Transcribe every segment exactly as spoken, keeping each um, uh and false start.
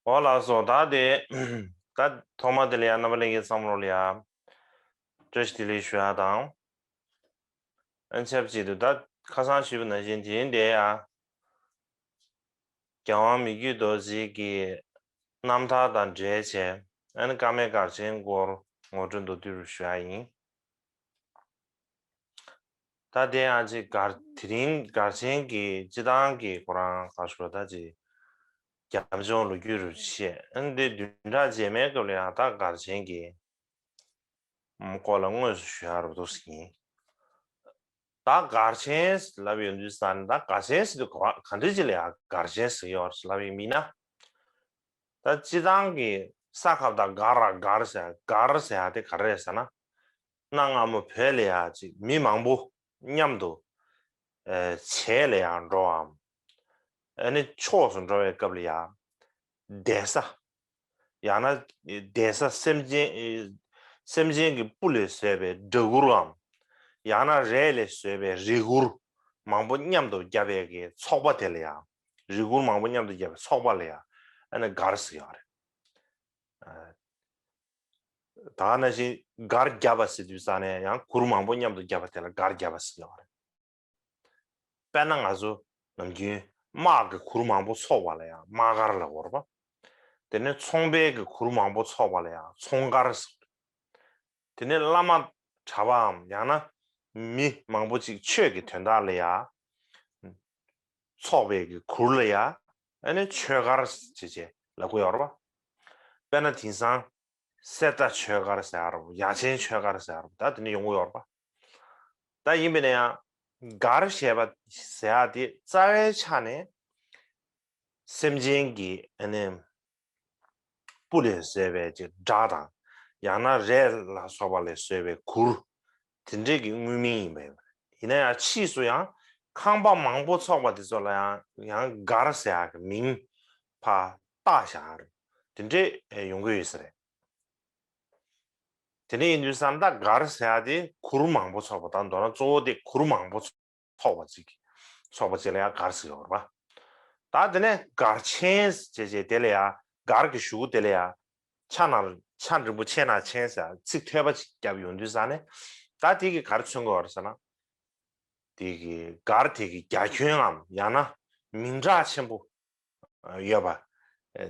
འོ་ལགས་སོ། ད་དེ་ད་ཐོག་མ་དེ་ལ་ཡང་རྣམ་པ་ལྷན་རྒྱས་ཚང་མ་ལ་ཡང་བཀྲ་ཤིས་བདེ་ལེགས་ཞུ་ཡ་དང་། ཨ་ཆབས་ཅིག་ཏུ་ད་ཁ་སང་ཞུས་པ་ནང་བཞིན་དེ་རིང་འདིར་ཡང་རྒྱལ་དབང་མི་བསྐྱོད་རྡོ་རྗེ་གི་རྣམ་ཐར་དང་འབྲེལ་བྱས། ཨ་ནི་ཀརྨའི་སྒར་ཆེན་སྐོར་ངོ་སྤྲོད་མདོར་བསྡུས་རུ་ཞུ་ཡ་ཡིན། ད་དེ་ཡང་ཅིག་སྒར་དེ་རིང་སྒར་ཆེན་གྱི་སྤྱི་བཏང་གི་ཁོ་རང་ག་ཞུ་ད་ཅིག་རྒྱབ་ལྗོངས་ལོ་རྒྱུས་རུ་བཤད། ཨ་ནི་དེ་བདུན་ཕྲག་རྗེས་མའི་སྐབས་ལ་ཡང་ད་སྒར་ཆེན་གྱི་སྐོར་ལ་དངོས་སུ་ཞུ་ཡ་རུ་འདུག་ཟིན། ད་སྒར་ཆེན་ལབ་ཡོང་དུས་ཙང་ད་སྒར་ཆེན་ཟེར་དུས་ག་ག་འདྲ་ཅིག་ལ་ཡང་སྒར་ཆེན་ཟེར་ཡོད་ལབ་ཡིན་མིན་ན། ད་སྤྱི་བཏང་གི་ས་ཁབ་དང་སྒར་ར་སྒར་ཟེར་སྒར་ཟེར་ཡ་དེ་ག་རེ་རེད་ཟེར་ན། གནའ་སྔ་མོ་བོད་ལ་ཡ་ཅིག་མི་མང་པོ་མཉམ་དུ་ཨེ་བྱེས་ལ་ཡ་འགྲོ་བའམ། ཨ་ནི་ཕྱོགས་སུ་འགྲོ་བའི་སྐབས་ལ་ཡ་གདན་ས། ཡང་ན་གདན་ས་སེམས་ཅན་སེམས་ཅན་གྱི་སྤུ་ལས་བཟོས་པའི་སྦྲ་གུར་འམ། ཡང་ན་རས་ལས་བཟོས་པའི་རས་གུར་མང་པོ་མཉམ་དུ་བརྒྱབ་པའི་གི་ཚོགས་པ་དེ་ལ་ཡང་། རས་གུར་མང་པོ་མཉམ་དུ་བརྒྱབ་པའི་ཚོགས་པ་ལ་ཡང་ཨ་ནི་སྒར་ཟེར་ཡོད་རེད། ད་ག་ནང་བཞིན་སྒར་བརྒྱབ་པ་ཟེར་དུས་ཙང་ནས་ཡང་གུར་མང་པོ་མཉམ་དུ་བརྒྱབ་པ་དེ་ལ་སྒར་བརྒྱབ་པ་ཟེར་ཡོད་རེད། དཔེར་ན་ང་ཚོ་ནམ་རྒྱུན་དམག་གི་གུར་མང་པོ་ཚོགས་པ་ལ་ཡང་དམག་སྒར་ལབ་ཀྱི་ཡོད་རེད་པ། དེ་ནས་ཚོང་པའི་གི་གུར་མང་པོ་ཚོགས་པ་ལ་ཡང་ཚོང་སྒར་ཟེར། དེ་ནས་བླ་མ་གྲྭ་པའམ་ཡང་ན་མི་མང་པོ་ཅིག་ཆོས་ཀྱི་དོན་དག་ལ་ཡང་ཚོགས་པའི་གི་གུར་ལ་ཡང་ཨ་ནི་ཆོས་སྒར་ཟེར་བྱས་ལབ་ཀྱི་ཡོད་རེད་པ། དཔེར་ན་དེང་སང་གསེར་རྟ་ཆོས་སྒར་ཟེར་ཡ་རེད་པ། ཡ་ཆེན་ཆོས་སྒར་ཟེར་ཡ་རེད་པ། ད་དེ་འདྲ་ཡོང་གི་ཡོད་རེད་པ། ད་ཡིན་པས་ན་ཡང་སྒར་ཞེས་པ་ཟེར་ཡ་དེ་རྩ་བའི་ཆ་ནས་སེམས་ཅན་གྱི་ཨ་ནི་སྤུ་ལས་བཟོས་པའི་ཅིག་སྦྲ་དང་། ཡང་ན་རས་ལ་སོགས་པ་ལས་བཟོས་པའི་གུར། དེ་འདྲས་ཀྱི་དངོས་མིང་ཡིན་པ་ཡིན། ཡིན་ན་ཡང་ཕྱིས་སུ་ཡང་ཁང་པ་མང་པོ་ཚོགས་པ་དེ་ཚོ་ལ་ཡང་ཡང་སྒར་ཟེར་ཡག་གི་མིང་ཕར་བཏགས་བཞག་རེད། དེ་འདྲས་ཡོང་གི་ཡོད་ས་རེད། དེ་འདྲས་ཡིན་དུས་ཙང་ད་སྒར་ཟེར་ཡག་དེ་གུར་མང་པོ་ཚོགས་པ་དང་། མདོར་ན་གཙོ་བོ་དེ་གུར་མང་པོ་ཚོགས་པ་ཅིག་ཚོགས་པ་ཅིག་ལ་ཡང་སྒར་ཟེར་གྱི་ཡོད་རེད་པ། ད་དེ་ནས་སྒར་ཆེན་ཟེར་བྱས་དེ་ལ་ཡང་སྒར་གྱི་གཞུག་གུ་དེ་ལ་ཡང་ཆ་ནང་ཆ་འགྲེང་བུ་ཆེ་ན་ཆེན་ཟེར་ཚིག་ཐོས་པ་ཅིག་བརྒྱབ་ཡོང་དུས་ཙང་ནས། ད་དེ་གིས་ག་རེ་མཚོན་གྱི་ཡོད་རེད་ཟེར་ན། དེ་གི་སྒར་དེ་གི་རྒྱ་ཁྱོན་ངམ་ཡང་ན་མིང་གྲགས་ཆེན་པོ་ཡོད་པ།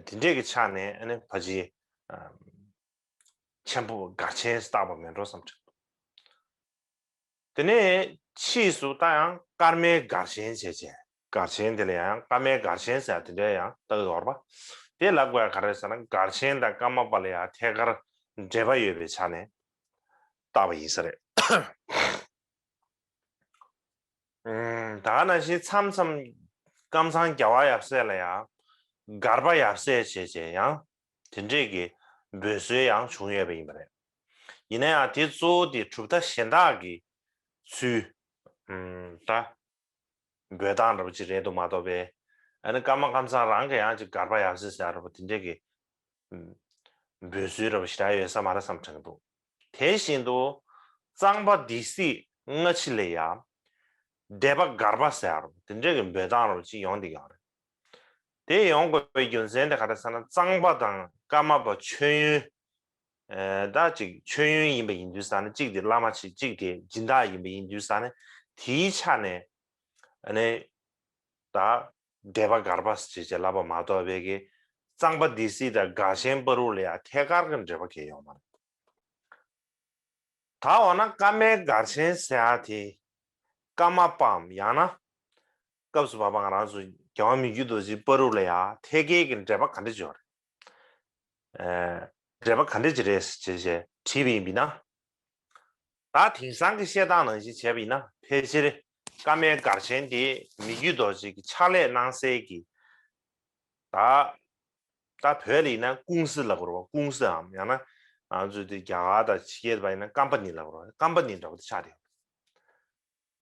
དེ་འདྲས་ཀྱི་ཆ་ནས་ཨ་ནི་ཕལ་ཆེར་ཆེན་པོ་སྒར་ཆེན་བཏགས་པ་མེད་འགྲོ་བསམ་དྲན། དེ་ནས་ཕྱིས་སུ་ད་ཡང་ཀརྨའི་སྒར་ཆེན་བྱས་བྱས། སྒར་ཆེན་དེ་ལ་ཡང་ཀརྨའི་སྒར་ཆེན་ཟེར་དེ་འདྲ་ཡང་བཏགས་ཡོད་རེད་པ། དེ་ལབ་དགོས་ཡ་ག་རེ་ཟེར་ན། སྒར་ཆེན་དང་ཀརྨ་པ་ལ་ཡང་ཐད་ཀར་འབྲེལ་བ་ཡོད་པའི་ཆ་ནས་བཏགས་པ་ཡིན་ས་རེད། ཨུམ། ད་ག་ནང་བཞིན་མཚམས་མཚམས་ཀམ་ཚང་རྒྱལ་བ་ཡབ་སྲས་ལ་ཡང་སྒར་པ་ཡབ་སྲས་བྱས་བྱས་ཡང་དེ་འདྲས་ཀྱི་འབོད་སྲོལ་ཡང་བྱུང་ཡོད་པ་ཡིན་པ་རེད། ཡིན་ན་ཡང་དེ་གཙོ་བོ་དེ་གྲུབ་མཐའ་གཞན་དག་གི་ཚུལ། ཨུམ། ད་འབོད་སྟངས་འདྲ་པོ་ཅིག་རེད་འདུག་མ་གཏོགས་པས། ཨ་ནི་ཀརྨ་ཀམ་ཚང་རང་གིས་ཡང་ཅིག་སྒར་པ་ཡབ་སྲས་ཟེར་ཡ་འདྲ་པོ་དེ་འདྲས་ཀྱི་འབོད་སྲོལ་འདྲ་པོ་ཞེ་དྲག་ཡོད་ས་མ་རེད་བསམ་དྲན་གྱི་འདུག་དེ་བཞིན་དུ་གཙང་པ་སྡེ་སྲིད་སྔ་ཕྱི་ལ་ཡང་སྡེ་པ་སྒར་པ་ཟེར་ཡ་འདྲ་པོ་དེ་འདྲས་ཀྱི་འབོད་སྟངས་འདྲ་པོ་ཅིག་ཡོང་བསྡད་ཀྱི་ཡོད་རེད། དེ་ཡོང་དགོས་པའི་རྒྱུ་མཚན་དེ་ག་རེ་ཟེར་ན། གཙང་པ་དང་ཀརྨ་པ་མཆོད་ཡོན། ཨེ། ད་ཅིག་མཆོད་ཡོན་ཡིན་པ་ཡིན་དུས་ཙང་ནས། གཅིག་དེ་བླ་མ་ཆེ། གཅིག་དེ་སྦྱིན་བདག་ཡིན་པ་ཡིན་དུས་ཙང་ནས། དེའི་ཆ་ནས་ཨ་ནི་ད་སྡེ་པ་སྒར་པ་ཞེས་བྱས་ལབ་པ་མ་གཏོགས་པའི་གི་གཙང་པ་སྡེ་སྲིད་དང་སྒར་ཆེན་བར་དུ་ལ་ཡང་ཐད་ཀར་གྱི་འབྲེལ་བ་གང་ཡང་ཡོད་མ་རེད། ད་འོ་ན་ཀརྨའི་སྒར་ཆེན་ཟེར་ཡ་དེ་ཀརྨ་པའམ་ཡང་ན་སྐབས་སུ་བབ་པ་ང་རང་ཚོ་རྒྱལ་དབང་མི་བསྐྱོད་རྡོ་རྗེ་བར་དུ་ལ་ཡང་ཐད་ཀའི་གི་འབྲེལ་བ་ག་འདྲ་ཅིག་ཡོད་རེད། ཨེ། འབྲེལ་བ་ག་འདྲ་ཅིག་རེད་ཅེས་བྱས་དྲིས་པ་ཡིན་པ་ཡིན་ན། ད་དེང་སང་གི་བཤད་སྟངས་ནང་བཞིན་བྱས་པ་ཡིན་ན། ཕལ་ཆེར་ཀརྨའི་སྒར་ཆེན་དེ་མི་བསྐྱོད་རྡོ་རྗེ་གི་ཕྱག་ལས་གནང་སའི་གི། ད་ད་བོད་ལ་ཡིན་ན་ཀུང་སི་ལབ་དགོས་རེད་པ། ཀུང་སིའམ་ཡང་ན་ང་ཚོ་དེ་རྒྱ་གར་དང་ཕྱི་རྒྱལ་པ་ཡིན་ན་ཀམ་པ་ནི་ལབ་དགོས་རེད། ཀམ་པ་ནི་འདྲ་པོ་དེ་ཆགས་བསྡད་ཡོད།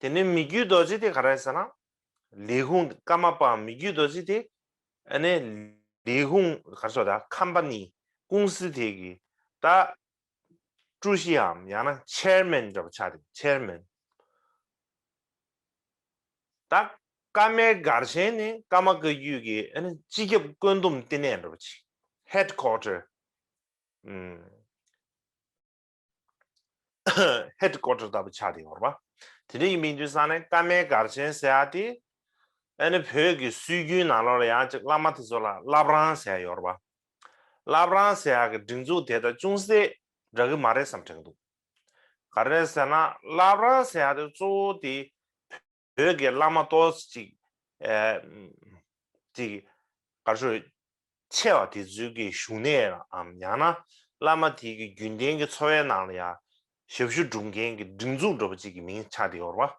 དེ་ནས་མི་བསྐྱོད་རྡོ་རྗེ་དེ་ག་རེ་ཟེར་ན། ལས་ཁུངས། ཀརྨ་པ་མི་བསྐྱོད་རྡོ་རྗེ་དེ་ཨ་ནི་ལས་ཁུངས། ག་རེ་ཟེར། ད་ཀམ་པ་ནི། ཀུང་སི་དེ་གི་ད་ཀྲུའུ་ཞི་འམ་ཡང་ན་ཆེར་མེན་འདྲ་པོ་ཆགས་ཏེ། ཆེར་མེན། ད་ཀརྨའི་སྒར་ཆེན་ནི་ཀརྨ་བཀའ་བརྒྱུད་ཀྱི་ཨ་ནི་སྤྱི་ཁྱབ་བཀོད་འདོམས་ལྟེ་གནས་འདྲ་པོ་ཅིག་ཧེཌ་ཀོ་ཊར། ཨུམ། ཧེཌ་ཀོ་ཊར་ལྟ་བུ་ཆགས་བསྡད་ཡོད་རེད་པ། དེ་འདྲ་ཡིན་པའི་དུས་ཙང་ནས་ཀརྨའི་སྒར་ཆེན་ཟེར་ཡ་དེ། ཨ་ནི་བོད་ཀྱི་སྲོལ་རྒྱུན་ནང་ལོགས་ལ་ཡང་ཅིག་བླ་མ་དེ་ཚོ་ལ་བླ་བྲང་ཟེར་ཡ་ཡོད་རེད་པ། བླ་བྲང་ཟེར་ཡ་གི་སྒྲིག་འཛུགས་དེ་དང་ཅུང་ཟད་འདྲ་གི་མ་རེད་བསམ་དྲན་འདུག་ག་རེ་ཟེར་ན་བླ་བྲང་ཟེར་ཡ་དེ་གཙོ་བོ་དེ་བོད་ཀྱི་བླ་མ་ཏོག་ཙམ་ཅིག་ཨེ། ཅིག་ག་རེ་ཞུ། ཆེ་བ་དེ་ཚོའི་གི་བཞུགས་གནས་ལའམ་ཡང་ན་བླ་མ་དེའི་གི་རྒྱུན་ལྡན་གྱི་འཚོ་བའི་ནང་ལ་ཡང་ཞབས་ཞུ་སྒྲུབ་མཁན་གྱི་སྒྲིག་འཛུགས་འདྲ་པོ་ཅིག་གི་མིང་ཆགས་བསྡད་ཡོད་རེད་པ།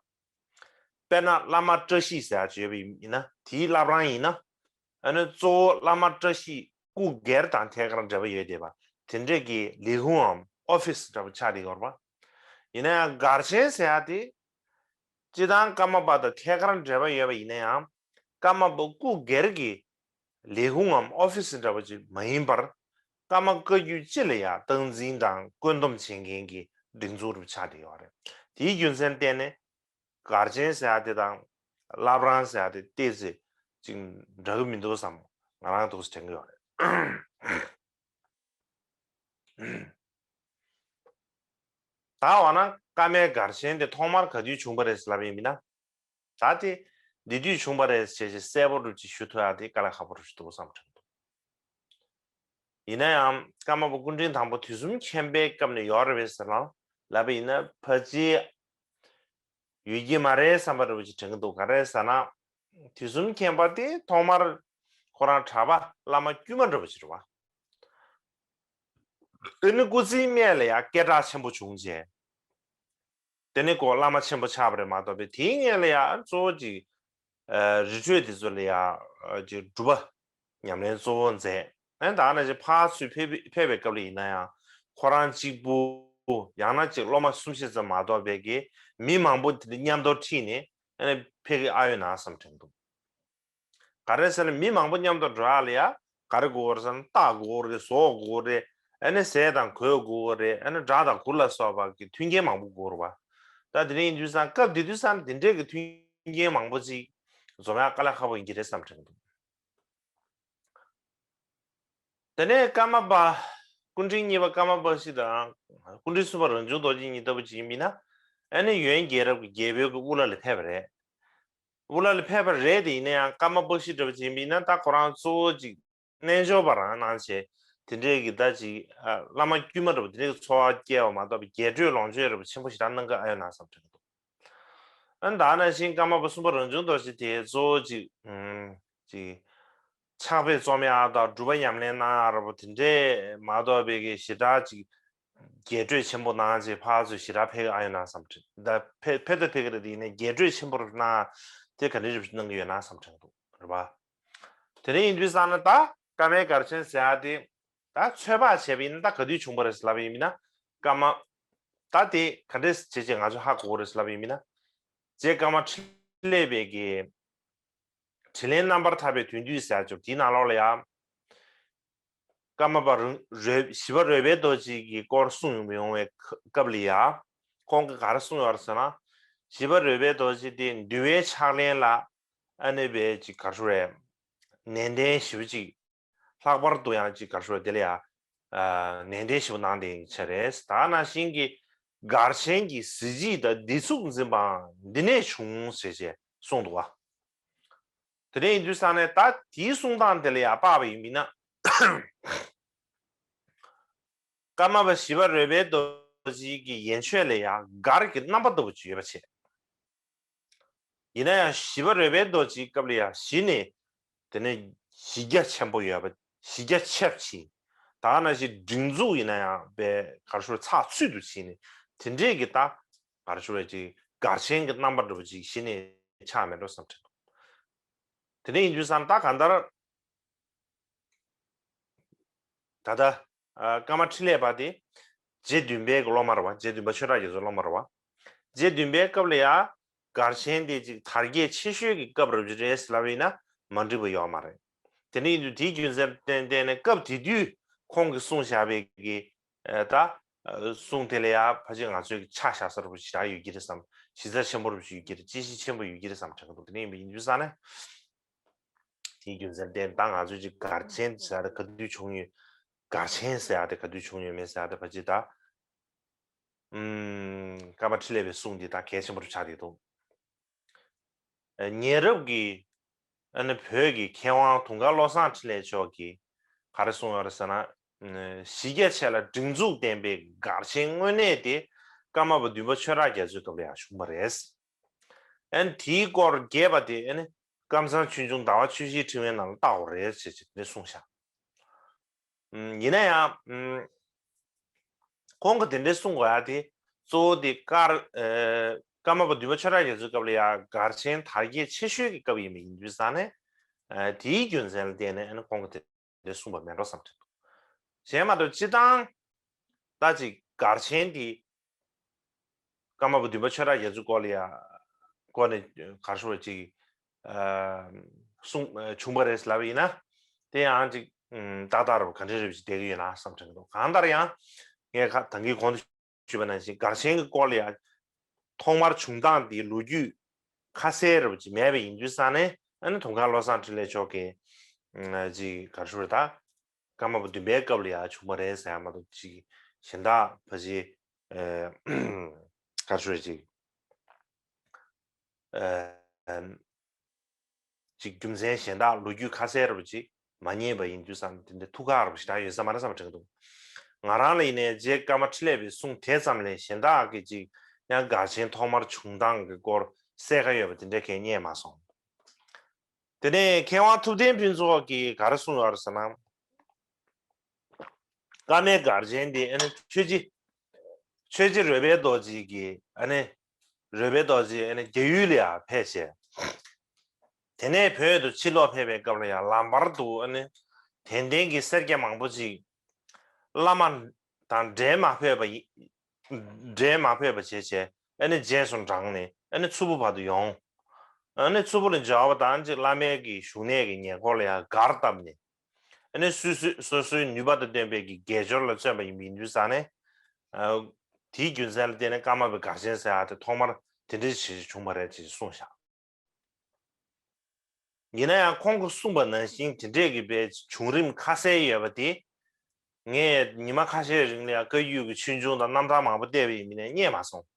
དཔེར་ན་བླ་མ་བཀྲ་ཤིས་ཟེར་ཡ་ཅིག་ཡོད་པ་ཡིན་ན་དེའི་བླ་བྲང་ཡིན་ན། ཨ་ནི་གཙོ་བོ་བླ་མ་བཀྲ་ཤིས་སྐུ་སྒེར་དང་ཐད་ཀར་འབྲེལ་བ་ཡོད་བསྡད་པ་དེ་འདྲས་ཀྱི་ལས་ཁུངས་འམ་ཨོ་ཕི་སི་འདྲ་པོ་ཆགས་བསྡད་ཡོད་རེད་པ། ཡིན་ན་ཡང་སྒར་ཆེན་ཟེར་ཡ་དེ། སྤྱིར་བཏང་ཀརྨ་པ་དང་ཐད་ཀར་འབྲེལ་བ་ཡོད་པ་ཡིན་ན་ཡང་། ཀརྨ་པ་སྐུ་སྒེར་གྱི་ལས་ཁུངས་ངམ་ཨོ་ཕི་སི་འདྲ་པོ་ཅིག་མ་ཡིན་པར། ཀརྨ་བཀའ་བརྒྱུད་སྤྱི་ལ་ཡང་སྟངས་འཛིན་དང་བཀོད་འདོམས་བྱེད་མཁན་གྱི་སྒྲིག་འཛུགས་རུ་ཆགས་བསྡད་ཡོད་རེད། དེའི་རྒྱུ་མཚན་བརྟེན་ནས་སྒར་ཆེན་ཟེར་ཡ་དེ་དང་བླ་བྲང་ཟེར་ཡ་དེ་ཏོག་ཙམ་ཅིག་འདྲ་གི་མི་འདུག་བསམ་ང་རང་ཏོག་ཙམ་དྲན་གྱི་ཡོད་རེད། ད་འོ་ན་ཀརྨའི་སྒར་ཆེན་དེ་ཐོག་མར་ག་དུས་བྱུང་བ་རེད་ལབ་ཡིན་མིན་ན། ད་དེ་འདི་དུས་བྱུང་བ་རེད་ཅེས་ཅེས་གསལ་པོ་རུ་ཅིག་ཞུ་ཐུབ་ཡ་དེ་དཀའ་ལས་ཁག་པོ་རུ་ཞིག་འདུག་བསམ་དྲན་འདུག་ཡིན་ན་ཡང་ཀརྨ་པ་སྐུ་ཕྲེང་དང་པོ་དུས་གསུམ་མཁྱེན་པའི་སྐབས་ནས་ཡོད་རེད་པས་ཟེར་ལ་ལབ་པ་ཡིན་ན་ཕལ་ཆེར་ཡོད་ཀྱི་མ་རེད་བསམ་པ་རུ་ཅིག་དྲན་གྱི་འདུག་ག་རེ་ཟེར་ན། དུས་གསུམ་མཁྱེན་པ་དེ་ཐོག་མར་ཁོ་རང་གྲྭ་པ་བླ་མ་དཀྱུས་མ་འདྲ་པོ་ཅིག་རེད་བ། དེ་ནི་སྐུ་ཚེའི་སྨད་ལ་ཡང་སྐད་གྲགས་ཆེན་པོ་བྱུང་རྗེས། དེ་ནི་ཁོ་བླ་མ་ཆེན་པོ་ཆགས་པ་རེད་མ་གཏོགས་པའི་དེའི་སྔོན་ལ་ཡང་གཙོ་བོ་ཅིག་ཨ། རི་ཁྲོད་དེ་ཚོ་ལ་ཡང་ཨ། ཅིག་སྒྲུབ་པ་ཉམས་ལེན་གཙོ་བོ་མཛད། ཨ་ནི་ད་ནང་བཞིན་ཕར་ཚུར་ཕེབས་ཕེབས་པའི་སྐབས་ལ་ཡིན་ན་ཡང་ཁོ་རང་གཅིག་པུ་ཡང་ན་ཅིག་སློབ་མ་གསུམ་བཞི་ཙམ་མ་གཏོགས་པའི་གི་མི་མང་པོ་དེ་འདྲ་མཉམ་དུ་ཁྲིད་ནས་ཨ་ནི་ཕེབས་ཀྱི་ཨ་ཡོད་ན་བསམ་དྲན་འདུག་ག་རེ་ཟེར་ན་མི་མང་པོ་མཉམ་དུ་འགྲོ་ཡག་ལ་ཡ་ག་རེ་དགོས་རེད་ཟེར་ན་རྟ་དགོས་རེད། ཟོག་དགོས་རེད། ཨ་ནི་ཟས་དང་གོས་དགོས་རེད། ཨ་ནི་སྦྲ་དང་གུར་ལ་སོགས་པ་གི་མཐུན་རྐྱེན་མང་པོ་དགོས་རེད་བ། ད་དེ་འདྲ་ཡིན་དུས་ཙང་སྐབས་དེ་དུས་ཙང་དེ་འདྲས་ཀྱི་མཐུན་རྐྱེན་མང་པོ་ཅིག་འཛོམས་ཡག་དཀའ་ལས་ཁག་པོ་ཡིན་གྱི་རེད་བསམ་དྲན་འདུག་དེ་ནས་ཀརྨ་པ་སྐུ་ཕྲེང་གཉིས་པ་ཀརྨ་པ་བཀྲ་ཤིས་དང་སྐུ་ཕྲེང་གསུམ་པ་རང་བྱུང་རྡོ་རྗེ་གཉིས་ལྟ་བུ་ཅིག་ཡིན་ན་ཨ་ནི་ཡོན་རྒྱལ་རབས་ཀྱི་རྒྱལ་པོའི་གི་དབུ་བླ་ལ་ཕེབས་པ་རེད། དབུ་བླ་ལ་ཕེབས་པ་རེད་དེ་ཡིན་ན་ཡང་ཀརྨ་པ་བཀྲ་ཤིས་འདྲ་བོ་ཅིག་ཡིན་པ་ཡིན་ན་ད་ཁོ་རང་གཙོ་བོ་ཅིག་རྣལ་འབྱོར་པ་རང་གནང་བྱས་དེ་འདྲས་ཀྱི་ད་ཅིག་ཨ། བླ་མ་དཀྱུས་མ་འདྲ་བོ་དེ་འདྲས་ཀྱི་འཚོ་བ་སྐྱེལ་བ་མ་གཏོགས་པའི་རྒྱས་སྤྲོས་ལོངས་སྤྱོད་འདྲ་བོ་ཆེན་པོ་ཞེ་དྲག་གནང་གི་ཨ་ཡོད་ན་བསམ་དྲན་གྱི་འདུག་ཨ་ནི་ད་ནང་བཞིན་ཀརྨ་པ་གསུམ་པ་རང་བྱུང་རྡོ་རྗེ་དེ་གཙོ་བོ་ཅིག་ཨུམ། ཅིག་ཕྱག་དཔེ་རྩོམ་ཡག་དང་སྒྲུབ་པ་ཉམས་ལེན་གནང་ཡག་འདྲ་བོ་དེ་འདྲས་མ་གཏོགས་པའི་གི་ཞེ་དྲག་ཅིག་རྒྱས་སྤྲོས་ཆེན་པོ་གནང་རྗེས་ཕར་ཚུར་ཞེ་དྲག་ཕེབས་ཨ་ཡོད་ན་བསམ་དྲན། ད་ཕེབས་ཕེབས་ད་ཕེབས་ཀྱི་རེད་དེ་ཡིན་ནའི་རྒྱས་སྤྲོས་ཆེན་པོ་རུ་གནང་དེ་ག་འདྲ་རེ་བཞིན་གནང་གི་ཡོད་ན་བསམ་དྲན་འདུག་རེད་པ། དེ་འདྲ་ཡིན་དུས་ཙང་ན་ད་ཀརྨའི་སྒར་ཆེན་ཟེར་ཡག་དེ་ད་ཚོད་དཔག་བྱས་པ་ཡིན་ན་ད་ག་དུས་བྱུང་བ་རེད་ལབ་པ་ཡིན་ན་ཀརྨ་ད་དེ་ག་འདྲས་བྱས་བྱས་ང་ཚོ་ཧ་གོ་གི་རེད་ལབ་པ་ཡིན་ན་རྗེ་ཀརྨ་འཕྲིན་ལས་པའི་གི་དྲིན་ལན་རྣམ་པར་ཐར་པའི་དོན་བསྡུས་ཟེར་ཅིག་དེའི་ནང་ལོགས་ལ་ཡང་ཀརྨ་པ་རོ་རོ་ཞི་བ་རོལ་པའི་རྡོ་རྗེ་གི་སྐོར་གསུངས་ཡོང་བའི་སྐབས་ལ་ཡང་ཁོང་གིས་ག་རེ་གསུངས་ཡོད་རེད་ཟེར་ན། ཞི་བ་རོལ་པའི་རྡོ་རྗེ་དེ་འདུལ་བའི་ཕྱག་ལེན་ལ་ཨ་ནི་བས་ཅིག་ག་རེ་ཞུ་རེད། ནན་ཏན་ཞེ་པོ་ཅིག་ལྷག་པར་དུ་ཡང་ཅིག་ག་རེ་ཞུ་རེད་དེ་ལ་ཡང་ནན་ཏན་ཞེ་པོ་གནང་བསྡད་ཡིན་ཆ་རེད། ད་ནང་བཞིན་གྱི་སྒར་ཆེན་གྱི་གཟི་བརྗིད་དང་བདེ་ཚུགས་འཛིན་པའང་འདི་ནས་བྱུང་ཟེར་བྱས་གསུངས་འདུག་བ། དེ་འདྲ་ཡིན་དུས་ཙང་ནས་ད་དེའི་གསུང་སྟངས་དེ་ལ་ཡང་དཔག་པ་ཡིན་མིན་ན། ཀརྨ་པ་ཞི་བ་རོལ་པའི་རྡོ་རྗེ་གི་ཡན་ཆོད་ལ་ཡང་སྒར་གྱི་རྣམ་པ་ལྟ་བུ་ཅིག་ཡོད་པ་བྱས། ཡིན་ན་ཡང་ཞི་བ་རོལ་པའི་རྡོ་རྗེའི་སྐབས་ལ་ཡང་གཞི་ནས་དེ་ནས་གཞི་རྒྱ་ཆེན་པོ་ཡོད་པ་གཞི་རྒྱ་ཆེ་བ་ཕྱིན། ད་ག་ནང་བཞིན་སྒྲིག་འཛུགས་ཡིན་ན་ཡང་པའི་གར་ཤོར་ཚགས་ཚུད་དུ་ཕྱིན་ནས་དེ་འདྲས་ཀྱི་ད་གར་ཤོར་བའི་ཅིག་སྒར་ཆེན་གྱི་རྣམ་པ་འདྲ་བོ་ཅིག་གཞི་ནས་ཆགས་མེད་འགྲོ་བསམ་དྲན་འདུག་དེ་འདྲ་ཡིན་དུས་ཙང་ད་གང་ལྟར། ད་ལྟ་ཀརྨ་འཕྲིན་ལས་པ་དེ་རྗེ་བདུན་པའི་གི་སློབ་མ་རེད་བ། རྗེ་བདུན་པ་ཆོས་གྲགས་རྒྱ་མཚོའི་སློབ་མ་རེད་བ། རྗེ་བདུན་པའི་སྐབས་ལ་ཡང་སྒར་ཆེན་དེ་ཅིག་དར་རྒྱས་ཆེ་ཤོས་ཀྱི་སྐབས་རེད་རེད་ལབ་ཡིན་ན་མ་འགྲིག་པ་ཡོད་མ་རེད། དེ་འདྲ་ཡིན་དུས་དེའི་རྒྱུ་མཚན་བརྟེན་བརྟེན་ནས་སྐབས་དེ་དུས་ཁོང་གིས་གསུངས་བཞག་པའི་གི་ད་གསུང་དེ་ལ་ཡང་ཕལ་ཆེར་ང་ཚོས་ཀྱི་ཆ་བཞག་ས་རུ་ཞེ་དྲག་ཡོད་ཀྱི་རེད་བསམ། གཞི་རྩ་ཆེན་པོ་རུ་ཞིག་ཡོད་ཀྱི་རེད། དཔྱད་གཞི་ཆེན་པོ་ཡོད་ཀྱི་རེད་བསམ་དྲན་གྱི་འདུག་དེ་འདྲ་ཡིན་པ་ཡིན་དུས་ཙང་ནས། དེའི་རྒྱུ་མཚན་བརྟེན་ད་ང་ཚོས་ཅིག་གར་ཆེན་ཟེར་ཡ་དེ་ག་དུས་བྱུང་ཡོད། གར་ཆེན་ཟེར་ཡ་དེ་ག་དུས་བྱུང་ཡོད་མེད་ཟེར་ཡ་དེ་ཕལ་ཆེར་ད། ཨུམ། ཀརྨ་འཕྲིན་ལས་པའི་གསུང་འདི་ད་གལ་ཆེན་པོ་རུ་ཆགས་བསྡད་འདུག་ཨ། ཉེ་རབས་ཀྱི་ཨ་ནི་བོད་ཀྱི་མཁས་དབང་དུང་དཀར་བློ་བཟང་འཕྲིན་ལས་མཆོག་གིས་ག་རེ་གསུངས་ཡོད་རེད་ཟེར་ན། ཨ། གཞི་རྒྱ་ཆེ་ལ་སྒྲིག་འཛུགས་ལྡན་པའི་གར་ཆེན་དངོས་གནས་དེ་ཀརྨ་པ་བདུན་པ་ཆོས་གྲགས་རྒྱ་མཚོའི་སྐབས་ལ་ཡང་བྱུང་བ་རེད། ཨ་ནི་དེའི་སྐོར་རྒྱས་པ་དེ་ཨ་ནི་ཀམ་ཚང་ཆོས་འབྱུང་ཟླ་བ་ཆོས་བཞིའི་ཕྲེང་བའི་ནང་ལ་བལྟ་དགོས་རེད་ཅེས་ཅེས་དེ་གསུངས་བཞག་ཨུམ། ཡིན་ན་ཡང་། ཨུམ། ཁོང་གིས་དེ་འདྲའི་གསུང་དགོས་ཡ་དེ་གཙོ་བོ་དེ་ཀར། ཨ། ཀརྨ་པ་བདུན་པ་ཆོས་གྲགས་རྒྱ་མཚོའི་སྐབས་ལ་ཡ་གར་ཆེན་དར་རྒྱས་ཆེ་ཤོས་ཀྱི་སྐབས་ཡིན་པ་ཡིན་དུས་ཙང་ནས། ཨ། དེའི་རྒྱུ་མཚན་ལ་བརྟེན་ནས་ཨ་ནི་ཁོང་གིས་དེ་འདྲའི་གསུངས་པ་མེད་འགྲོ་བསམ་དྲན་འདུག་གཞན་མ་གཏོགས་སྤྱིར་བཏང་ད་ཅིག་གར་ཆེན་དེ། ཀརྨ་པ་བདུན་པ་ཆོས་གྲགས་རྒྱ་མཚོའི་སྐོར་ལ་ཡ། སྐོར་ནས་ག་རེ་ཞུ་བ་ཅིག་ཨ། གསུང་། ཨ། བྱུང་བ་རེད་ལབ་པ་ཡིན་ན། དེ་ཡང་ཅིག་ཨུམ། ཏག་ཏག་རུ་ག་འདྲ་རེད་ཅིག་བསྡད་ཀྱི་ཡོད་ན་བསམ་དྲན་གྱི་འདུག་གང་ལྟར་ཡང་། ངས་ཁ་ད་གིན་གོང་དུ་ཞུས་པ་ནང་བཞིན་གར་ཆེན་གྱི་སྐོར་ལ་ཡ། ཐོག་མར་བྱུང་སྟངས་དེའི་ལོ་རྒྱུས་ཁ་གསལ་རུ་ཅིག་མེད་པ་ཡིན་དུས་ཙང་ནས་ཨ་ནི་དུང་དཀར་བློ་བཟང་འཕྲིན་ལས་མཆོག་གིས། ཨ། ཅིག་ག་རེ་ཞུ་རེད་ད། ཀརྨ་པ་བདུན་པའི་སྐབས་ལ་ཡང་བྱུང་བ་རེད་ཟེར་ཡ་མ་གཏོགས་ཅིག་གཞན་དག་ཕལ་ཆེར། ཨ། ག་རེ་ཞུ་རེད་ཅིག་ཨ། ཅིག་རྒྱུ་མཚན་གཞན་དག་ལོ་རྒྱུས་ཁ་གསལ་རུ་ཅིག་མ་རྙེད་པ་ཡིན་དུས་ཙང་དེ་འདྲ་ཐུགས་ཁག་རུ་ཞེ་དྲག་ཡོད་ས་མ་རེད་བསམ་དྲན་འདུག་ང་རང་ལ་ཡིན་ནའི་རྗེ་ཀརྨ་འཕྲིན་ལས་པའི་གསུང་དེ་ཙམ་ལས་གཞན་དག་གི་ཅིག་ཡང་གར་ཆེན་ཐོག་མར་བྱུང་སྟངས་ཀྱི་སྐོར་གསལ་ཁ་ཡོད་པ་དེ་འདྲ་གང་རྙེད་མ་སོང་། དེ་ནས་མཁས་དབང་ཐུབ་བསྟན་ཕུན་ཚོགས་ཀྱིས་ག་རེ་གསུངས་ཡོད་རེད་ཟེར་ན། ཀ་མའི་གར་ཆེན་དེ་ཨ་ནི་ཆོས་རྗེ། ཆོས་རྗེ་རོལ་པའི་རྡོ་རྗེ་གིས་ཨ་ནི། རོལ་པའི་རྡོ་རྗེ་ཨ་ནི་རྒྱ་ཡུལ་ལ་ཡང་ཕེབས་བྱས། དེ་ནས་བོད་དུ་ཕྱིར་ལོག་ཕེབས་པའི་སྐབས་ལ་ཡང་ལམ་བར་དུ་ཨ་ནི། དད་ལྡན་གྱི་སེར་སྐྱ་མང་པོ་ཅིག་བླ་མ་དང་འབྲལ་མ་ཕོད་པ་ཡི། འབྲལ་མ་ཕོད་པ་བྱས་བྱས་ཨ་ནི་རྗེས་སུ་འབྲངས་ནས་ཨ་ནི་མཚུར་ཕུ་བར་དུ་ཡོང་། ཨ་ནི་མཚུར་ཕུ་ལ་འབྱོར་བ་དང་ཅིག་བླ་མའི་གི་བཞུགས་གནས་ཀྱི་ཉེ་འཁོར་ལ་ཡང་སྒར་བཏབ་ནས། ཨ་ནི་སོ་སོའི་སོ་སོའི་ནུས་པ་དང་ལྡན་པའི་གི་དགེ་སྦྱོར་ལ་བརྩོན་པ་ཡིན་པ་ཡིན་དུས་ཙང་ནས། ཨ། དེའི་རྒྱུ་མཚན་ལ་བརྟེན་ནས་ཀརྨ་པའི་གར་ཆེན་ཟེར་ཡ་དེ་ཐོག་མར་དེ་འདྲའི་ཞིག་བྱུང་བ་རེད་ཅེས་གསུངས་བཞག་ཡིན་ན་ཡང་ཁོང་གིས་གསུངས་པ་ནང་བཞིན་དེ་འདྲས་ཀྱི་པའི་བྱུང་རིམ་ཁ་གསལ་ཡོད་པ་དེ། ངས་ཉི་མ་ཁ་ཤས་རིང་ལ་ཡང་བཀའ་བརྒྱུད་ཀྱི་ཆོས་འབྱུང་དང་རྣམ་ཐར་མང་པོ་བལྟས་པ་ཡིན་མིན་ནས་རྙེད་མ་སོང་།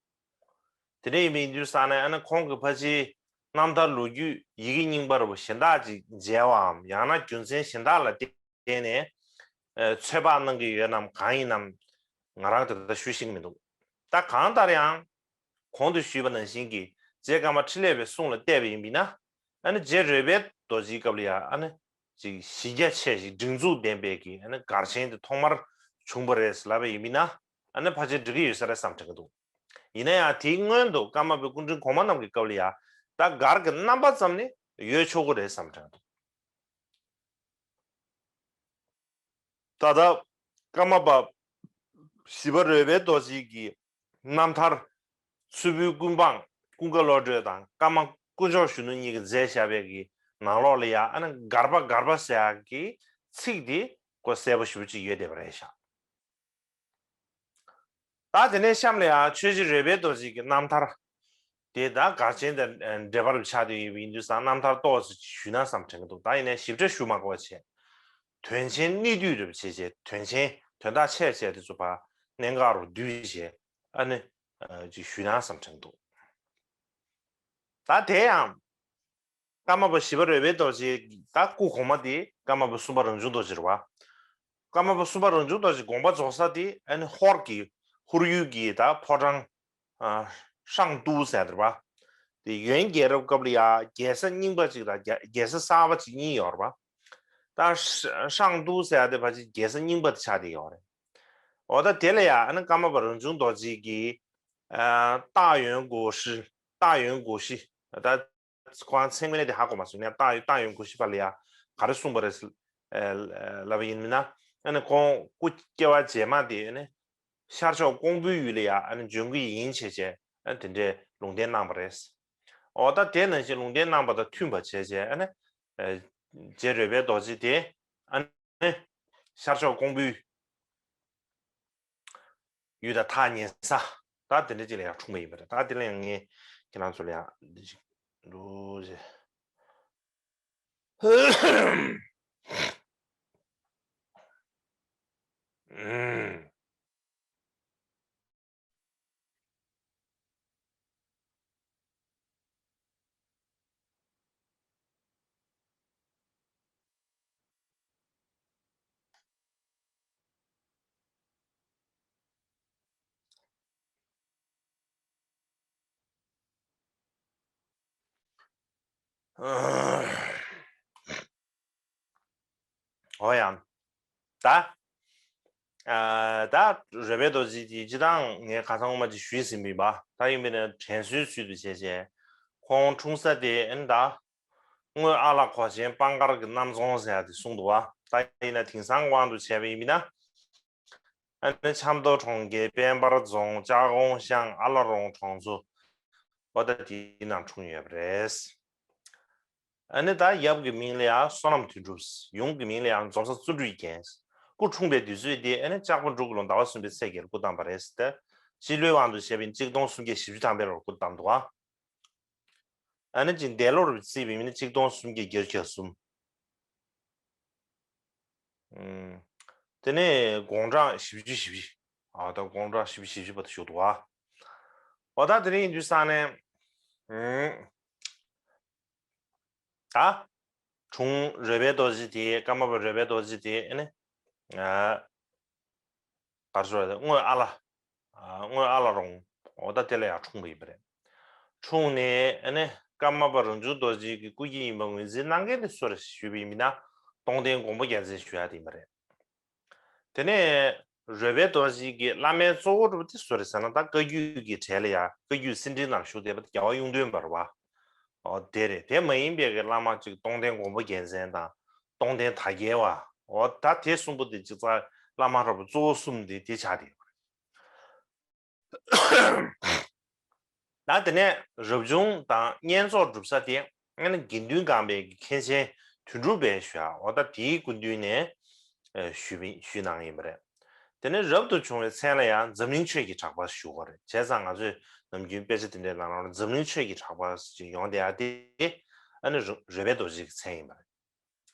དེ་འདྲ་ཡིན་པ་ཡིན་དུས་ཙང་ནས་ཨ་ནི་ཁོང་གིས་ཕལ་ཆེར་རྣམ་ཐར་ལོ་རྒྱུས་ཡི་གེ་རྙིང་པ་རུ་གཞན་དག་ཅིག་མཇལ་བའམ་ཡང་ན་རྒྱུ་མཚན་གཞན་དག་ལ་བརྟེན་ནས་ཚོད་དཔག་གནང་གི་ཡོད་ནམ་གང་ཡིན་ནམ་ང་རང་དེ་ལྟར་ཞུ་ཤེས་ཀྱི་མི་འདུག་ད་གང་ལྟར་ཡང་གོང་དུ་ཞུས་པ་ནང་བཞིན་གྱི་རྗེ་ཀརྨ་འཕྲིན་ལས་པའི་གསུང་ལ་བལྟས་པ་ཡིན་པ་ཡིན་ན། ཨ་ནི་རྗེ་རོལ་པའི་རྡོ་རྗེའི་སྐབས་ལ་ཡང་ཨ་ནི་ཅིག་གཞི་རྒྱ་ཆེ་ཞིང་སྒྲིག་འཛུགས་ལྡན་པའི་གི་ཨ་ནི་གར་ཆེན་དེ་ཐོག་མར་བྱུང་བ་རེད་ལབ་པ་ཡིན་པ་ཡིན་ན་ཨ་ནི་ཕལ་ཆེར་འགྲིག་གི་ཡོད་ས་རེད་བསམ་དྲན་གྱི་འདུག་ཡིན་ན་ཡང་དེའི་སྔོན་དུ་ཀརྨ་པའི་སྐུ་ཕྲེང་གོང་མ་རྣམས་ཀྱི་སྐབས་ལ་ཡང་ད་གར་གྱི་རྣམ་པ་ཙམ་ནི་ཡོད་ཆོག་གི་རེད་བསམ་དྲན་གྱི་འདུག་ད་ལྟ་ཀརྨ་པ་ཞི་བ་རོལ་པའི་རྡོ་རྗེ་གི་རྣམ་ཐར་མཚུར་ཕུའི་ཀུན་སྤངས་ཀུན་དགའ་བློ་གྲོས་དང་ཀརྨ་དཀོན་མཆོག་གཞོན་ནུ་གཉིས་ཀྱིས་མཛད་བཞག་པའི་གི་ནང་ལོགས་ལ་ཡང་ཨ་ནི་སྒར་པ་སྒར་པ་ཟེར་ཡག་གི་ཚིག་དེ་ཀོ་གསལ་པོ་ཞེ་པོ་ཅིག་ཡོད་བསྡད་པ་རེད་ཤག་ད་དེ་ནས་གཤམ་ལ་ཡང་ཆོས་རྗེ་རོལ་པའི་རྡོ་རྗེ་གི་རྣམ་ཐར། དེ་ད་གར་ཆེན་དང་འབྲེལ་བ་རུ་ཆགས་བསྡད་ཡོད་པ་ཡིན་དུས་ཙང་རྣམ་ཐར་ཏོག་ཙམ་ཞུས་ན་བསམ་དྲན་གྱི་འདུག་ད་ཡིན་ནའི་ཞིབ་ཕྲ་ཞུ་མ་དགོས་པ་བྱས། དོན་ཆེན་གནད་བསྡུས་རུ་བྱས་བྱས་དོན་ཆེན་དོན་དག་ཆེ་བྱས་དེ་ཚོ་ཕར་གནད་འགག་རུ་བསྡུས་བྱས་ཨ་ནི་ཅིག་ཞུས་ན་བསམ་དྲན་གྱི་འདུག་ད་དེ་ཡང་། ཀརྨ་པ་ཞི་བ་རོལ་པའི་རྡོ་རྗེ་ད་སྐུ་གོང་མ་དེ་ཀརྨ་པ་གསུམ་པ་རང་བྱུང་རྡོ་རྗེ་རེད་བ། ཀརྨ་པ་གསུམ་པ་རང་བྱུང་རྡོ་རྗེ་དགོངས་པ་རྫོགས་ས་དེ་ཨ་ནི་ཧོར་གྱི་ཧོར་ཡུལ་གྱི་ད་ཕོ་བྲང་ཨ་ཧྲང་ཏུའུ་ཟེར་དེ་རེད་བ། དེ་ཡོན་རྒྱལ་རབས་སྐབས་ལ་ཡ་རྒྱལ་ས་རྙིང་པ་གཅིག་དང་རྒྱ་རྒྱལ་ས་གསར་པ་གཅིག་གཉིས་ཡོད་རེད་བ། ད་ཧྲང་ཏུའུ་ཟེར་ཡ་དེ་ཕལ་ཆེར་རྒྱལ་ས་རྙིང་པ་དེ་ཆགས་བསྡད་ཡོད་རེད། འོ་ད་དེ་ལ་ཡ་ཨ་ནི་ཀརྨ་པ་རང་བྱུང་རྡོ་རྗེ་གིས་ཨ་སྟག་ཡོན་གོ་ཧྲི་སྟག་ཡོན་གོ་ཧྲི་ད། ཁོང་མཚན་དངོས་གནས་དེ་ཧ་གོ་མ་སོང་ནས་ཏང་ཡོན་ཏང་ཡོན་གོ་ཤི་པ་ལ་ཡ་ག་རེ་གསུངས་པ་རེད་ལབ་པ་ཡིན་མིན་ན། ཨ་ནི་ཁོང་སྐུ་སྐྱེ་བ་རྗེས་མ་དེ་ཨ་ནི་ཤར་ཕྱོགས་ཀོང་པོའི་ཡུལ་ལ་ཡ་ཨ་ནི་འབྱོན་གི་ཡིན་བྱས་བྱས་ཨ་ནི་དེ་འདྲའི་ལུང་བསྟན་གནང་བ་རེད། འོ་ད་དེ་ནང་བཞིན་ལུང་བསྟན་གནང་བ་དང་མཐུན་པ་བྱས་བྱས་ཨ་ནི་རྗེ་རོལ་པའི་རྡོ་རྗེ་དེ་ཨ་ནི་ཤར་ཕྱོགས་ཀོང་པོའི་ཡུལ་དང་ཐག་ཉེ་ས། ད་དེ་འདྲ་ཅིག་ལ་ཡང་འཁྲུངས་པ་ཡིན་པ་རེད། ད་དེ་ལ་ཡང་ངས་ཁྱེད་རང་ཚོ་ལ་ཡང་འདི་ཅིག་འགྲོ་ཞེས། འོ་ཡང་། ད། ཨ། ད་རོལ་པའི་རྡོ་རྗེ་དེ་སྤྱིར་བཏང་ངས་ཁ་སང་སྔོན་མ་ཅིག་ཞུས་ཟིན་པ་ཡིན་པ། ད་ཡིན་པས་ན་དྲན་གསོའི་ཚུལ་དུ་བྱས་བྱས། ཁོང་འཁྲུངས་ས་དེ་ཨ་ནི་ད། དངོས་ཨ་ལགས་གོས་ཆེན་སྤང་དཀར་གྱི་གནམ་རྫོང་ཟེར་ཡ་དེ་གསུངས་འདུག་བ། ད་ཡིན་ན་དེང་སང་དབང་དུ་བྱས་པ་ཡིན་ན། ཨ་ནི་ཆབ་མདོ་གྲོང་ཁྱེར་དཔལ་འབར་རྫོང་ལྕགས་གོང་ཤང་ཨ་ལ་རོང་གྲོང་ཚོ། འོ་ད་དེའི་ནང་འཁྲུངས་ཡོད་པ་རེད། ཨ་ནི་ད་ཡབ་ཀྱི་མིང་ལ་ཡང་བསོད་ནམས་དོན་གྲུབ། ཡུམ་གྱི་མིང་ལ་ཡང་འཛོམས་བཟའ་བརྩོན་འགྲུས་རྒྱན། སྐུ་འཁྲུངས་པའི་དུས་ཚོད་དེ་ཨ་ནི་ལྕགས་ཕག་འབྲུག་གི་ལོ་ཟླ་བ་གསུམ་པའི་ཚེས་བརྒྱད་ལ་སྐུ་བལྟམས་པ་རེད་ཟེར་ཏེ། སྤྱི་ལོའི་དབང་དུ་བྱས་པའི་གཅིག་སྟོང་སུམ་བརྒྱ་བཞི་བཅུ་ཐམ་པའི་ལོར་སྐུ་བལྟམས་འདུག་ཨ། ཨ་ནི་ཅིག་འདས་ལོར་བརྩིས་པའི་མི་ནི་གཅིག་སྟོང་སུམ་བརྒྱ་བརྒྱད་ཅུ་གྱ་གསུམ། ཨུམ། དེ་ནས་དགུང་གྲངས་བཞི་བཅུ་ཞེ་བཞི། ཨ། ད་དགུང་གྲངས་བཞི་བཅུ་ཞེ་བཞི་བར་དུ་བཞུགས་འདུག་ཨ། འོ་ད་དེ་རིང་ཡིན་དུས་ཙང་ནས། ཨུམ། ད། དྲུང་རོལ་པའི་རྡོ་རྗེ་དེ། ཀརྨ་པ་རོལ་པའི་རྡོ་རྗེ་དེ་ཨ་ནི། ཨ། ག་རེ་ཟེར་དགོས་རེད། དངོས་ཨ་ལ། ཨ། དངོས་ཨ་ལ་རོང་། འོ་ད་དེ་ལ་ཡང་འཁྲུངས་པ་ཡིན་པ་རེད། འཁྲུངས་ནས་ཨ་ནི་ཀརྨ་པ་རང་བྱུང་རྡོ་རྗེ་གི་སྐུ་སྐྱེ་ཡིན་པ་ངོས་འཛིན་གནང་མཁན་དེ་སུ་རེད་ཞུས་པ་ཡིན་ན། སྟོང་ལྡན་མགོན་པོ་རྒྱལ་མཚན་ཞུ་ཡ་དེ་ཡིན་པ་རེད། དེ་ནས་རོལ་པའི་རྡོ་རྗེ་གི་བླ་མའི་གཙོ་བོ་འདྲ་པོ་དེ་སུ་རེད་ཟེར་ན། ད་བཀའ་བརྒྱུད་ཀྱི་གྲས་ལ་ཡ། བཀའ་བརྒྱུད་གསེར་ཕྲེང་ནང་བཞུགས་བསྡད་པ་དེ་རྒྱལ་བ་གཡུང་སྟོན་པ་རེད་བ། འོ་དེ་རེད། དེ་མ་ཡིན་པའི་གི་བླ་མ་གཅིག་སྟོང་ལྡན་མགོན་པོ་རྒྱལ་མཚན་དང་། སྟོང་ལྡན་དར་རྒྱས་པ། འོ་ད་དེ་གསུམ་པོ་དེ་གཅིག་རྩ་བླ་མ་འདྲ་པོ་གཙོ་བོ་གསུམ་དེ་དེ་ཆགས་བསྡད་ཡོད་རེད། ད་དེ་ནས་རབ་བྱུང་དང་བསྙེན་རྫོགས་སྒྲུབ་ས་དེ་ཨ་ནི་དགེ་འདུན་ཁང་པའི་གི་མཁན་ཆེན་དོན་གྲུབ་པས་ཞུ་ཡ། འོ་ད་དེའི་སྐུ་མདུན་ནས་ཞུས་པ། ཞུས་གནང་ཡིན་པ་རེད། དེ་ནས་རབ་ཏུ་བྱུང་བའི་མཚན་ལ་ཡང་འཛམ་གླིང་ཆོས་ཀྱི་གྲགས་པ་ཞུ་དགོས་རེད། བྱས་ཙང་ང་ཚོས་ནམ་རྒྱུན་དཔེ་ཆ་དེ་འདྲའི་ནང་ལ་འཛམ་གླིང་ཆོས་ཀྱི་གྲགས་པ་ཞེས་ཡོང་བསྡད་ཡ་དེ་ཨ་ནི་རོལ་པའི་རྡོ་རྗེ་གི་མཚན་ཡིན་པ་རེད།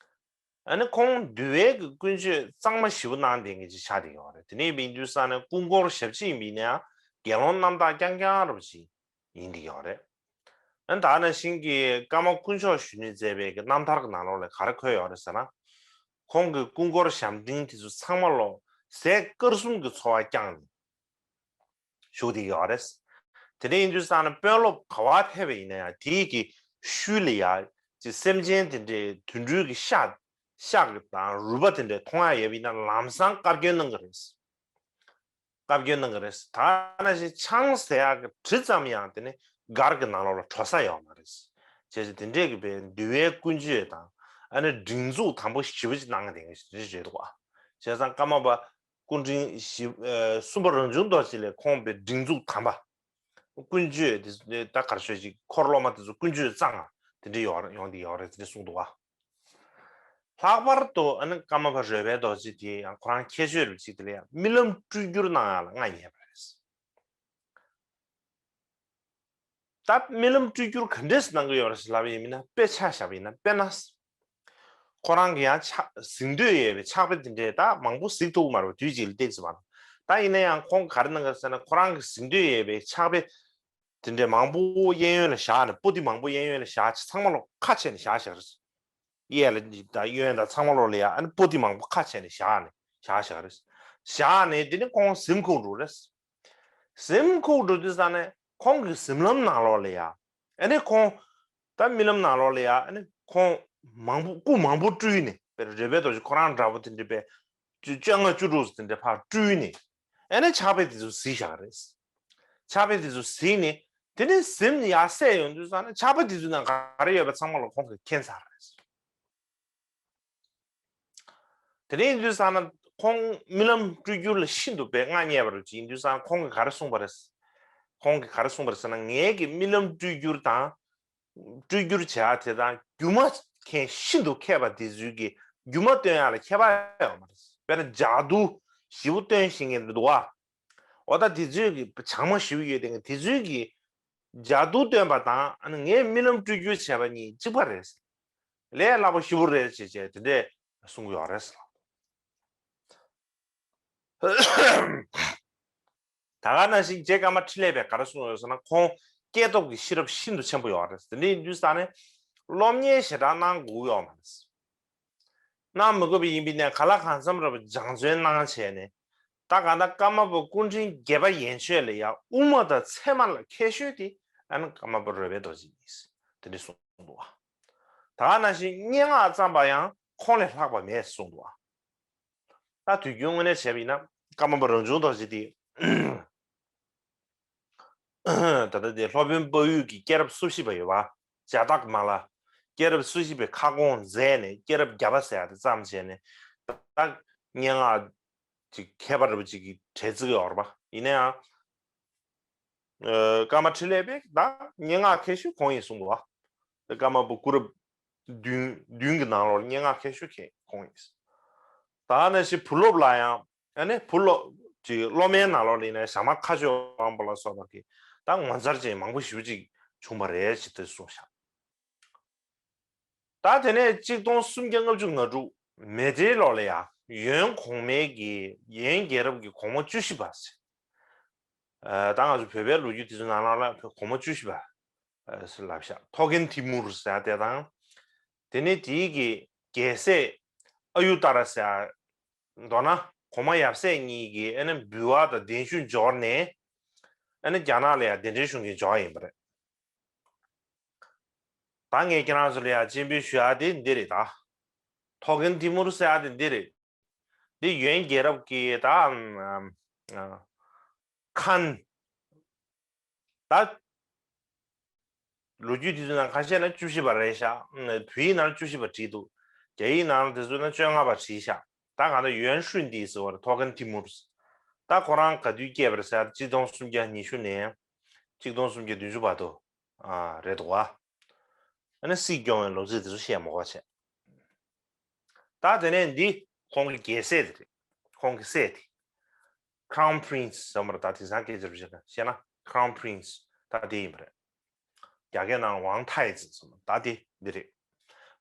ཨ་ནི་ཁོང་འདུལ་བའི་གི་ཀུན་སྤྱོད་གཙང་མ་ཞེ་པོ་གནང་བསྡད་མཁན་ཅིག་ཆགས་བསྡད་ཡོད་རེད། དེ་ནས་ཡིན་དུས་ཙང་ནས་སྐུ་འཁོར་ཞབས་ཕྱི་ཡིན་པ་ཡིན་ན་ཡང་དགེ་སློང་རྣམ་དག་རྐྱང་རྐྱང་འདྲ་པོ་ཅིག་ཡིན་བསྡད་ཡོད་རེད། ཨ་ནི་ད་ག་ནང་བཞིན་གྱི་ཀརྨ་དཀོན་མཆོག་གཞོན་ནུས་མཛད་པའི་གི་རྣམ་ཐར་གྱི་ནང་ལོགས་ལ་ག་རེ་འཁོད་ཡོད་རེད་ཟེར་ན། ཁོང་གི་སྐུ་འཁོར་ཞབས་འབྲིང་དེ་ཚོ་ཚང་མ་ལོ་ཟས་དཀར་གསུམ་གྱི་འཚོ་བ་བསྐྱངས་ནས་བཞུགས་བསྡད་ཡོད་རེད། དེ་འདྲ་ཡིན་དུས་ཙང་ནས་དཔོན་སློབ་ག་པར་ཕེབས་པ་ཡིན་ན་ཡང་དེའི་གི་ཤུལ་ལ་ཡ་ཅིག་སེམས་ཅན་དེ་འདྲའི་དུད་འགྲོའི་གི་ཤ། ཤ་གི་དང་རུས་པ་དེ་འདྲ་མཐོང་ཡ་ཡོད་པ་ཡིན་ན་ལམ་སང་བཀའ་བཀྱོན་གནང་གི་རེད། བཀའ་བཀྱོན་གནང་གི་རེད། ད་ནང་བཞིན་ཆང་ཟེར་ཡག་གི་དྲི་ཙམ་ཡང་དེ་ནི་སྒར་གྱི་ནང་ལོགས་ལ་བྲོ་ས་ཡོད་མ་རེད། བྱས་ཙང་དེ་འདྲས་ཀྱི་པའི་འདུལ་བའི་ཀུན་སྤྱོད་དང་ཨ་ནི་སྒྲིག་འཛུགས་དམ་པོ་ཞེ་པོ་ཅིག་གནང་བསྡད་མཁན་ཞིག་རེད་འདུག་ཨ། བྱས་ཙང་ཀརྨ་པ་སྐུ་ཕྲེང་བཞི། ཨ། གསུམ་པ་རང་བྱུང་རྡོ་རྗེ་ལས་ཁོང་པའི་སྒྲིག་འཛུགས་དམ་པ། ཀུན་སྤྱོད་དེ་ད་ག་རེ་ཞུ་ཅིག་འཁོར་སློབ་མ་དེ་ཚོ་ཀུན་སྤྱོད་གཙང་མ་དེ་འདྲས་ཡོང་ཡོང་བསྡད་ཡོད་རེད་ཟེར་ནས་གསུངས་འདུག་ཨ། ལྷག་པར་དུ་ཨ་ནི་ཀརྨ་པ་རོལ་པའི་རྡོ་རྗེ་དེ་ཡང་ཁོ་རང་ཁྱད་ཆོས་རེ་ཅིག་དེ་ལ་ཡང་རྨི་ལམ་སྤྲུལ་སྒྱུར་གནང་ཡག་ལ་མངའ་བརྙེས་པ་རེད། ད་རྨི་ལམ་སྤྲུལ་སྒྱུར་ག་འདྲས་གནང་གི་ཡོད་རེད་ཟེར་ལབ་པ་ཡིན་ན། དཔེ་ཆ་བཞག་པ་ཡིན་ན། དཔེར་ན་ཁོ་རང་གི་ཡང་ཕྱག་གཟིགས་འདོད་ཡོད་པའི་ཕྱག་དཔེ་དེ་འདྲས་ད་མང་པོ་གཟིགས་ཐུབ་ཀྱི་མ་རེད་པ། དུས་གཅིག་ལ་ཏོག་ཙམ་མ་གཏོགས། ད་ཡིན་ན་ཡང་ཁོང་གིས་ག་རེ་གནང་གི་རེད་ཟེར་ན། ཁོ་རང་གི་གཟིགས་འདོད་ཡོད་པའི་ཕྱག་དཔེ་དེ་འདྲས་མང་པོ་གཡས་གཡོན་ལ་བཞག་ནས། པོ་ཏི་མང་པོ་གཡས་གཡོན་ལ་བཞག་བྱས་ཚང་མ་ལོག་ཁ་ཕྱེ་ནས་བཞག་བཞག་རེད། གཡས་ལ་དང་གཡོན་དང་ཚང་མ་ལོག་ལ་ཡ་ཨ་ནི་པོ་ཏི་མང་པོ་ཁ་ཕྱེ་ནས་བཞག་ནས་བཞག་བཞག་རེད། བཞག་ནས་དེ་ནི་ཁོང་གཟིམ་ཁུག་འགྲོ་རེད། གཟིམ་ཁུག་འགྲོ་དུས་ཙ་ནས་ཁོང་གི་གཟིམ་ལམ་ནང་ལོགས་ལ་ཡ་ཨ་ནི་ཁོང་ད་རྨི་ལམ་ནང་ལོགས་ལ་ཡ་ཨ་ནི་ཁོང་མང་པོ་སྐུ་མང་པོ་སྤྲུལ་ནས། དཔེར་རོལ་པའི་རྡོ་རྗེ་ཁོ་རང་འདྲ་པོ་དེ་འདྲས་པའི་བཅོ་ལྔ་བཅུ་དྲུག་དེ་འདྲས་ཕར་སྤྲུལ་ནས། ཨ་ནི་ཕྱག་དཔེ་དེ་ཚོ་གཟིགས་བཞག་རེད། ཕྱག་དཔེ་དེ་ཚོ་གཟིགས་ནས་དེ་ནས་གཟིམ་ཡར་སད་ཡོང་དུས་ཙ་ནས་ཕྱག་དཔེ་དེ་ཚོའི་ནང་ག་རེ་ཡོད་པ་ཚང་མ་ལ་ཁོང་གིས་མཁྱེན་ཚར་རེད། དེ་ནས་ཡིན་དུས་ཙ་ན་ཁོང་རྨི་ལམ་སྤྲུལ་སྒྱུར་ལ་ཤིན་ཏུ་པའི་མངའ་བརྙེས་པ་རེད། ཅིག་ཡིན་དུས་ཙ་ན་ཁོང་གིས་ག་རེ་གསུངས་པ་རེད། ཁོང་གིས་ག་རེ་གསུངས་པ་རེད་ཟེར་ན། ངའི་གི་རྨི་ལམ་སྤྲུལ་སྒྱུར་དང་། སྤྲུལ་སྒྱུར་བྱེད་ཡག་དེ་དང་སྒྱུ་མ་མཁན་ཤིན་ཏུ་མཁས་པ་དེ་ཚོའི་གི་སྒྱུ་མ་སྟོན་ཡག་ལ་ཁྱད་པར་ཡོད་མ་རེད། དཔེར་ན་ལྗགས་རྡུལ་ཞེ་པོ་སྟོན་ཤེས་མཁན་འདུག་བ། འོ་ད་དེ་ཚོའི་གི་བྱང་མ་ཞེ་པོ་ཡོད་དེ། དེ་ཚོའི་གི་ལྗགས་རྡུལ་སྟོན་པ་དང་ཨ་ནི་ངས་རྨི་ལམ་སྤྲུལ་སྒྱུར་བྱས་པ་གཉིས་གཅིག་པ་རེད། ལས་སླ་པོ་ཞེ་པོ་རེད་ཅེས་བྱས་དེ་འདྲས་གསུང་གི་ཡོད་རེད། ད་ག་ནང་བཞིན་རྗེ་ཀརྨ་འཕྲིན་ལས་པས་ག་རེ་གསུངས་ཡོད་ཟེར་ན། ཁོང་སྐྱེས་སྟོབས་ཀྱི་ཤེས་རབ་ཤིན་ཏུ་ཆེན་པོ་ཡོད་རེད། དེ་འདྲ་ཡིན་དུས་ས་ནས་སློབ་གཉེར་ཞེ་དྲག་གནང་དགོས་ཡོད་མ་རེད། གནང་མི་དགོས་པ་ཡིན་པའི་ནས་ག་ལ་གང་འཚམ་རེ་བ་སྦྱང་བརྩོན་གནང་བྱས་ནས། ད་ག་ན་ཀརྨ་པ་སྐུ་ཕྲེང་བརྒྱད་པ་ཡན་ཆོད་ལ་ཡང་དབུ་མ་དང་ཚད་མ་ལ་མཁས་ཤོས་དེ་ཨ་ནི་ཀརྨ་པ་རོལ་པའི་རྡོ་རྗེ་ཡིན། དེ་འདྲ་གསུངས་འདུག་བ། ད་ག་ནང་བཞིན་སྙན་ངག་བརྩམས་པ་ཡང་ཁོང་ལས་ལྷག་པ་མེད་གསུངས་འདུག་བ། ད་དུས་རྒྱུན་དངོས་གནས་བྱས་པ་ཡིན་ན་ཀརྨ་པ་རང་བྱུང་རྡོ་རྗེ་དེ། ད་ལྟ་དེ་སློབ་དཔོན་དཔལ་ཡུལ་གྱི་སྐྱེས་རབས་སོ་བཞི་པ་ཡོད་པ། ཇ་ཏག་མ་ལ། སྐྱེས་རབས་སོ་བཞི་པའི་ཁ་སྐོང་མཛད་ནས་སྐྱེས་རབས་བརྒྱ་པ་ཟེར་ཡ་དེ་བརྩམས་བྱས་ནས། ད་སྙན་ངག་ཅིག་མཁས་པ་འདྲ་པོ་ཅིག་གི་གྲས་བརྩི་གི་ཡོད་རེད་པ། ཡིན་ན་ཡང་། ཨ། ཀརྨ་འཕྲིན་ལས་པས་ད་སྙན་ངག་མཁས་ཤོས་ཁོང་ཡིན་གསུངས་འདུག་བ། ཀརྨ་པ་སྐུ་རབས་བདུན་བདུན་གྱི་ནང་ལོགས་ལ་སྙན་ངག་མཁས་ཤོས་ཁོང་ཡིན། ད་ནང་བཞིན་བུ་སློབ་ལ་ཡང་། ཨ་ནི་བུ་སློབ་ཀྱི་སློབ་མའི་ནང་ལོགས་ལ་ཡིན་ན་ཞྭ་དམར་མཁའ་སྤྱོད་དབང་པོ་ལ་སོགས་པ་གིས་ད་ངོ་མཚར་ཅན་མང་པོ་ཞེ་པོ་ཅིག་བྱུང་བ་རེད་ཅེས་དེ་གསུངས་ཤག་ད་དེ་ནས་གཅིག་སྟོང་སུམ་བརྒྱ་ལྔ་བཅུ་ང་དྲུག་མེ་སྤྲེལ་ལོ་ལ་ཡང་ཡོན་གོང་མའི་གི་ཡོན་རྒྱལ་རབས་ཀྱི་གོང་མ་བཅུ་བཞི་པ་ཟེར། ཨ། ད་ང་ཚོ་བོད་པའི་ལོ་རྒྱུས་དེ་ཚོ་ནང་ལོགས་ལ་གོང་མ་བཅུ་བཞི་པ་ཟེར་ལབ་ཤག་ཐོ་ཁན་ཐི་མུར་ཟེར་དེ་དང་། དེ་ནས་དེའི་གི་རྒྱལ་སྲས་ཨ་ཡུ་ཏ་ར་ཟེར། མདོར་ན་གོང་མ་ཡབ་སྲས་གཉིས་ཀྱིས་ཨ་ནི་འབུལ་བ་དང་གདན་ཞུ་འབྱོར་ནས། ཨ་ནི་རྒྱ་ནག་ལ་ཡང་གདན་འདྲེན་ཞུ་མཁན་འབྱོར་བ་ཡིན་པ་རེད། ད་ངས་ཁྱེད་རང་ཚོ་ལ་ཡང་སྤྱན་འབུལ་ཞུ་ཡ་དེ་འདི་རེད་ད། ཐོ་ཁན་ཐི་མུར་ཟེར་ཡ་དེ་འདི་རེད། འདི་ཡོན་རྒྱལ་རབས་ཀྱི་ད། ཨམ། ཨམ། ཨ། ཁན། ད། ལོ་རྒྱུས་དེ་ཚོ་ནང་ཁ་ཤས་ན་བཅུ་བཞི་པ་རེད་ཤག་བོད་ཡིག་ནང་བཅུ་བཞི་པ་བྲིས་འདུག་རྒྱ་ཡིག་ནང་དེ་ཚོ་ན་བཅོ་ལྔ་པ་བྲིས་ཤག་ད་གང་ལྟར་ཡོན་ཧྲུན་ཏི་ཟེར་བ་རེད། ཐོ་ཁན་ཐི་མུར། ད་ཁོ་རང་ག་དུས་སྐྱེས་པ་རེད་ཟེར་གཅིག་སྟོང་སུམ་བརྒྱ་ཉི་ཤུ་ནས་གཅིག་སྟོང་སུམ་བརྒྱ་བདུན་ཅུ་བར་དུ། ཨ། རེད་འདུག་བ། ཨ་ནི་སྲིད་སྐྱོང་བའི་ལོ་ཚིགས་དེ་ཚོ་བཤད་མ་དགོས་བྱས། ད་དེ་ནས་འདི་ཁོང་གི་རྒྱལ་སྲས་དེ་རེད། ཁོང་གི་སྲས་དེ། Crown Prince ཟེར་བ་རེད། ད་དེང་སང་སྐད་ཆ་བཤད་ན་Crown Prince ད་དེ་ཡིན་པ་རེད། རྒྱ་སྐད་ནང་ཝང་ཐའི་ཙི་ཟེར་བ་ད་དེ་འདི་རེད།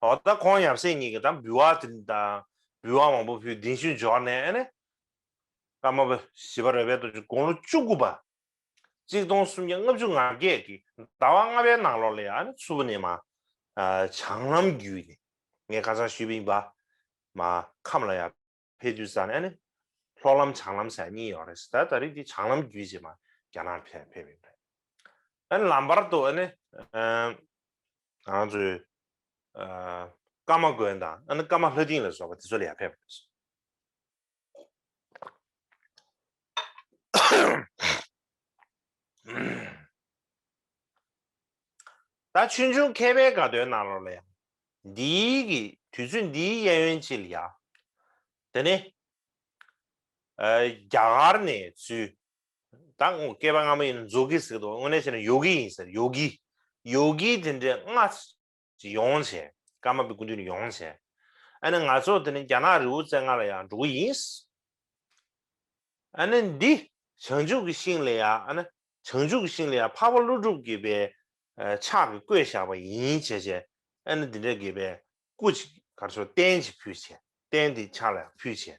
འོ་ད་ཁོང་ཡབ་སྲས་གཉིས་ཀྱིས་ད་འབུལ་བ་དེ་ད་འབུལ་བ་མང་པོ་ཕུལ་གདན་ཞུ་འབྱོར་ནས་ཨ་ནི། ཀརྨ་པ་ཞི་བ་རོལ་པའི་རྡོ་རྗེ་དགུང་ལོ་བཅུ་དགུ་པ། གཅིག་སྟོང་སུམ་བརྒྱ་ལྔ་བཅུ་ང་བརྒྱད་ཀྱི་ཟླ་བ་ལྔ་པའི་ནང་ལོགས་ལ་ཡང་ཨ་ནི་ཚུར་ནས་མ། ཨ། བྱང་ལམ་བརྒྱུད་ནས་ངས་ཁ་སང་ཞུས་པ་ཡིན་པ། མ་ཁམས་ལ་ཡང་ཕེབས་དུས་ཙང་ནས་ཨ་ནི་ལྷོ་ལམ་བྱང་ལམ་ཟེར་གཉིས་ཡོད་རེད། ད་ད་རེས་འདི་བྱང་ལམ་བརྒྱུད་བྱས་མ་རྒྱ་ནག་ཕེབས་ཕེབས་ཡིན་པ་རེད། ཨ་ནི་ལམ་བར་དུ་ཨ་ནི། ཨ། ང་ཚོའི། ཨ། ཀརྨ་དགོན་དང་ཨ་ནི་ཀརྨ་ལྷ་སྡིངས་ལ་སོགས་པ་དེ་ཚོ་ལ་ཡང་ཕེབས་པ་རེད། ད་ཆོས་འབྱུང་མཁས་པའི་དགའ་སྟོན་ནང་ལོགས་ལ་ཡང་འདིའི་གི་དུས་ཚོད་འདིའི་གཡས་གཡོན་ཅིག་ལ་ཡང་དེ་ནི། ཨ། རྒྱ་གར་ནས་ཚུར། ད་སྐྱེས་པ་སྔ་མ་ཡིན་ན་ཛོ་གི་ཟེར་གི་འདུག་དངོས་གནས་བྱས་ན་ཡོ་གི་ཡིན་ཟེར། ཡོ་གི། ཡོ་གི་དེ་འདྲའི་ལྔ་ཅིག་ཡོང་བྱས། ཀརྨ་པའི་སྐུ་མདུན་ནས་ཡོང་བྱས། ཨ་ནི་ང་ཚོ་དེ་ནི་རྒྱ་ནག་རི་བོ་རྩེ་ལྔ་ལ་ཡང་འགྲོ་གི་ཡིན། ཨ་ནི་འདི་བྱང་ཆུབ་ཀྱི་ཤིང་ལ་ཡང་། ཨ་ནི་བྱང་ཆུབ་ཀྱི་ཤིང་ལ་ཡང་འཕགས་པ་ཀླུ་སྒྲུབ་ཀྱི་པའི་ཕྱག་གིས་བརྐོས་བཞག་པ་ཡིན་བྱས་བྱས། ཨ་ནི་འདི་འདྲ་གི་པའི་སྐུ་ཅིག་ག་རེ་ཟེར། རྟེན་ཅིག་ཕུལ་བྱས། རྟེན་འདི་ཕྱག་ལ་ཕུལ་བྱས།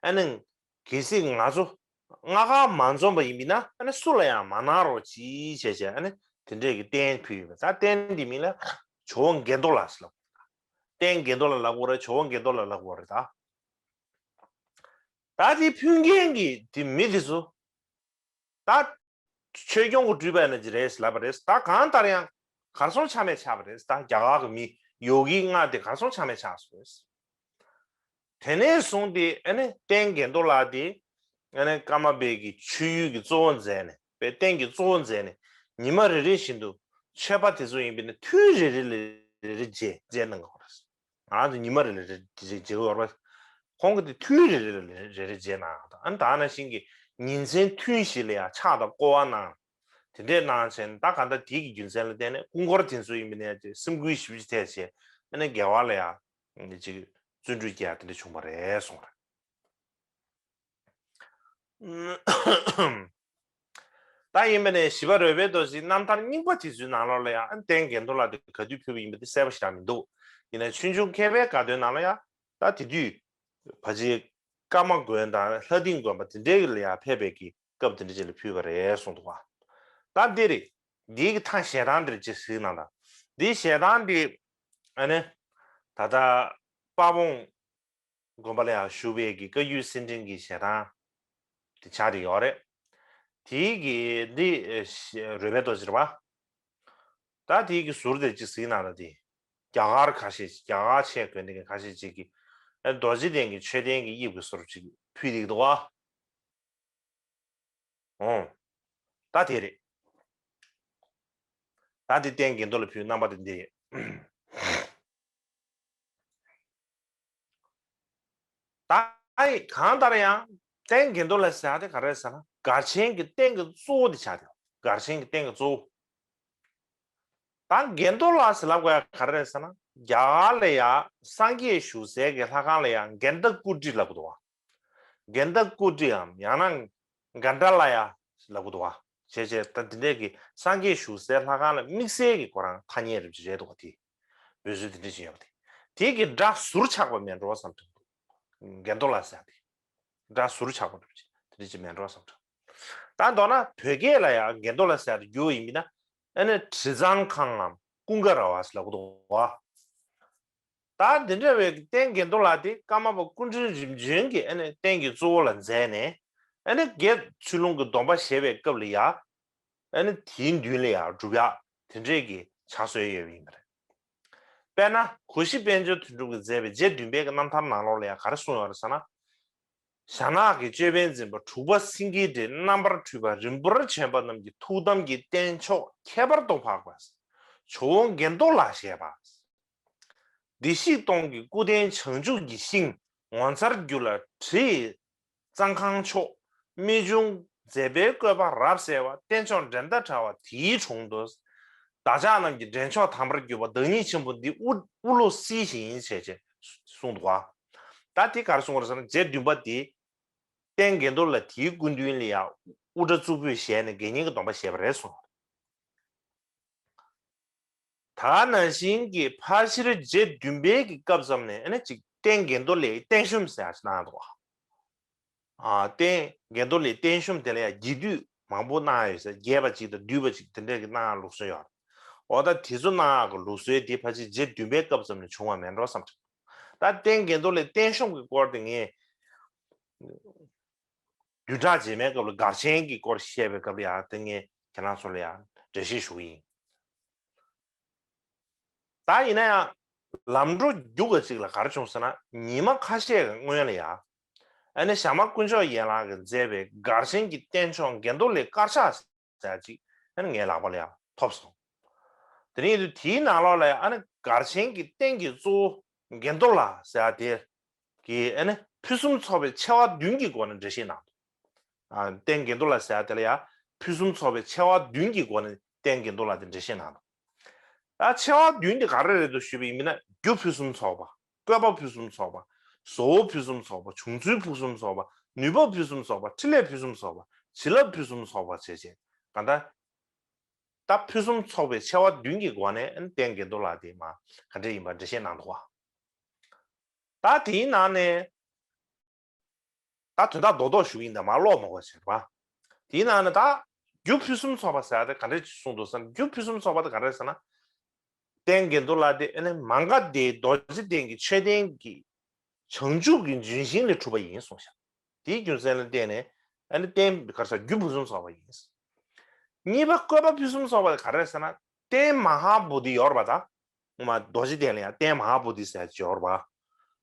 ཨ་ནི་གལ་སྲིད་ང་ཚོ་སྔ་གར་མ་འཛོམས་པ་ཡིན་པ་ན་ཨ་ནི་སུ་ལ་ཡང་མ་གནང་རོགས་གྱིས་བྱས་བྱས། ཨ་ནི་དེ་འདྲས་ཀྱི་རྟེན་ཕུལ་ཡོད་པ། ད་རྟེན་འདི་མིང་ལ་ཇོ་བོ་མགོན་རྡོར་ལ་ཟེར་ལབ། རྟེན་མགོན་རྡོར་ལ་ལབ་དགོས་རེད། ཇོ་བོ་མགོན་རྡོར་ལ་ལབ་དགོས་རེད་ད། ད་དེ་ཕུལ་མཁན་གྱི་དེ་མི་དེ་ཚོ། ད་ཆོས་སྐྱོང་གི་སྤྲུལ་པ་ཡིན་ན་ཅི་རེད་ལབ་པ་རེད། ད་གང་ལྟར་ཡང་གར་སོང་ཆ་མེད་ཆགས་པ་རེད། ད་རྒྱ་གར་གྱི་མི་ཡོ་གི་ལྔ་དེ་གར་སོང་ཆ་མེད་ཆགས་སོང་རེད། དེ་ནས་བཟུང་སྟེ་ཨ་ནི་རྟེན་མགོན་རྡོར་ལགས་དེ་ཨ་ནི་ཀརྨ་པའི་གི་མཆོད་ཡུལ་གྱི་གཙོ་བོ་མཛད་ནས། པའི་རྟེན་གྱི་གཙོ་བོ་མཛད་ནས་ཉི་མ་རེ་རེ་བཞིན་དུ་མཆོད་པ་དེ་ཚོ་ཡིན་པས་ན་ཐུན་རེ་རེ་ལ་རེ་རེ་བརྗེ་བརྗེ་གནང་གི་ཡོད་རེད། ང་ཚོ་ཉི་མ་རེ་ལ་རེ་རེ་བརྗེ་གི་ཡོད་རེད། ཁོང་གིས་དེ་ཐུན་རེ་རེ་ལ་རེ་རེ་བརྗེ་གནང་ཡོད། ཨ་ནི་ད་ནང་བཞིན་གྱི་ཉིན་མཚན་ཐུན་བཞི་ལ་ཡང་ཕྱག་དང་བསྐོར་བ་གནང་། དེ་འདྲས་གནང་བྱས་ནས། ད་གང་ལྟར་དེ་གི་རྒྱུ་མཚན་ལ་བརྟེན་ནས་སྐུ་འཁོར་དེ་ཚོ་ཡིན་པས་ན་སེམས་འགུལ་ཞེ་པོ་ཅིག་ཐེབས་བྱས། ཨ་ནི་དགེ་བ་ལ་ཡང་ཅིག་བརྩོན་འགྲུས་སྐྱེ་ཡ་དེ་འདྲ་བྱུང་བ་རེད་གསུངས་རེད། ད་ཡིན་པ་ནས་ཞི་བ་རོལ་པའི་རྡོ་རྗེའི་རྣམ་ཐར་རྙིང་པ་དེ་ཚོའི་ནང་ལོགས་ལ་ཡང་རྟེན་མགོན་རྡོར་ལ་དེ་ག་དུས་ཕུལ་བ་ཡིན་པ་དེ་གསལ་པོ་ཞེ་དྲག་མི་འདུག་ཡིན་ན་ཆོས་འབྱུང་མཁས་པའི་དགའ་སྟོན་ནང་ལ་ཡང་ད་དེ་དུས་ཕལ་ཆེར་ཀརྨ་དགོན་དང་ལྷ་ལྡིང་དགོན་པ་དེ་འདྲའི་ལ་ཡང་ཕེབས་པའི་གི་སྐབས་དེ་འདྲ་ཅིག་ལ་ཕུལ་བ་རེད་གསུངས་འདུག་བ། ད་འདི་རེད། འདིའི་གི་ཐང་ཞལ་ཐང་འདིར་ཅིག་གཟིགས་གནང་དང་། འདིའི་ཞལ་ཐང་འདི་ཨ་ནི་ད་ལྟ་དཔལ་སྤུངས་དགོན་པ་ལ་ཡང་བཞུགས་པའི་གི་བཀའ་བརྒྱུད་སེ་བྲན་གྱི་ཞལ་ཐང་དེ་ཆགས་བསྡད་ཡོད་རེད། དེའི་གི་འདི་རོལ་པའི་རྡོ་རྗེ་རེད་བ། ད་དེའི་གི་ཟུར་དེ་ཅིག་གཟིགས་གནང་དང་དེ། རྒྱ་གར་ཁ་ཤས་ཅིག་རྒྱ་གར་ཆས་གོན་དེ་གི་ཁ་ཤས་ཅིག་གིས་ཨ་རྡོ་རྗེ་གདན་གྱི་མཆོད་རྟེན་གྱི་དབྱིབས་ཀྱི་བཟོ་འདྲ་ཅིག་ཕུལ་བསྡད་ཀྱི་འདུག་བ། ཨོ། ད་དེ་རེད། ད་དེ་རྟེན་དགེ་འདུན་ལ་ཕུལ་རྣམ་པ་དེ་འདི་རེད། ད་ཨེ་གང་ལྟར་ཡང་རྟེན་དགེ་འདུན་ལ་ཟེར་ཡ་དེ་ག་རེ་རེད་ཟེར་ན་གར་ཆེན་གྱི་རྟེན་གྱི་གཙོ་བོ་དེ་ཆགས་ཏེ་གར་ཆེན་གྱི་རྟེན་གྱི་གཙོ་བོ། ད་དགེ་འདུན་ལ་ཟེར་ལབ་དགོས་ཡ་ག་རེ་རེད་ཟེར་ན་རྒྱ་གར་ལ་ཡ་སངས་རྒྱས་བཞུགས་སའི་གི་ལྷ་ཁང་ལ་ཡ་གནྡྷ་ཀུ་ཊི་ལབ་གི་འདུག་བ། གནྡྷ་ཀུ་ཊི་འམ་ཡང་ན་གནྡྷ་ལ་ཡ་ལབ་གི་འདུག་བ། བྱས་བྱས་ད་འདི་འདྲས་ཀྱི་སངས་རྒྱས་བཞུགས་སའི་ལྷ་ཁང་ལ་དམིགས་བསལ་གྱི་ཁོ་རང་ཐ་སྙད་རེ་བྱས་འདུག་བ། དེ་འབོད་ཚུལ་དེ་འདྲས་ཅིག་ཡོད་པ་དེ། དེ་གི་སྒྲ་ཟུར་ཆག་པ་མེད་འགྲོ་བསམ་དུ་འདུག་དགེ་འདུན་ལ་ཟེར་ཡ་དེ། སྒྲ་ཟུར་ཆག་པ་འགྲོ་བྱས་དེ་འདྲས་ཅིག་མེད་འགྲོ་བསམ་དུ། ད་མདོར་ན་བོད་སྐད་ལ་ཡང་དགེ་འདུན་ལ་ཟེར་ཡ་དེ་བསྒྱུར་བ་ཡིན་པ་ན་ཨ་ནི་དྲི་གཙང་ཁང་ངམ་ཀུན་དགའ་ར་བ་ཟེར་ལབ་གི་འདུག་བ། ད་འདི་འདྲ་བའི་རྟེན་དགེ་འདུན་ལ་དེ་ཀརྨ་པ་སྐུ་ཕྲེང་རིམ་བྱོན་གྱིས་ཨ་ནི་རྟེན་གྱི་གཙོ་བོ་ལ་མཛད་ནས་ཨ་ནི་དགེ་ཚུལ་སློང་གི་སྡོམ་པ་བཞེས་པའི་སྐབས་ལ་ཡ་ཨ་ནི་དེའི་མདུན་ལ་ཡ་སྒྲུབ་ཡག་དེ་འདྲས་ཀྱི་ཕྱག་སྲོལ་ཡོད་པ་ཡིན་པ་རེད། དཔེར་ན་གོ་ཤྲི་དཔལ་འབྱོར་དོན་གྲུབ་ཀྱིས་མཛད་པའི་རྗེ་བདུན་པའི་གི་རྣམ་ཐར་ནང་ལོགས་ལ་ཡ་ག་རེ་གསུངས་ཡོད་རེད་ཟེར་ན། ཞྭ་ནག་གི་ཅོད་པན་འཛིན་པ་འབྲུག་པ་སེང་གེའི་སྒྲས་རྣམ་པར་འཕྲུལ་པ་རིམ་པར་བྱོན་པ་རྣམས་ཀྱི་ཐུགས་དམ་གྱི་རྟེན་མཆོག་ཁྱད་པར་དུ་འཕགས་པ། ཇོ་བོ་དགེ་འདུན་ལ་ཞེས་པ། བདེ་གཤེགས་སྟོང་གི་སྐུ་རྟེན་བྱང་ཆུབ་ཀྱི་ཤིང་ངོ་མཚར་རྒྱུད་ལ་བྲི་ཡི་གཙང་ཁང་མཆོག་རྨད་བྱུང་མཛད་པའི་བཀོད་པ་རབ་གསལ་བ་རྟེན་མཆོག་འགྲན་ཟླ་བྲལ་བ་དེའི་དྲུང་དུ། བདག་ཅག་རྣམས་ཀྱི་འདྲེན་མཆོག་དམ་པར་གྱུར་པ་བདག་ཉིད་ཆེན་པོ་འདི་དབུ་དབུ་བློ་གསལ་ཞིང་ཡིན་བྱས་བྱས་གསུངས་འདུག་བ། ད་དེ་ག་རེ་གསུངས་པ་རེད་ཟེར་ན་རྗེ་བདུན་པ་དེ་རྟེན་དགེ་འདུན་ལ་དེའི་སྐུ་མདུན་ལ་ཡང་དབུ་སྐྲ་གཙུག་ཕུད་བཞེས་ནས་དགེ་བསྙེན་གྱི་སྡོམ་པ་བཞེས་པ་རེད་གསུངས། ད་ནང་བཞིན་གྱི་ཕལ་ཆེར་རྗེ་བདུན་པའི་གི་སྐབས་ཙམ་ནས་ཨ་ནི་ཅིག་རྟེན་དགེ་འདུན་ལས་བརྟན་གཞོམ་ཟེར་ཡག་ཅིག་གནང་འདུག་ཨ་རྟེན་དགེ་འདུན་ལས་བརྟན་གཞོམ་དེ་ལ་ཡང་རྒྱས་བསྡུས་མང་པོ་གནང་ཡོད་ཟེར། རྒྱས་པ་ཅིག་དང་བསྡུས་པ་ཅིག་དེ་འདྲས་ཀྱི་གནང་ཡག་ལུགས་སྲོལ་ཡོད། འོ་ད་དེ་ཚོ་གནང་ཡག་གི་ལུགས་སྲོལ་དེ་ཕལ་ཆེར་རྗེ་བདུན་པའི་སྐབས་ཙམ་ནས་བྱུང་བ་མེད་འགྲོ་བསམ་གྱི། ད་རྟེན་དགེ་འདུན་ལས་བརྟན་གཞོམ་གྱི་སྐོར་དེ་ངས་བདུན་ཕྲག་རྗེས་མའི་སྐབས་ལ་སྒར་ཆེན་གྱི་སྐོར་བཤད་པའི་སྐབས་ལ་ཡང་དེ་ངས་ཁྱེད་རང་ཚོ་ལ་ཡང་འགྲེལ་བཤད་ཞུ་གི་ཡིན། ད་ཡིན་ན་ཡང་ལམ་འགྲོ་རྒྱུགས་པ་ཅིག་ལ་ག་རེ་བྱུང་ཟེར་ན་ཉི་མ་ཁ་ཤས་ཀྱི་སྔོན་ལ་ཡང་ཨ་ནི་ཞྭ་དམར་དཀོན་མཆོག་ཡན་ལག་གིས་མཛད་པའི་སྒར་ཆེན་གྱི་རྟེན་མཆོག་དགེ་འདུན་ལས་དཀར་ཆག་ཟེར་ཡག་ཅིག་ཨ་ནི་ངའི་ལག་པ་ལ་ཡང་ཐོབ་སོང་། དེ་ནས་དུས་དེའི་ནང་ལོགས་ལ་ཡང་ཨ་ནི་སྒར་ཆེན་གྱི་རྟེན་གྱི་གཙོ་བོ་དགེ་འདུན་ལ་ཟེར་ཡག་དེ་གི་ཨ་ནི་ཕུན་སུམ་ཚོགས་པའི་ཆེ་བ་བདུན་གྱི་སྒོ་ནས་འགྲེལ་བཤད་གནང་འདུག་ཨ་རྟེན་དགེ་འདུན་ལ་ཟེར་ཡག་དེ་ལ་ཡང་ཕུན་སུམ་ཚོགས་པའི་ཆེ་བ་བདུན་གྱི་སྒོ་ནས་རྟེན་དགེ་འདུན་ལ་དེ་འགྲེལ་བཤད་གནང་འདུག་ད་ཆེ་བ་བདུན་དེ་ག་རེ་རེད་འདུག་ཞུས་པ་ཡིན་ན་རྒྱུ་ཕུན་སུམ་ཚོགས་པ། བཀོད་པ་ཕུན་སུམ་ཚོགས་པ། བཟོ་བོ་ཕུན་སུམ་ཚོགས་པ། བྱུང་ཚུལ་ཕུན་སུམ་ཚོགས་པ། ནུས་པ་ཕུན་སུམ་ཚོགས་པ། འཕྲིན་ལས་ཕུན་སུམ་ཚོགས་པ། བྱིན་རླབས་ཕུན་སུམ་ཚོགས་པ་བྱས་བྱས་གང་ལྟར། ད་ཕུན་སུམ་ཚོགས་པའི་ཆེ་བ་བདུན་གྱི་སྒོ་ནས་རྟེན་དགེ་འདུན་ལ་དེ་མ་ག་འདྲ་ཡིན་པ་འགྲེལ་བཤད་གནང་འདུག་བ། ད་དེའི་ནང་ནས་ད་དོན་དག་རྡོག་རྡོག་ཞུ་གི་ཡིན་ད་མ་ཀློག་མ་དགོས་བྱས་པ། དེའི་ནང་ནས་ད་རྒྱུ་ཕུན་སུམ་ཚོགས་པ་ཟེར་ཡག་དེ་ག་འདྲ་གསུངས་འདུག་ཟེར་ན་རྒྱུ་ཕུན་སུམ་ཚོགས་པ་དེ་ག་འདྲ་ཟེར་ན། རྟེན་དགེ་འདུན་ལ་དེ་ཨ་ནི་མ་ག་དྷའི་རྡོ་རྗེ་གདན་གྱི་མཆོད་རྟེན་གྱི་བྱང་ཆུབ་ཀྱི་ལྗོན་ཤིང་ལས་གྲུབ་པ་ཡིན་གསུངས་ཤག་དེའི་རྒྱུ་མཚན་ལ་བརྟེན་ནས་ཨ་ནི་རྟེན་ག་རེ་ཟེར་རྒྱུ་ཕུན་སུམ་ཚོགས་པ་ཡིན། གཉིས་པ་བཀོད་པ་ཕུན་སུམ་ཚོགས་པ་ག་རེ་ཟེར་ན་རྟེན་མ་ཧཱ་བོ་དྷི་ཡོད་རེད་པ་ད། ངོ་མ་རྡོ་རྗེ་གདན་ལ་ཡང་རྟེན་མ་ཧཱ་བོ་དྷི་ཟེར་ཡག་ཅིག་ཡོད་རེད་པ།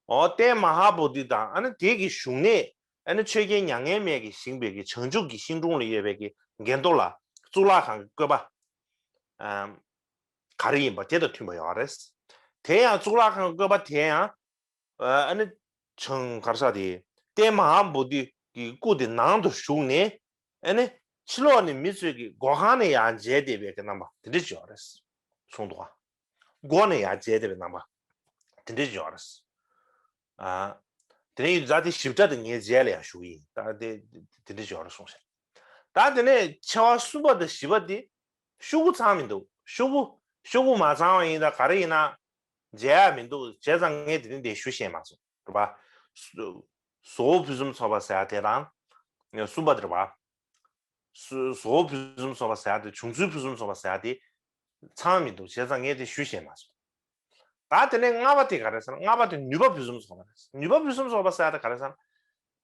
འོ་རྟེན་མ་ཧཱ་བོ་དྷི་དང་ཨ་ནི་དེ་གི་བཞུགས་གནས་ཨ་ནི་ཆོས་རྒྱལ་མྱ་ངན་མེད་ཀྱིས་བཞེངས་པའི་གི་བྱང་ཆུབ་ཀྱི་ཤིང་དྲུང་ལ་ཡོད་པའི་གི་དགེ་འདུན་ལ་གཙུག་ལག་ཁང་གི་བཀོད་པ་ཨམ་ག་རེ་ཡིན་པ་དེ་དང་མཐུན་པ་ཡོད་རེད། དེ་ཡང་གཙུག་ལག་ཁང་གི་བཀོད་པ་དེ་ཡང་ཨ་ནི་བྱང་ག་རེ་ཟེར་དེ་རྟེན་མ་ཧཱ་བོ་དྷི་གི་སྐུ་དེ་ནང་དུ་བཞུགས་ནས་ཨ་ནི་ཕྱི་ལོགས་ནས་མི་ཚོས་ཀྱི་སྒོ་ཁང་ནས་ཡར་མཇལ་བསྡད་པའི་གི་རྣམ་པ་དེ་འདྲ་ཅིག་ཡོད་རེད། གསུངས་འདུག་ག་སྒོ་ནས་ཡར་མཇལ་བསྡད་པའི་རྣམ་པ་དེ་འདྲ་ཅིག་ཡོད་རེད། ཨ། དེ་ནས་ཡུལ་ཛ་དེ་ཞིབ་ཕྲ་དེ་ངའི་རྗེས་ལ་ཡང་ཞུ་གི་ཡིན། ད་དེ་དེ་འདྲ་ཅིག་ཡོད་རེད་གསུངས་ཤག་ད་དེ་ནས་ཆེ་བ་གསུམ་པ་དང་བཞི་པ་དེ་ཤོག་གུ་ཚང་མི་འདུག་ཤོག་གུ་ཤོག་གུ་མ་ཚང་བ་ཡིན་ད་ག་རེ་ཡིན་ན། མཇལ་ཡ་མི་འདུག་བྱས་ཙང་ངས་དེ་རིང་དེ་ཞུ་ཤེས་མ་སོང་རེད་པ། བཟོ་བོ་ཕུན་སུམ་ཚོགས་པ་ཟེར་ཡ་དེ་དང་། གསུམ་པ་དེ་རེད་པ། བཟོ་བོ་ཕུན་སུམ་ཚོགས་པ་ཟེར་ཡ་དེ་བྱུང་ཚུལ་ཕུན་སུམ་ཚོགས་པ་ཟེར་ཡ་དེ་ཚང་མི་འདུག་བྱས་ཙང་ངས་དེ་ཞུ་ཤེས་མ་སོང་། ད་དེ་ནས་ལྔ་པ་དེ་ག་རེ་ཟེར་ན། ལྔ་པ་དེ་ནུས་པ་ཕུན་སུམ་ཚོགས་པ་རེད། ནུས་པ་ཕུན་སུམ་ཚོགས་པ་ཟེར་ཡ་དེ་ག་རེ་ཟེར་ན།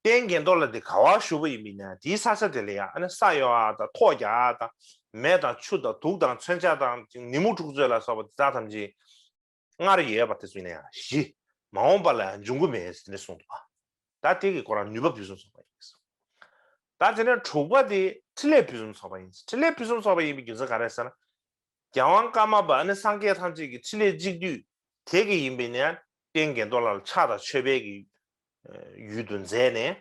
རྟེན་གྱེན་ལྡོག་ལ་དེ་ག་བ་བཞུགས་པ་ཡིན་མིན་ན་དེའི་ས་ཆ་དེ་ལ་ཡང་ཨ་ནི་ས་གཡོ་བ་དང་ཐོག་རྒྱག་པ་དང་མེ་དང་ཆུ་དང་དུག་དང་མཚོན་ཆ་དང་ནི་མུ་འཁྲུག་རྩོད་ལ་སོགས་པ་དེ་དག་ཐམས་ཅད་སྔར་ཡོད་པ་དེ་ཚོ་ཡིན་ན་ཡང་ཞི། མ་འོངས་པ་ལ་ཡང་འབྱུང་གི་མེད་ཟེར་ནས་གསུངས་འདུག་ད་དེ་གི་ཁོ་རང་ནུས་པ་ཕུན་སུམ་ཚོགས་པ་ཡིན། ད་དེ་ནས་དྲུག་པ་དེ་ཕྲིན་ལས་ཕུན་སུམ་ཚོགས་པ་ཡིན། ཕྲིན་ལས་ཕུན་སུམ་ཚོགས་པ་ཡིན་པའི་རྒྱུ་མཚན་ག་རེ་ཟེར་ན། རྒྱལ་དབང་ཀརྨ་པ་ཨ་ནི་སངས་རྒྱས་ཐམས་ཅད་ཀྱི་ཕྲིན་ལས་གཅིག་བསྡུས་དེ་གི་ཡིན་པས་ན་རྟེན་གྱེན་ལྡོག་ལ་ཕྱག་དང་མཆོད་པའི་གི་ཡུལ་དུ་མཛད་ནས།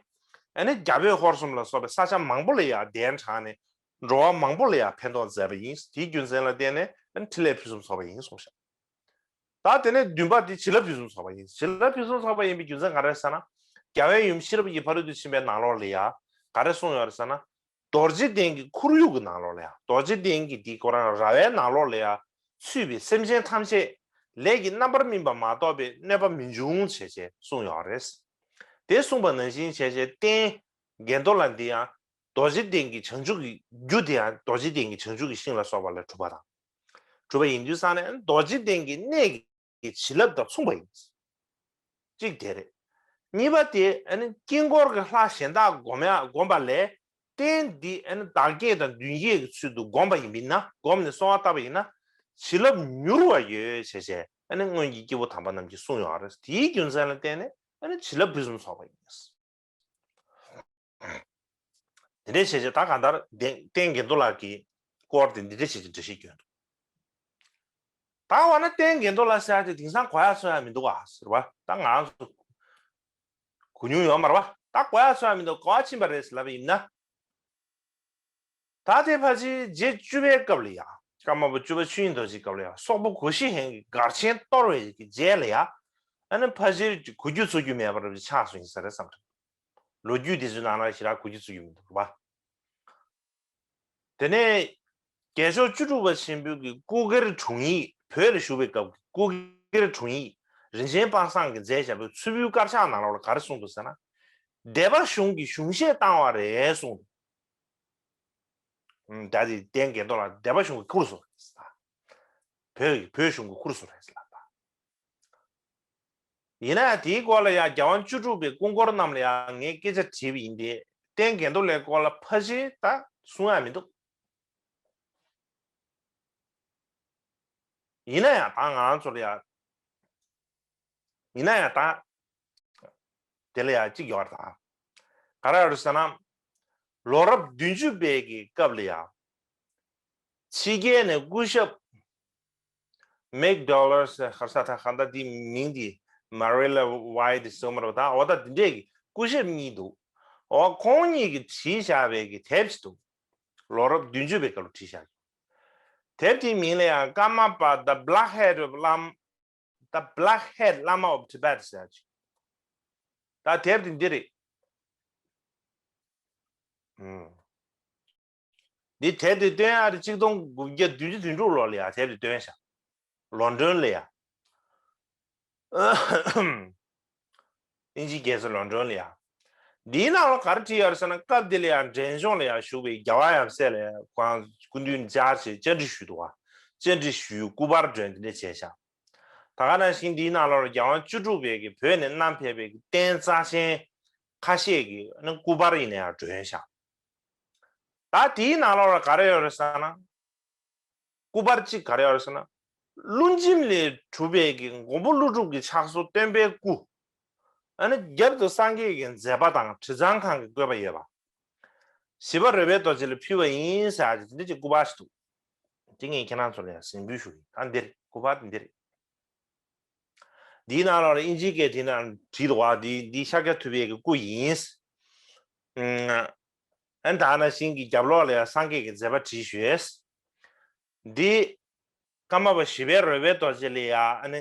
ཨ་ནི་རྒྱ་བོད་ཧོར་གསུམ་ལ་སོགས་པའི་ས་ཆ་མང་པོ་ལ་ཡང་གདན་དྲངས་ནས་འགྲོ་བ་མང་པོ་ལ་ཡང་ཕན་ཐོགས་མཛད་པ་ཡིན། དེའི་རྒྱུ་མཚན་ལ་བརྟེན་ནས་ཨ་ནི་ཕྲིན་ལས་ཕུན་སུམ་ཚོགས་པ་ཡིན་གསུངས་ཤག་ད་དེ་ནས་བདུན་པ་དེ་བྱིན་རླབས་ཕུན་སུམ་ཚོགས་པ་ཡིན། བྱིན་རླབས་ཕུན་སུམ་ཚོགས་པ་ཡིན་པའི་རྒྱུ་མཚན་ག་རེ་ཟེར་ན། རྒྱལ་བའི་ཡུམ་ཤེས་རབ་ཀྱི་ཕ་རོལ་ཏུ་ཕྱིན་པའི་ནང་ལོགས་ལ་ཡང་ག་རེ་གསུངས་ཡོད་རེད་ཟེར་ན། རྡོ་རྗེ་གདན་གྱི་ཁོར་ཡུག་གི་ནང་ལོགས་ལ་ཡང་རྡོ་རྗེ་གདན་གྱི་དེ་ཁོ་རང་ར་བའི་ནང་ལོགས་ལ་ཡང་ཚུད་པའི་སེམས་ཅན་ཐམས་ཅད་ལས་ཀྱི་རྣམ་པར་སྨིན་པ་མ་གཏོགས་པའི་གནོད་པ་མི་འབྱུང་བྱས་བྱས་གསུངས་ཡོད་རེད། དེ་གསུངས་པ་ནང་བཞིན་བྱས་བྱས་རྟེན་གྱེན་ལྡོག་ལ་འདི་ཡང་རྡོ་རྗེ་གདན་གྱི་བྱང་ཆུབ་ཀྱི་རྒྱུ་དེ་ཡང་རྡོ་རྗེ་གདན་གྱི་བྱང་ཆུབ་ཀྱི་ཤིང་ལ་སོགས་པ་ལས་གྲུབ་པ་དང་། གྲུབ་པ་ཡིན་དུས་ཙང་ནས་རྡོ་རྗེ་གདན་གྱི་གནས་ཀྱི་བྱིན་རླབས་དང་མཚུངས་པ་ཡིན། གཅིག་དེ་རེད། གཉིས་པ་དེ་ཨ་ནི་དཀྱིལ་འཁོར་གྱི་ལྷ་གཞན་དག་བསྒོམ་ཡ་བསྒོམ་པ་ལས་རྟེན་འདི་ཨ་ནི་བདག་བསྐྱེད་དང་མདུན་བསྐྱེད་ཀྱི་ཚུལ་དུ་བསྒོམ་པ་ཡིན་པས་ན། བསྒོམས་ནས་གསོལ་བ་བཏབ་པ་ཡིན་ན་བྱིན་རླབས་མྱུར་བ་ཡོད་ཅེས་བྱས་ཨ་ནི་སྔོན་གྱི་སྐྱེས་བུ་དམ་པ་རྣམས་ཀྱིས་གསུངས་ཡོད་རེད། དེའི་རྒྱུ་མཚན་ལ་བརྟེན་ནས་ཨ་ནི་བྱིན་རླབས་ཕུན་སུམ་ཚོགས་པ་ཡིན། དེ་འདྲའི་བྱས་བྱས་ད་གང་ལྟར་རྟེན་རྟེན་གྱེན་ལྡོག་ལ་གི་སྐོར་དེ་འདི་འདྲའི་བྱས་བྱས་འགྲེལ་བཤད་སྐྱོན་འདུག་ད་འོ་ན་རྟེན་གྱེན་ལྡོག་ལ་ཟེར་ཡ་དེ་དེང་སང་གོ་ཡ་ཚོར་ཡ་མི་འདུག་ག་ཟེར་བ། ད་ང་ཚོ་གོ་མྱོང་ཡོད་མ་རེད་བ། ད་གོ་ཡ་ཚོར་ཡ་མི་འདུག་ག་པར་ཕྱིན་པ་རེད་ཟེར་ལབ་པ་ཡིན་ན། ད་དེ་ཕལ་ཆེར་རྗེ་བཅུ་པའི་སྐབས་ལ་ཡ། ཀརྨ་པ་བཅུ་པ་ཆོས་དབྱིངས་རྡོ་རྗེའི་སྐབས་ལ་ཡ་སོག་པོ་གོ་ཤྲི་ཧན་གྱི་སྒར་ཆེན་གཏོར་བའི་གི་རྗེས་ལ་ཡ། ཨ་ནི་ཕལ་ཆེར་གོ་རྒྱུ་ཚོར་རྒྱུ་མེད་པར་ཆགས་སོང་ཡིན་ས་རེད་བསམ་ཐུབ། ལོ་རྒྱུས་དེ་ཚོའི་ནང་ལ་ཞེ་དྲག་གོ་རྒྱུ་ཚོར་རྒྱུ་མི་འདུག་བ། དེ་ནས་རྒྱལ་མཆོག་བཅུ་དྲུག་པ་ཆེན་པོའི་གི་སྐུ་སྒེར་དྲུང་ཡིག་བོད་ལ་བཞུགས་པའི་སྐབས་ཀྱི་སྐུ་སྒེར་དྲུང་ཡིག་རིན་ཆེན་པ་སངས་ཀྱིས་མཛད་བཞག་པའི་མཚུར་ཕུའི་དཀར་ཆག་ནང་ལོགས་ལ་ག་རེ་གསུངས་འདུག་ཟེར་ན། སྡེ་པ་གཞུང་གི་གཞུང་བཞེས་བཏང་བ་རེད་གསུངས་འདུག་ད་དེ་རྟེན་གྱེན་ལྡོག་ལ་སྡེ་པ་གཞུང་གི་ཁུར་སོ་རེད་ཟེར། བོད་ཀྱི་བོད་གཞུང་གི་ཁུར་སོ་རེད་ཟེར་ལ། ཡིན་ན་ཡང་དེའི་སྐོར་ལ་ཡང་རྒྱལ་དབང་བཅུ་དྲུག་པའི་སྐུ་འཁོར་རྣམས་ལ་ཡང་ངས་སྐད་ཆ་དྲིས་པ་ཡིན་ཏེ། རྟེན་གྱེན་ལྡོག་ལའི་སྐོར་ལ་ཕལ་ཆེར་ད་གསུང་ཡ་མི་འདུག་ཡིན་ན་ཡང་ད་ང་རང་ཚོ་ལ་ཡང་། ཡིན་ན་ཡང་ད་དེ་ལ་ཡང་གཅིག་ཡོད་རེད་ད། ག་རེ་ཡོད་རེད་ཟེར་ན། ལོ་རབས་བདུན་ཅུ་པའི་གི་སྐབས་ལ་ཡང་། ཕྱི་རྒྱལ་ནས་སྐུ་ཞབས་མེག་ཌོ་ལར་ཟེར་ཧར་ས་ཐ་ཧ་ད་དེ་མིང་དེ་མ་རི་ལ་ཝའི་ཏི་ཟེར་མ་རེད་ད། འོ་ད་དེ་འདྲས་ཀྱི་སྐུ་ཞབས་གཉིས་འདུག་འོ་ཁོང་གཉིས་ཀྱིས་བྲིས་བཞག་པའི་གི་དེབ་ཅིག་འདུག་ལོ་རབས་བདུན་ཅུ་པའི་སྐབས་ལ་བྲིས་བཞག་དེབ་དེའི་མིང་ལ་ཡང་ཀརྨ་པ་The Black Head of Lama The Black Head Lama of Tibet ཟེར་ཡ་ཅིག་ད་དེབ་དེ་འདི་རེད། ཨུམ། འདི་དེབ་དེ་བཏོན་ཡ་དེ་གཅིག་སྟོང་དགུ་བརྒྱ་བདུན་ཅུ་དོན་དྲུག་ལོ་ལ་ཡ་དེབ་དེ་བཏོན་ཤག་ལོན་ཌོན་ལ་ཡ། དབྱིན་ཇིའི་རྒྱལ་ས་ལོན་ཌོན་ལ་ཡ། འདིའི་ནང་ལ་ག་རེ་བྲིས་ཡོད་རེད་ཟེར་ན། སྐབས་དེ་ལ་ཡང་འབྲས་ལྗོངས་ལ་ཡང་བཞུགས་པའི་རྒྱལ་བ་ཡབ་སྲས་ལ་ཡང་ཁོང་སྐུ་མདུན་བཅར་བྱས་བཅར་འདྲི་ཞུས་འདུག་བ། བཅར་འདྲི་ཞུས། སྐུ་པར་སྒྲོན་དེ་འདྲ་བྱས་ཤག་ད་ག་ནང་བཞིན་འདིའི་ནང་ལོགས་ལ་རྒྱལ་དབང་བཅུ་དྲུག་པའི་གི་བོད་ནས་བསྣམས་ཕེབས་པའི་གི་རྟེན་རྩ་ཆེན་ཁ་ཤས་ཀྱི་ནི་སྐུ་པར་ཡིན་ན་ཡང་སྒྲོན་ཤག་ད་དེའི་ནང་ལོགས་ལ་ག་རེ་ཡོད་རེད་ཟེར་ན། སྐུ་པར་གཅིག་ག་རེ་ཡོད་རེད་ཟེར་ན། ཀླུ་འཇིམ་ལས་གྲུབ་པའི་གི་མགོན་པོ་ཀླུ་སྒྲུབ་ཀྱི་ཕྱག་བཟོ་སྟོན་པའི་སྐུ། ཨ་ནི་རྒྱབ་ཏུ་སངས་རྒྱས་ཀྱི་མཛད་པ་དང་དྲི་གཙང་ཁང་གི་བཀོད་པ་ཡོད་པ། ཞི་བ་རོལ་པའི་རྡོ་རྗེ་ལ་ཕུལ་བ་ཡིན་ཟེར་ཡ་དེ་འདྲ་ཅིག་སྐུ་པར་ཞིག་འདུག་དེ་ངས་ཁྱེད་རང་ཚོ་ལ་ཡང་གཟིགས་འབུལ་ཞུ་གི་ཡིན། ད་འདིར་སྐུ་པར་དེ་འདིར། འདིའི་ནང་ལོགས་ལ་དབྱིན་ཇིའི་སྐད་དེ་ནང་བྲིས་འདུག་བ། འདི་འདི་ཤཱཀྱ་ཐུབ་པའི་གི་སྐུ་ཡིན། ཨ་ནི་ད་ནང་བཞིན་གྱི་རྒྱབ་ལོགས་ལ་ཡང་སངས་རྒྱས་ཀྱི་མཛད་པ་བྲིས་ཞོལ། འདི་ཀརྨ་པ་ཞི་བའི་རོལ་པའི་རྡོ་རྗེ་ལ་ཡང་ཨ་ནི་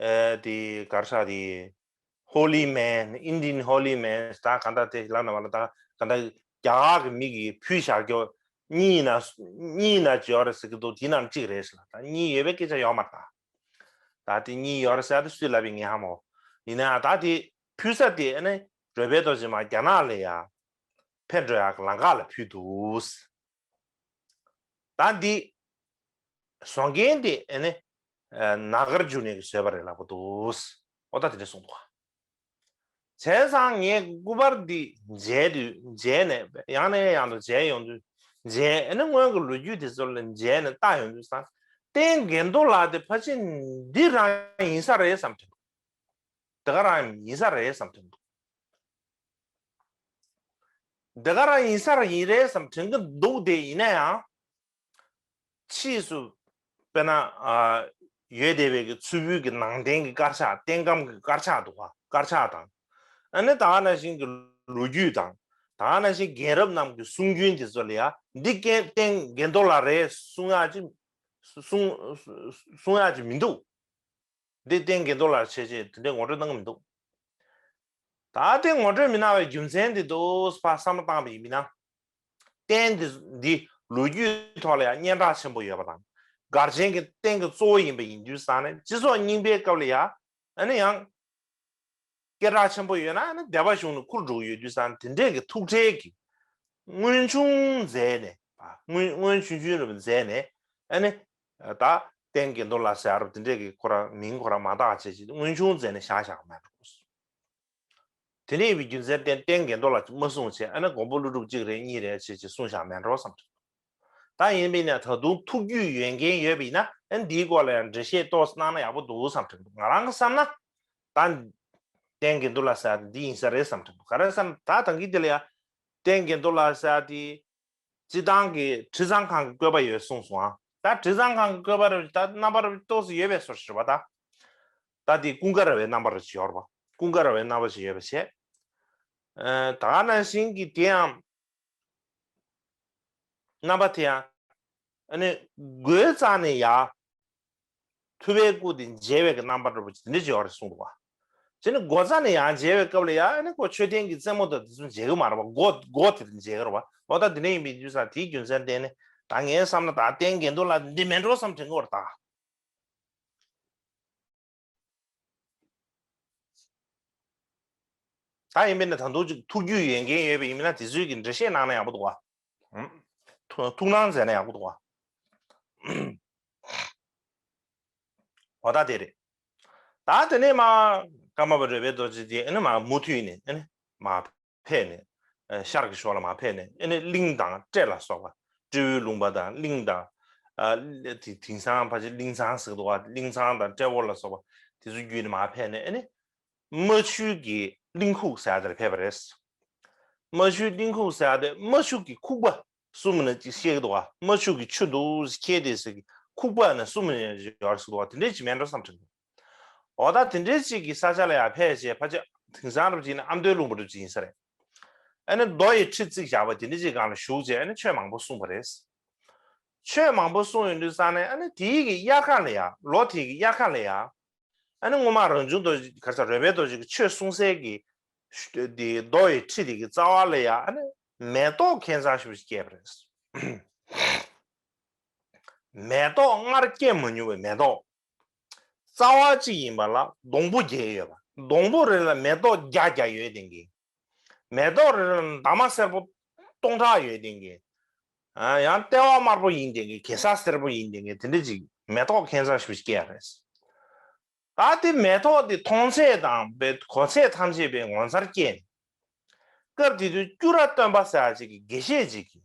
ཨ་དེ་གར་ས་དེ་Holy Man, Indian Holy Man ད་ག་འདྲ་དེ་ལབ་ན་མ་ལ་ད་ག་འདྲ་རྒྱ་གར་གྱི་མི་གིས་ཕུལ་བཞག་རྒྱུ་གཉིས་ན་གཉིས་ན་ཅི་ཡོད་རེད་ཟེར་གི་འདུག་དེ་ནང་གཅིག་རེད་ཟེར་ལ། ད་གཉིས་ཡོད་པའི་སྐད་ཆ་ཡོད་མ་རེད་ད། ད་དེ་གཉིས་ཡོད་རེད་ཟེར་ཏེ་སུས་ལབ་པའི་ངས་ཧ་མ་གོ། ཡིན་ན་ཡང་ད་དེ་ཕུལ་ས་དེ་ཨ་ནི་རོལ་པའི་རྡོ་རྗེ་མ་རྒྱ་ནག་ལ་ཡ་ཕེབས་འགྲོ་ཡག་གི་ལམ་ཁ་ལ་ཕུལ་འདུག། ད་འདི་བཟོ་མཁན་དེ་ཨ་ནི་ཨ་ན་གར་ཇུ་ནི་གིས་བཟོས་པ་རེད་ལབ་པ་འདུག། ཨོ་ད་དེ་འདྲ་གསུངས་འདུག། བྱས་ཙང་ངས་སྐུ་པར་འདི་མཇལ་དུས་མཇལ་ནས་ཡང་ནས་ཡང་དུ་མཇལ་ཡོང་དུས་མཇལ་ཨ་ནི་སྔོན་གྱི་ལོ་རྒྱུས་དེ་ཚོ་ལ་མཇལ་ནས་ལྟ་ཡོང་དུས་ཙང་ཏན་གེན་དོ་ལགས་དེ་ཕལ་ཆེར་འདི་རང་ཡིན་ས་རེད་བསམ་དྲན་འདུག། དེ་ག་རང་ཡིན་ས་རེད་བསམ་དྲན་འདུག། དེ་ག་རང་ཡིན་ས་རེད་ཡིན་རེད་བསམ་དྲན་གྱི་འདུག། དེ་ཡིན་ན་ཡང་ཕྱིས་སུ་དཔེར་ན་ཨ་ཡོད་བསྡད་པའི་གི་མཚུར་ཕུའི་གི་ནང་རྟེན་གྱི་དཀར་ཆག་རྟེན་སྒམ་གྱི་དཀར་ཆག་འདུག་ག་དཀར་ཆག་དང་། ཨ་ནི་ད་ག་ནང་བཞིན་གྱི་ལོ་རྒྱུས་དང་ད་ག་ནང་བཞིན་རྒན་རབས་རྣམས་ཀྱི་གསུང་རྒྱུན་དེ་ཚོ་ལ་ཡ་འདི་ཀན་ཏན་གེན་དོ་ལགས་རེད་གསུང་ཡག་ཅིག་གསུང་གསུང་ཡག་ཅིག་མི་འདུག། འདི་ཏན་གེན་དོ་ལགས་བྱས་རྗེས་དེ་འདྲའི་ངོ་སྤྲོད་གནང་གི་མི་འདུག། ད་ལྟའི་ངོ་སྤྲོད་མི་གནང་བའི་རྒྱུ་མཚན་འདི་འདུག་ཕར་བསམ་བློ་བཏང་བ་ཡིན་མིན་ན། རྟེན་འདི་འདི་ལོ་རྒྱུས་ཐོག་ལ་ཡང་སྙན་གྲགས་ཆེན་པོ་ཡོད་པ་དང་གལ་ཆེན་གྱི་རྟེན་གྱི་གཙོ་བོ་ཡིན་པ་ཡིན་དུས་ཙང་ནས་སྤྱི་ཚོགས་རྙིང་པའི་སྐབས་ལ་ཡང་ཨ་ནི་ཡང་སྐད་གྲགས་ཆེན་པོ་ཡོད་ན་ཨ་ནི་སྡེ་པ་གཞུང་ནས་ཁུར་འགྲོ་གི་ཡོད་དུས་ཙང་དེ་འདྲས་ཀྱི་ཐུགས་ཁྲལ་གྱིས་སྔོན་བྱུང་མཛད་ནས་སྔོན་སྔོན་བྱུང་བྱུང་རུ་མཛད་ནས་ཨ་ནི་ད་རྟེན་གེན་དོ་ལགས་ཟེར་ཡ་རུ་དེ་འདྲས་ཀྱི་ཁོ་རང་མིང་ཁོ་རང་མ་བཏགས་བྱས་ཀྱི་སྔོན་བྱུང་མཛད་ནས་བཞག་བཞག་མེད་འགྲོ། དེ་ནས་ཡིན་པའི་རྒྱུ་མཚན་ཏན་ཏན་གེན་དོ་ལགས་མ་གསུངས་བྱས་ཨ་ནི་མགོན་པོ་ཀླུ་སྒྲུབ་གཅིག་རེད་གཉིས་རེད་བྱས་ཀྱི་གསུངས་བཞག་མེད་འགྲོ་བསམ་གྱི་འདུག། ད་ཡིན་པས་ན་ད་དུང་ཐུགས་རྒྱུས་ཡོད་མཁན་ཡོད་པ་ཡིན་ན་ཨ་ནི་འདིའི་སྐོར་ལ་ཡང་འགྲེལ་བཤད་ཏོག་ཙམ་གནང་ན་ཡག་པོ་འདུག་བསམ་གྱི་འདུག། ང་རང་གི་བསམ་ན་ད་ཏན་གེན་དོ་ལགས་ཟེར་ཡ་འདི་ཡིན་ས་རེད་བསམ་གྱི་འདུག། ག་རེ་བསམ་ད་ད་གིན་དེ་ལ་ཡ་ཏན་གེན་དོ་ལགས་ཟེར་ཡ་དེ། སྤྱི་བཏང་གི་དྲི་གཙང་ཁང་གི་བཀོད་པ་ཡོད་གསུངས་སོང་ཨ། ད་དྲི་གཙང་ཁང་གི་བཀོད་པ་རུ་ད་རྣམ་པ་རུ་ཏོག་ཙམ་ཡོད་པའི་སོར་ཞིག་རེད་པ་ད། ད་དེ་ཀུན་དགའ་ར་བའི་རྣམ་པ་རུ་ཅིག་ཡོད་རེད་པ། ཀུན་དགའ་ར་བའི་རྣམ་པ་ཞིག་ཡོད་པ་བྱས། ཨ་ད་ག་ནང་བཞིན་གྱི་དེའང་རྣམ་པ་དེ་ཡང་ཨ་ནི་སྒོའི་རྩ་ནས་ཡར། ཐུབ་པའི་སྐུ་དེ་མཇལ་བའི་གི་རྣམ་པ་འདྲ་པོ་ཅིག་དེ་འདྲ་ཅིག་ཡོད་རེད་གསུངས་འདུག་བ། དེ་ནི་སྒོ་རྩ་ནས་ཡར་མཇལ་བའི་སྐབས་ལ་ཡང་ཨ་ནི་ཁོ་མཆོད་རྟེན་གྱི་རྩེ་མོ་དང་དེ་ཚོ་མཇལ་གི་མ་རེད་བ། སྒོ་སྒོ་དེ་དེ་མཇལ་གི་རེད་བ། འོ་ད་དེ་འདྲ་ཡིན་པའི་དུས་ཙང་དེའི་རྒྱུ་མཚན་བརྟེན་ནས་ད་ངའི་བསམ་ན་ད་རྟེན་གེན་དོ་ལགས་འདི་མིན་འགྲོ་བསམ་དྲན་གི་ཡོད་རེད་ད། ད་ཡིན་པས་ན་ད་དུང་ཅིག་ཐུགས་རྒྱུས་ཡོད་མཁན་ཡོད་པ་ཡིན་ན་དེ་ཚོའི་གི་འགྲེལ་བཤད་གནང་ན་ཡག་པོ་འདུག་བ། ཧུམ། ཐུགས་ཐུགས་སྣང་མཛད་ན་ཡག་པོ་འདུག་བ། འོ་ད་དེ་རེད། ད་དེ་ནས་མ་ཀརྨ་པ་རོལ་པའི་རྡོ་རྗེ་དེ་ཨ་ནི་མ་མུ་མཐུད་ནས་ཨ་ནི་མ་ཕེབས་ནས་ཨ་ཤར་གྱི་ཕྱོགས་ལ་མ་ཕེབས་ནས་ཨ་ནི་གླིང་དང་སྤྲེལ་ལ་སོགས་པ་སྤྲེའུའི་ལུང་པ་དང་གླིང་དང་ཨ་དེ་དེང་སང་ཕལ་ཆེར་གླིང་ཚང་ཟེར་གི་འདུག་བ། གླིང་ཚང་དང་སྤྲེལ་བོ་ལ་སོགས་པ་དེ་ཚོ་བརྒྱུད་ནས་མ་ཕེབས་ནས་ཨ་ནི་རྨ་ཆུའི་གི་གླིང་ཁུག་ཟེར་ཡ་དེར་ཕེབས་པ་རེད། རྨ་ཆུའི་གླིང་ཁུག་ཟེར་ཡ་དེ་རྨ་ཆུ་གི་ཁུག་པ་གསུམ་ནས་ཅིག་བཤད་ཀྱི་འདུག་བ། རྨ་ཆུ་གི་ཆུ་འདུག་ཁྱེད་དེ་ཟེར་གི་ཁུག་པ་ནས་གསུམ་ནས་ཡོད་ཟེར་གི་འདུག་བ། དེ་འདྲས་ཅིག་མེད་འགྲོ་བསམ་དྲན་འདུག། འོ་ད་དེ་འདྲའི་གཅིག་གི་ས་ཆ་ལ་ཡང་ཕེབས་བྱས་ཕལ་ཆེར་དེང་སང་རབ་ཅིག་ནི་ཨ་མདོའི་ལུང་པ་འདྲ་ཅིག་ཡིན་ས་རེད། ཨ་ནི་རྡོ་ཡི་ཁྲི་བརྩིགས་བཞག་པ་དེ་འདྲ་ཅིག་སྒང་ལ་བཞུགས་བྱས་ཨ་ནི་ཆོས་མང་པོ་གསུངས་པ་རེད། ཆོས་མང་པོ་གསུངས་ཡོང་དུས་ཙང་ནས་ཨ་ནི་དེའི་གི་དབྱར་ཁ་ལ་ཡ་ལོ་དེའི་གི་དབྱར་ཁ་ལ་ཡ་ཨ་ནི་སྔོན་མ་རང་བྱུང་རྡོ་རྗེ་ག་རེ་ཟེར་རོལ་པའི་རྡོ་རྗེ་གི་ཆོས་གསུང་སའི་གི་དེ་རྡོ་ཡི་ཁྲི་དེ་གི་རྩ་བ་ལ་ཡ་ཨ་ནི་མེ་ཏོག་ཁེ་མཚར་ཞེ་པོ་ཅིག་སྐྱེས་པ་རེད། མེ་ཏོག་སྔར་སྐྱེས་མ་མྱོང་བའི་མེ་ཏོག་རྩ་བ་གཅིག་ཡིན་པ་ལ་སྡོང་པོ་བརྒྱད་ཡོད་པ། སྡོང་པོ་རེ་ལ་མེ་ཏོག་བརྒྱ་བརྒྱ་ཡོད་བསྡད་མཁན། མེ་ཏོག་རེ་ལ་འདབ་མ་སེར་པོ་སྟོང་ཕྲག་ཡོད་བསྡད་མཁན། ཨ་ཡང་ལྟེ་བ་དམར་པོ་ཡིན་བསྡད་མཁན་གེ་སར་སེར་པོ་ཡིན་བསྡད་མཁན་དེ་འདྲ་ཅིག་མེ་ཏོག་ཁེ་མཚར་ཞེ་པོ་ཅིག་སྐྱེས་རེད། ད་དེ་མེ་ཏོག་དེ་མཐོང་ཚད་དང་པའི་གོ་ཚད་ཐམས་ཅད་པའི་ངོ་མཚར་སྐྱེས་ནས། སྐབས་དེ་དུས་སྐྱུ་ར་སྟོན་པ་ཟེར་ཡ་ཅིག་གི་དགེ་བཤེས་ཅིག་གིས།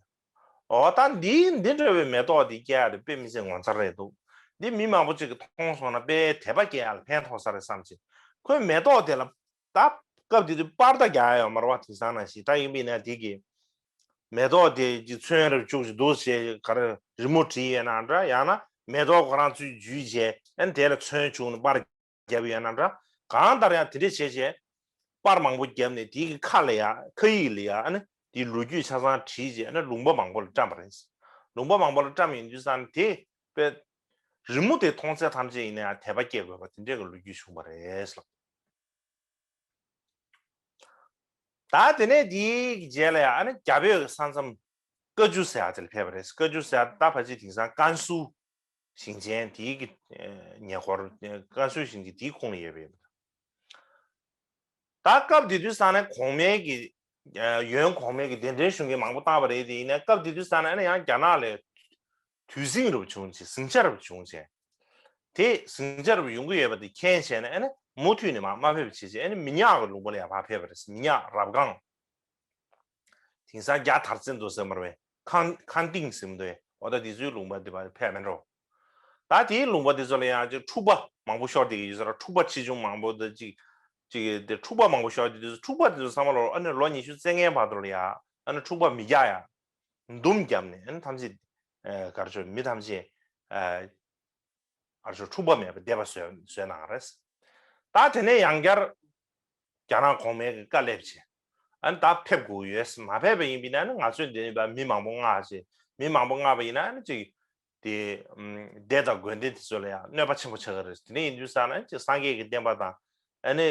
འོ་ད་འདི་འདི་འདྲ་བའི་མེ་ཏོག་འདི་སྐྱེ་ཡ་དེ་དཔེ་མི་སྲིད་ངོ་མཚར་རེད་འདུག། འདི་མི་མང་པོ་ཅིག་གིས་མཐོང་སོང་ན་དཔེ་དད་པ་སྐྱེ་ཡ་ལ་ཕན་ཐོགས་ས་རེད་བསམ་བྱས། ཁོས་མེ་ཏོག་དེ་ལ་ད་སྐབས་དེ་དུས་པར་ད་རྒྱག་ཡ་ཡོད་མ་རེད་བ། དེང་སང་ནང་བཞིན་ད་ཡིན་པས་ན་དེ་གི་མེ་ཏོག་དེ་གི་ཚོན་རེ་བཅུག་ཅིག་འདུག་ཟེར་ག་རེ་རི་མོ་བྲིས་ཡོད་ན་འདྲ། ཡང་ན་མེ་ཏོག་ཁོ་རང་ཚོས་འཇུས་བྱས་ཨ་ནི་དེ་ལ་ཚོན་བྱུགས་ནས་པར་བརྒྱབ་ཡོད་ན་འདྲ། གང་ལྟར་ཡང་དེ་འདྲ་བྱས་བྱས་པར་མང་པོ་བརྒྱབ་ནས་དེའི་གི་ཁ་ལ་ཡ་ཁ་ཡིག་ལ་ཡ་ཨ་ནི་དེའི་ལོ་རྒྱུས་ཆ་ཚང་བྲིས་བྱས་ཨ་ནི་ལུང་པ་མང་པོ་ལ་བཀྲམ་པ་རེད། ལུང་པ་མང་པོ་ལ་བཀྲམ་ཡོང་དུས་ཙང་ནས་དེ་དཔེ་རི་མོ་དེ་མཐོང་ཚད་ཐམས་ཅད་ཡིན་ན་ཡང་དད་པ་སྐྱེ་དགོས་པ་དེ་འདྲའི་གི་ལོ་རྒྱུས་བྱུང་བ་རེད་ལགས། ད་དེ་ནས་དེའི་རྗེས་ལ་ཡང་ཨ་ནི་རྒྱ་བོད་ཀྱི་ས་མཚམས་ཀ་ཇུ་ཟེར་ཡ་དེ་ལ་ཕེབས་པ་རེད། ཀ་ཇུ་ཟེར་ཡ་ད་ཕལ་ཆེར་དེང་སང་ཀན་སུའུ། ཞིང་ཆེན་དེའི་གི་ཉེ་འཁོར་ཀན་སུའུ་ཞིང་ཆེན་དེའི་ཁོངས་ལ་ཡོད་པ་ཡིན་པ། ད་སྐབས་དེ་དུས་ས་ནས་གོང་མའི་གི་ཡོན་གོང་མའི་གི་གདན་འདྲེན་ཞུ་མཁན་མང་པོ་བཏང་བ་རེད། དེ་ཡིན་ན་སྐབས་དེ་དུས་ས་ནས་ཡང་རྒྱ་ནག་ལ་དུས་ཟིང་རབ་བྱུང་ཆེ་ཟིང་ཆ་རབ་བྱུང་ཆེ། དེ་ཟིང་ཆ་རབ་ཡོང་གི་ཡོད་པ་དེ་མཁྱེན་བྱས་ནས་ཨ་ནི་མུ་མཐུད་ནས་མ་མ་ཕེབས་བྱས་བྱས་ཨ་ནི་མི་ཉག་གི་ལུང་པ་ལ་ཡང་མ་ཕེབས་པ་རེད། མི་ཉག་རབ་སྒང་དེང་སང་རྒྱ་དར་ཚེ་འདུག་ཟེར་མ་རེད་པས། ཁང་ཁང་ཏིང་ཟེར་མི་འདུག་པས། འོ་ད་དེ་ཚོའི་ལུང་པ་དེ་བ་ཕེབས་མེད་འགྲོ། ད་དེའི་ལུང་པ་དེ་ཚོ་ལ་ཡང་ཅིག་འཁྲུག་པ་མང་པོ་ཤོར་བསྡད་ཀྱི་ཡོད་ས་རེད། འཁྲུག་པ་ཆེ་ཆུང་མང་པོ་དང་ཅིག་ཅིག་དེ་འཁྲུག་པ་མང་པོ་ཤོར་བསྡད་དུས་འཁྲུག་པ་དེ་ཚོ་ཚང་མ་ལོ་ཨ་ནི་ལོ་ཉི་ཤུ་རྩ་ལྔའི་བར་དུ་ལ་ཡང་ཨ་ནི་འཁྲུག་པ་མི་རྒྱག་ཡ་འདུམ་བརྒྱབ་ནས་ཨ་ནི་ཐམས་ཅད་གར་ཆོ་མི་ཐམས་ཅད་གར་ཆོ་འཁྲུག་པ་མེད་པ་བསྡད་པ་བཟོས་བཟོས་གནང་རེད། ད་དེ་ནས་ཡང་བསྐྱར་རྒྱ་ནག་གོང་མའི་གི་བཀའ་སླེབས་བྱས་ཨ་ནི་ད་ཕེབས་དགོས་ཡོད། མ་ཕེབས་པ་ཡིན་པ་ཡིན་ན་ཨ་ནི་ང་ཚོས་འདི་ནས་མི་མང་པོ་མངགས་བྱས་མི་མང་པོ་མངགས་པ་ཡིན་ན་ཨ་ནི་ཅིག་དེ་སྡེ་དང་དགོན་སྡེ་དེ་ཚོ་ལ་ཡང་གནོད་པ་ཆེན་པོ་ཆགས་ཀྱི་རེད། དེ་ནས་ཡིན་དུས་ཙང་ན་ཅིག་སངས་རྒྱས་ཀྱི་བསྟན་པ་དང་ཨ་ནི་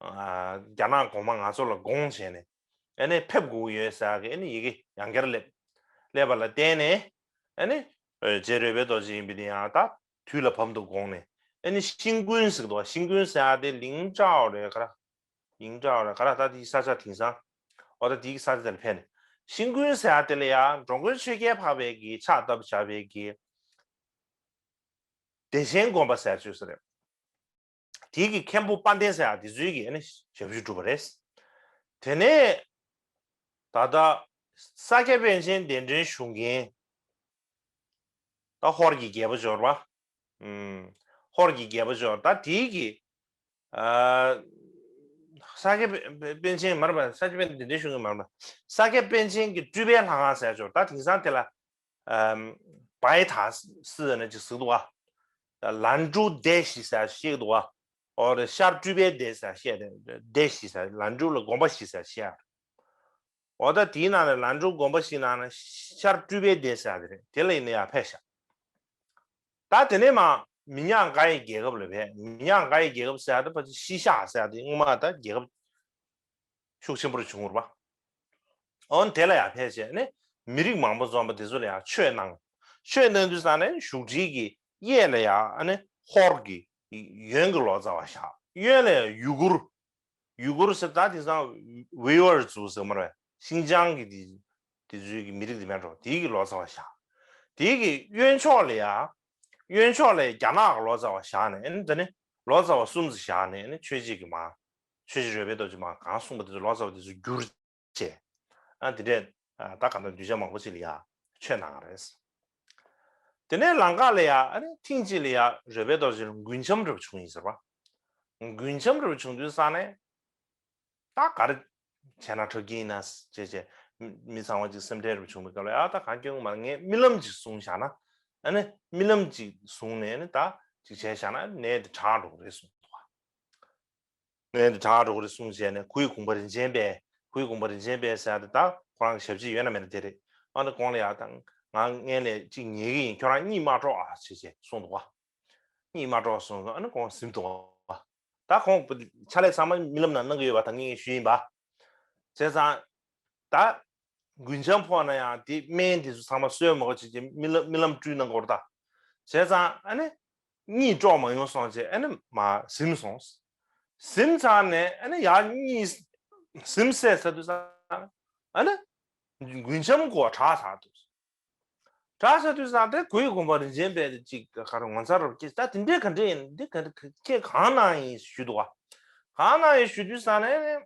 རྒྱ་ནག་གོང་མ་ང་ཚོ་ལ་དགོངས་བྱས་ནས་ཨ་ནི་ཕེབས་དགོས་ཡོད་ཟེར་གི་ཨ་ནི་ཡི་གེ་ཡང་བསྐྱར་སླེབས་སླེབས་པ་ལ་བརྟེན་ནས་ཨ་ནི་རྗེ་རོལ་པའི་རྡོ་རྗེ་ཡིན་པ་དེ་ཡང་ད་དུས་ལ་བབ་འདུག་དགོངས་ནས་ཨ་ནི་ཤིང་ཀུན་ཟེར་གི་འདུག་ཤིང་ཀུན་ཟེར་ཡ་དེ་ལིང་ཀྲའོ་རེད་ག་ར། ཡིན་འདྲ་བ་རེད་ག་ར། ད་དེའི་ས་ཆ་དེང་སང་འོ་ད་དེའི་ས་ཆ་དེ་ལ་ཕེབས་ནས་ཤིང་ཀུན་ཟེར་ཡ་དེ་ལ་ཡང་འགྲོ་མགོན་ཆོས་རྒྱལ་འཕགས་པའི་གི་ཕྱག་བཏབ་བྱ་བའི་གི་བདེ་ཆེན་དགོན་པ་ཟེར་བཅོས་ས་རེད། དེའི་གི་མཁན་པོ་དཔལ་ལྡན་ཟེར་ཡ་དེ་ཚོའི་གི་ཨ་ནི་ཞབས་ཞུ་སྒྲུབ་པ་རེད། དེ་ནས་ད་ལྟ་ས་སྐྱ་པཎ་ཆེན་གདན་འདྲེན་ཞུ་མཁན་ད་ཧོར་གྱི་རྒྱལ་པོ་འབྱོར་བ། ཧོར་གྱི་རྒྱལ་པོ་འབྱོར་ད་དེའི་གི་ས་སྐྱ་པཎ་ཆེན་མར་པ་ས་སྐྱ་པཎ་ཆེན་འདི་འདྲའི་ཞུ་གི་མར་པ་ས་སྐྱ་པཎ་ཆེན་གྱི་སྤྲུལ་པའི་ལྷ་ཁང་ཟེར་ཆོག་ད་དེང་སང་དེ་ལ་བའི་ཐ་སི་ཟེར་ནས་ཅིག་ཟེར་འདུག་བ། ལན་གྲུ་སྡེ་བཞི་ཟེར་བཤད་འདུག་བ། ཨོ་རེད་ཤར་སྤྲུལ་པའི་སྡེ་ཟེར་བཤད་སྡེ་བཞི་ཟེར་ལན་གྲུ་ལ་དགོན་པ་བཞི་ཟེར་བཤད། འོ་ད་དེའི་ནང་ནས་ལན་གྲུ་དགོན་པ་ཞིག་ནང་ནས་ཤར་སྤྲུལ་པའི་སྡེ་ཟེར་ཡ་དེ་རེད། དེ་ལ་ཡིན་ན་ཡང་ཕེབས་ཤག་ད་དེ་ནས་མ་མི་ཉག་ག་ཡི་རྒྱལ་ཁབ་ལ་ཕེབས། མི་ཉག་ག་ཡི་རྒྱལ་ཁབ་ཟེར་ཡ་དེ་ཕལ་ཆེར་ཤི་ཤ་ཟེར་ཡ་དེ་སྔོན་མ་ད་རྒྱལ་ཁབ་ཤུགས་ཆེན་པོར་བྱུང་བ་རེད་པ། འོ་དེ་ལ་ཡང་ཕེབས་བྱས་ནས་མི་རིགས་མང་པོ་འཛོམས་པ་དེ་ཚོ་ལ་ཡང་ཆོས་གནང་། ཆོས་གནང་དུས་ཙང་ནས་བཞུགས་ཁྲིའི་གི་གཡས་ལ་ཡང་ཨ་ནི་ཧོར་གྱི་ཡོན་གྱི་ལོ་ཙཱ་བ་བཞག་གཡོན་ལ་ཡང་ཡུ་གུར། ཡུ་གུར་ཟེར་ད་དེང་སང་ཝེ་ཝར་ཛུ་ཟེར་མ་རེད། ཤིན་ཅང་གི་དེ་དེ་ཚོའི་གི་མི་རིགས་དེ་མེད་འགྲོ། དེའི་གི་ལོ་ཙཱ་བ་བཞག་དེའི་གི་གཡོན་ཕྱོགས་ལ་ཡ་གཡོན་ཕྱོགས་ལ་ཡ་རྒྱ་ནག་གི་ལོ་ཙཱ་བ་བཞག་ནས་ཨ་ནི་དེ་ནི་ལོ་ཙཱ་བ་གསུམ་ཙམ་བཞག་ནས་ཨ་ནི་ཆོས་བྱེད་ཀྱི་མ་ཆོས་རྗེ་རོལ་པའི་རྡོ་རྗེ་མ་གང་གསུངས་པ་དེ་ཚོ་ལོ་ཙཱ་བ་དེ་ཚོ་བསྒྱུར་བྱས་ཨ་དེ་འདྲས་ད་གང་ལྟར་གདུལ་བྱ་མང་པོ་ཅིག་ལ་ཡ་ཆོས་གནང་བ་རེད། དེ་ནས་ལམ་ཁ་ལ་ཡ་ཨ་ནི་ཐེངས་གཅིག་ལ་ཡ་རོལ་པའི་རྡོ་རྗེ་ལ་མགུལ་ཆམ་འདྲ་པོ་བྱུང་ཡིན་ཟེར་བ། མགུལ་ཆམ་འདྲ་པོ་བྱུང་དུས་ཙང་ནས་ད་ག་རེ་བྱས་ན་དྲག་གི་ཡིན་ན་བྱས་བྱས་མི་མི་ཚང་མ་ཅིག་སེམས་ཁྲལ་རུ་བྱུང་བའི་སྐབས་ལ་ཡ་ད་གང་སྐྱོན་གྱི་མ་རེད། ངས་རྨི་ལམ་ཅིག་བཟུང་བཞག་ན་ཨ་ནི་རྨི་ལམ་ཅིག་བཟུང་ནས་ནི་ད་ཅིག་བྱས་བཞག་ན་ནད་དེ་དྲག་འགྲོ་གི་རེད་གསུངས་འདུག་བ། ནད་དེ་དྲག་འགྲོ་གི་རེད་གསུངས་བྱས་ནས་གུ་ཡི་གུང་པ་རིན་ཆེན་དཔལ་གུ་ཡི་གུང་པ་རིན་ཆེན་དཔལ་ཟེར་ཡ་དེ་ད་ཁོ་རང་གི་ཞབས་ཕྱི་ཡོད་ན་མེད་ན་དེ་རེད། ཨ་ནི་གོང་ལ་ཡ་ད་ང་སྔན་ལས་ཅིག་ཉལ་གི་ཡིན། ཁྱོད་རང་གཉིད་མ་དཀྲོག་ཨ་བྱས་བྱས་གསུངས་འདུག་བ། གཉིད་མ་དཀྲོག་གསུངས་སོང་། ཨ་ནི་ཁོང་གཟིམ་འདུག་བ། ད་ཁོང་ཕྱག་ལས་ཚང་མ་རྨི་ལམ་ནང་གནང་གི་ཡོད་པ་ད་ངས་ཞུས་ཡིན་པ། བྱས་ཙང་། ད། མགུལ་ཆམ་ཕོག་ན་ཡང་དེ་སྨན་དེ་ཚོ་ཚང་མ་གསོས་མ་གོ་བྱེད་ཀྱི་རྨི་ལམ་རྨི་ལམ་སྤྲུལ་གནང་གི་ཡོད་རེད་ད། བྱས་ཙང་ཨ་ནི། གཉིད་དཀྲོག་མ་ཡོང་སོང་བྱས་ཨ་ནི་མ་གཟིམ་སོང་། གཟིམ་ཚར་ནས་ཨ་ནི་ཡར་གཉིད། གཟིམ་སད་ཚར་དུས་ཙང་། ཨ་ནི། མགུལ་ཆམ་ཁོ་དྲག་ཚར་འདུག་དྲག་ཚར་དུས་ཙང་དེ་གུ་ཡི་གུང་པ་རིན་ཆེན་དཔལ་དེ་ཅིག་ག་རེ་ངོ་མཚར་རུ་སྐྱེས། ད་དེ་འདྲས་ག་འདྲས་ཡིན། འདི་ག་འདྲས་ཁྱེད་གང་གནང་ཡིན་ཞུས་འདུག་བ། གང་གནང་ཡིན་ཞུ་དུས་ཙང་ནས་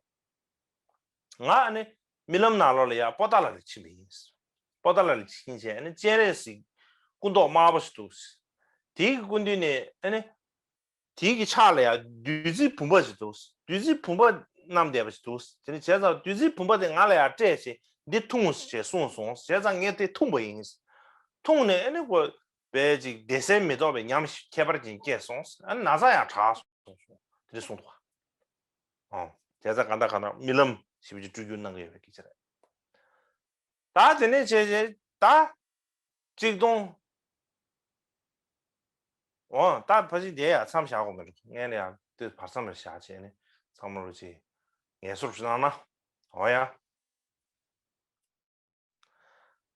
ང་ཨ་ནི་རྨི་ལམ་ནང་ལོགས་ལ་ཡ་པོ་ཏཱ་ལ་ལ་ཕྱིན་པ་ཡིན། པོ་ཏཱ་ལ་ལ་ཕྱིན་བྱས་ཨ་ནི་སྤྱན་རས་གཟིགས་སྐུ་མདོག་དམར་པོ་ཞིག་འདུག་དེའི་སྐུ་མདུན་ནས་ཨ་ནི། དེའི་གི་ཕྱག་ལ་ཡང་བདུད་རྩིའི་བུམ་པ་ཞིག་འདུག་བདུད་རྩིའི་བུམ་པ་བསྣམས་བསྡད་པ་ཞིག་འདུག་དེ་ནི་བྱས་ཙང་བདུད་རྩིའི་བུམ་པ་དེ་ང་ལ་ཡང་སྤྲད་བྱས་འདི་འཐུང་ཞེས་གསུངས་སོང་། བྱས་ཙང་ངས་དེ་འཐུང་པ་ཡིན། འཐུང་ནས་ཨ་ནི་ཁོ་བས་ཅིག་བདེ་གསལ་མི་རྟོག་པའི་ཉམས་ཤིག་ཁྱད་པར་ཅན་སྐྱེས་སོང་། ཨ་ནི་ན་ཚ་ཡང་དྲག་སོང་། དེ་འདྲ་གསུངས་འདུག་ཨོ། བྱས་ཙང་གང་ལྟར་གང་ལྟར་རྨི་ལམ་ཞིག་ཅིག་སྤྲུལ་སྒྱུར་གནང་གི་ཡོད་པའི་སྐད་ཆ་རེད། ད་དེ་ནས་བྱས་བྱས་ད། གཅིག་སྟོང་། འོ་ད་ཕ་ཅིག་དེ་ཡང་མཚམས་བཞག་དགོས་མ་རེད། ངས་ལ་ཡང་དེ་བར་མཚམས་ལ་བཞག་བྱས་ནས་ཚང་མ་ལོ་ཅིག་ངལ་གསོ་ཞུ་གནང་ན། འོ་ཡ།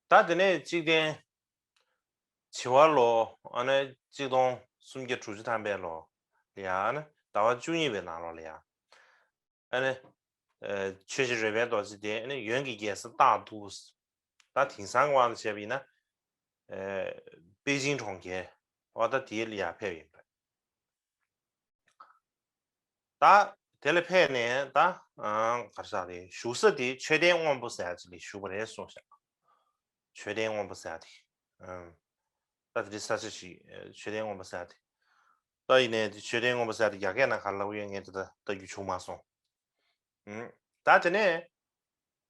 ད་དེ་ནས་གཅིག་བསྟན། བྱི་བ་ལོ་ཨ་ནི་གཅིག་སྟོང་སུམ་བརྒྱ་དྲུག་ཅུ་ཐམ་པའི་ལོ་ལ་ཡ་ཨ་ནི་ཟླ་བ་བཅུ་གཉིས་པའི་ནང་ལོགས་ལ་ཡ་ཨ་ནི་ཆོས་རྗེ་རོལ་པའི་རྡོ་རྗེ་དེ་ཨ་ནི་ཡོན་གྱི་རྒྱལ་ས་རྟག་ཏུ། ད་དེང་སང་གི་དབང་དུ་བྱས་པ་ཡིན་ན་པེ་ཅིང་གྲོང་ཁྱེར་འོ་ད་དེ་ལ་ཡ་ཕེབས་ཡིན་པ་རེད། ད་དེ་ལ་ཕེབས་ནས་ད་ག་རེ་ཟེར་དེ་བཞུགས་ས་དེ་མཆོད་རྟེན་སྔོན་པོ་ཟེར་ཡ་ཅིག་ལ་བཞུགས་པ་རེད་གསུངས་ཤག་མཆོད་རྟེན་སྔོན་པོ་ཟེར་ཡ་དེ། ད་དེ་འདྲའི་ས་ཆ་ཞིག་མཆོད་རྟེན་སྔོན་པོ་ཟེར་ཡ་དེ། ད་ཡིན་ནའི་དེ་མཆོད་རྟེན་སྔོན་པོ་ཟེར་ཡ་དེ་རྒྱ་སྐད་ནང་ག་རེ་ལབ་ཀྱི་ཡོད་ངས་དེ་ད་ལྟ་རྒྱུས་བྱུང་མ་སོང་། ད་དེ་ནས་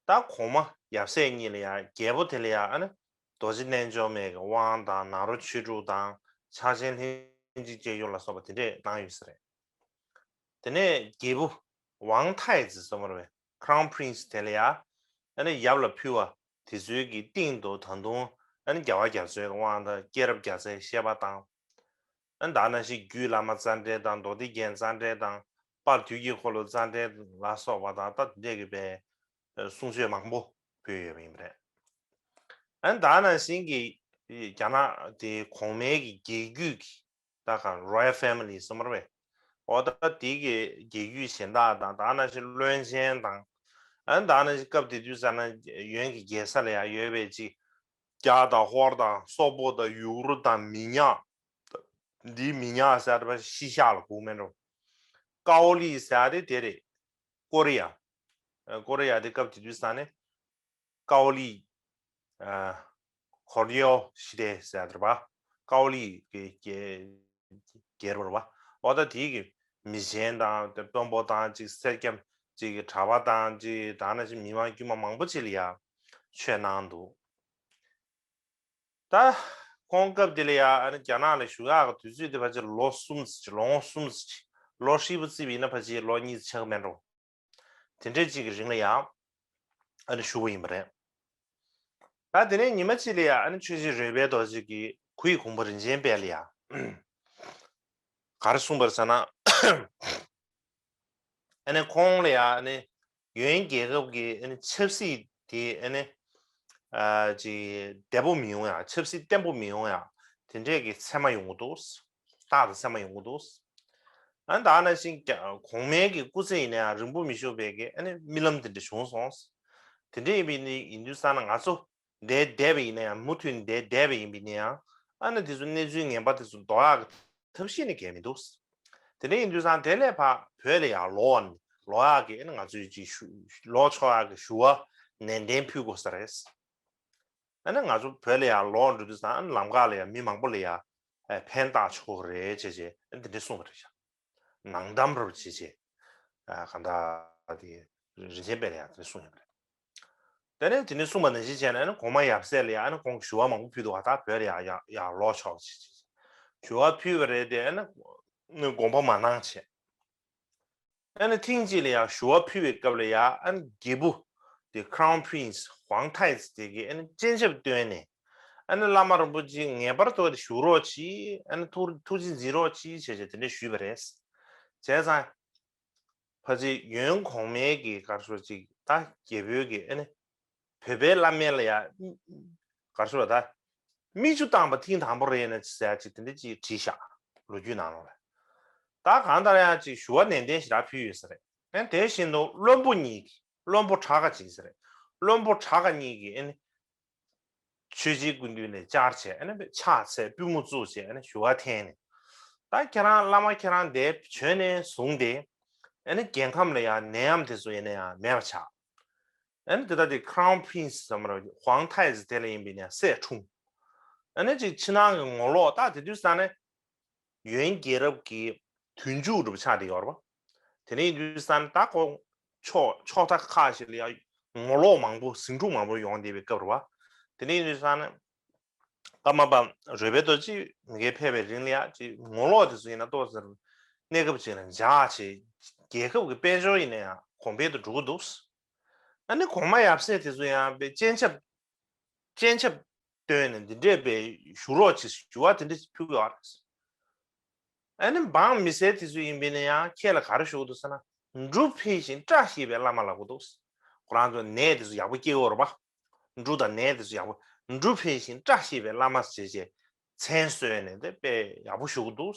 ད་གོང་མ་ཡབ་སྲས་གཉིས་ལ་ཡ་རྒྱལ་པོ་དེ་ལ་ཡ་ཨ་ནི་རྡོ་རྗེ་རྣལ་འབྱོར་མའི་གི་དབང་དང་ནཱ་རོ་ཆོས་དྲུག་དང་ཕྱག་ཆེན་ལྷན་ཅིག་སྐྱེས་སྦྱོར་ལ་སོགས་པ་དེ་འདྲས་གནང་ཡོད་ས་རེད། དེ་ནས་རྒྱལ་པོ་ཝང་ཐའི་ཙི་གསུངས་པ་རེད་པས། Crown Prince དེ་ལ་ཡ་ཨ་ནི་ཡབ་ལ་ཕུལ་བ་དེ་ཚོའི་གི་སྟེང་དུ་ད་དུང་ཨ་ནི་རྒྱལ་བ་རྒྱ་མཚོའི་དབང་དང་སྐྱེས་རབས་རྒྱ་མཚོའི་བཤད་པ་དང་། ཨ་ནི་ད་ནང་བཞིན་རྒྱུད་བླ་མ་རྩ་འགྲེལ་དང་མདོ་སྡེ་རྒྱན་རྩ་འགྲེལ་དང་དཔལ་དུས་ཀྱི་འཁོར་ལོ་རྩ་འགྲེལ་ལ་སོགས་པ་དང་ད་དེ་འདྲས་ཀྱི་པའི་གསུང་ཆོས་མང་པོ་ཕུལ་ཡོད་པ་ཡིན་པ་རེད། ཨ་ནི་ད་ནང་བཞིན་གྱི་རྒྱ་ནག་དེ་གོང་མའི་གི་རྒྱལ་བརྒྱུད་ཀྱི་ད་ག་Royal Family གསུངས་པ་རེད་པས། འོ་ད་དེ་གི་རྒྱལ་བརྒྱུད་གཞན་དག་དང་ད་ནང་བཞིན་བློན་ཆེན་དང་། ཨ་ནི་ད་ནང་བཞིན་སྐབས་དེ་དུས་ཙམ་ན་ཡོན་གྱི་རྒྱལ་ས་ལ་ཡང་ཡོད་པའི་ཅིག་རྒྱ་དང་ཧོར་དང་སོག་པོ་དང་ཡུ་གུར་དང་མི་ཉག་འདིའི་མི་ཉག་ཟེར་བ་ཤི་ཤག་ལ་གོ་མེད་འགྲོ། ཀའོ་ལི་ཟེར་ཡ་དེ་དེ་རེད། ཀོ་རི་ཡ། ཀོ་རི་ཡ་དེ་སྐབས་དེ་དུས་ཙམ་ནས་ཀའོ་ལི། ཨ། ཁོར་ཡོ་ཤི་ཏེ་ཟེར་བ། ཀའོ་ལི་གི་རྒྱལ་རྒྱལ་པོ་རེད་པ། འོ་ད་དེའི་གི་མི་ཆེན་དང་དཔོན་པོ་དང་ཅིག་སེར་སྐྱ་ཅིག་གི་གྲྭ་པ་དང་ཅིག་ད་ནང་བཞིན་མི་མང་དཀྱུས་མ་མང་པོ་ཅིག་ལ་ཡ་ཆོས་གནང་འདུག་ད་ཁོང་སྐབས་དེ་ལ་ཡ་ཨ་ནི་རྒྱ་ནག་ལ་བཞུགས་ཡག་གི་དུས་ཚོད་དེ་ཕལ་ཆེར་ལོ་གསུམ་ཙམ་ཅིག་ལོ་ངོ་གསུམ་ཙམ་ཅིག་ལོ་ཧྲིལ་པོ་བརྩིས་པ་ཡིན་ན་ཕལ་ཆེར་ལོ་གཉིས་ཙམ་ཆགས་ཀྱི་མེད་འགྲོ། དེ་འདྲའི་ཅིག་གི་རིང་ལ་ཡ་ཨ་ནི་བཞུགས་པ་ཡིན་པ་རེད། ད་དེ་ནས་ཉི་མ་གཅིག་ལ་ཡ་ཨ་ནི་ཆོས་རྗེ་རོལ་པའི་རྡོ་རྗེ་གིས་གུ་ཡི་གུང་པ་རིན་ཆེན་དཔལ་ལ་ཡ་ག་རེ་གསུངས་པ་རེད་ཟེར་ན། ཨ་ནི་ཁོང་ལ་ཡ་ཨ་ནི་ཡོན་རྒྱལ་ཁབ་ཀྱི་ཨ་ནི་ཆབ་སྲིད་དེ་ཨ་ནི་ཨ་ཅིག་བདེ་པོ་མི་ཡོང་ཡ། ཆབ་སྲིད་བརྟན་པོ་མི་ཡོང་ཡ། དེ་འདྲས་ཀྱི་མཚན་མ་ཡོང་གི་འདུག་རྟགས་དང་མཚན་མ་ཡོང་གི་འདུག་ཨ་ནི་ད་ནང་བཞིན་རྒྱ་གོང་མའི་གི་སྐུ་ཚེ་ཡིན་ན་ཡང་རིང་པོ་མི་བཞུགས་པའི་གི་ཨ་ནི་རྨི་ལམ་དེ་འདྲ་བྱུང་སོང་། དེ་འདྲ་ཡིན་པའི་ནི་ཡིན་དུས་ཙང་ན་ང་ཚོ་འདིར་བསྡད་པ་ཡིན་ན་ཡང་མུ་མཐུད་ནས་འདིར་བསྡད་པ་ཡིན་པ་ཡིན་ན་ཡང་ཨ་ནི་དེ་ཚོ་གནས་ཚུལ་ངན་པ་དེ་ཚོ་ཟློག་ཡག་གི་ཐབས་ཤེས་ནི་གལ་མི་འདུག་དེ་འདྲ་ཡིན་དུས་ཙང་དེ་ལས་ཕར་བོད་ལ་ཡང་ལོག་ལོག་ཡག་གི་ཨ་ནི་ང་ཚོས་ཅིག་ཞུ་ལོག་ཆོག་ཡག་གི་ཞུ་བ་ནན་ཏན་ཕུལ་དགོས་ས་རེད། ཨ་ནི་ང་ཚོ་བོད་ལ་ཡང་ལོག་འགྲོ་དུས་ཙང་ཨ་ནི་ལམ་ཁ་ལ་ཡང་མི་མང་པོ་ལ་ཡང་ཕན་བཏགས་ཆོག་གི་རེད་ཅེས་བྱས་ཨ་ནི་དེ་འདྲ་གསུངས་པ་རེད་ཤག་ནང་གཏམ་རབ་བྱེད་ཅེས། ཨ་གང་ལྟར་དེ་རིན་ཆེན་དཔལ་ལ་ཡང་དེ་གསུངས་ཡོད་པ་རེད། དེ་ནས་དེ་ནས་གསུངས་པ་ནང་བཞིན་བྱས་ནས་ཨ་ནི་གོང་མ་ཡབ་སྲས་ལ་ཡང་ཨ་ནི་ཁོང་གིས་ཞུ་བ་མང་པོ་ཕུལ་འདུག་བ། ད་བོད་ལ་ཡང་ཡང་ཡང་ལོག་ཆོག་ཅེས་ཞུ་བ་ཕུལ་བ་རེད་དེ་ཨ་ནི་དགོངས་པ་མ་གནང་བྱས། ཨ་ནི་ཐེངས་གཅིག་ལ་ཡང་ཞུ་བ་ཕུལ་བའི་སྐབས་ལ་ཡང་ཨ་ནི་རྒྱལ་པོ་དེ་Crown Prince ཝང་ཐའི་ཙི་དེ་གིས་ཨ་ནི་སྤྱན་ཆབ་བསྟོན་ནས་ཨ་ནི་བླ་མ་རིན་པོ་ཆེ་ངེས་པར་དུ་བཞུགས་རོགས་གྱིས། ཨ་ནི་ཐུགས་ཐུགས་རྗེ་མཛད་རོགས་གྱིས་ཞེས་བྱས་དེ་འདྲ་ཞུས་པ་རེད། བྱས་ཙང་ཕལ་ཆེར་ཡོན་གོང་མའི་གི་ག་རེ་ཟེར་ཅིག་ད་རྒྱལ་པོའི་གི་ཨ་ནི་བོད་པའི་བླ་མའི་ལ་ཡ་ག་རེ་ཟེར་ད་མིག་ཆུ་བཏང་པ་ཐེངས་དང་པོ་རེད་ན་ཟེར་ཅིག་དེ་འདྲ་ཅིག་བྲིས་ཤག་ལོ་རྒྱུས་ནང་ལོགས་ལ། ད་གང་ལྟར་ཡང་ཅིག་ཞུ་བ་ནན་ཏན་ཞེ་དྲག་ཕུལ་ཡོད་ས་རེད། ཨ་ནི་དེ་བཞིན་དུ་བློན་པོ་གཉིས་ཀྱིས་བློན་པོ་བྲག་དཀར་གཅིག་ཟེར་རེད། བློན་པོ་བྲག་དཀར་གཉིས་ཀྱིས་ཨ་ནི་ཆོས་རྗེའི་སྐུ་མདུན་ནས་བཅར་བྱས་ཨ་ནི་ཕྱག་འཚལ་པུས་མོ་བཙུགས་བྱས་ཨ་ནི་ཞུ་བ་འཐེན་ནས། ད་ཁྱེད་རང་བླ་མ་ཁྱེད་རང་འདིར་བྱོན་ནས་བཟུང་སྟེ་ཨ་ནི་རྒྱལ་ཁམས་ལ་ཡང་ནད་ཡམས་དེ་ཚོ་ཡིན་ན་ཡང་མེད་པ་བྱ། ཨ་ནི་དེ་ལྟ་དེ་Crown Prince ཟེར་བ་རེད། ཝང་ཐའི་ཙི་དེ་ལ་ཡིན་པས་ན་སྲས་འཁྲུངས། ཨ་ནི་ཅིག་ཕྱི་ནང་གི་ངོ་ལོག་ད་དེ་དུས་ཙང་ནས་ཡོན་རྒྱལ་རབས་ཀྱི་དུས་མཇུག་འགྲོ་བ་ཆགས་བསྡད་ཡོད་རེད་པ། དེ་ནས་ཡིན་དུས་ཙང་ནས་ད་ཁོ་ཕྱོགས་ཕྱོགས་མཐའ་ཁག་ཞིག་ལ་ཡང་ངོ་ལོག་མང་པོ་ཟིང་འཁྲུག་མང་པོ་ཡོང་བསྡད་པའི་སྐབས་རེད་པ། དེ་ནས་ཡིན་དུས་ཙང་ནས་ཀརྨ་པ་རོལ་པའི་རྡོ་རྗེ་མི་ཁའི་ཕེབས་པའི་རིང་ལ་ཡང་ཅིག་ངོ་ལོག་དེ་ཚོ་ཡིན་ན་ཏོག་ཙམ་གནས་སྐབས་ཅིག་ལ་འཇགས་བྱས་རྒྱལ་ཁབ་ཀྱི་དཔལ་འབྱོར་ཡིན་ན་ཡང་གོང་འཕེལ་དུ་འགྲོ་གི་འདུག་ཨ་ནི་གོང་མ་ཡབ་སྲས་དེ་ཚོ་ཡང་པའི་སྤྱན་ཆབ་སྤྱན་ཆབ་བསྟོན་ནས་འདི་འདྲས་པའི་བཞུགས་རོགས་ཅིག་ཞུ་བ་དེ་འདྲས་ཕུལ་གི་ཡོད་རེད། ཨ་ནི་འབངས་མི་སེར་དེ་ཚོ་ཡིན་པས་ན་ཡང་ཁྱེད་ལ་ག་རེ་ཞུ་གི་འདུག་ཟེར་ན། འབྲུ་འཕེལ་ཞིང་བཀྲ་ཤིས་པའི་བླ་མ་ལབ་གི་འདུག་ཁོ་རང་ཚོ་ནས་དེ་ཚོ་ཡག་པོ་སྐྱེ་གི་ཡོད་རེད་པ། འབྲུ་དང་ནས་དེ་ཚོ་ཡག་པོ། འབྲུ་འཕེལ་ཞིང་བཀྲ་ཤིས་པའི་བླ་མ་ཞེས་བྱས། མཚན་གསོལ་ནས་དེ་དཔེ་ཡག་པོ་ཞུ་གི་འདུག་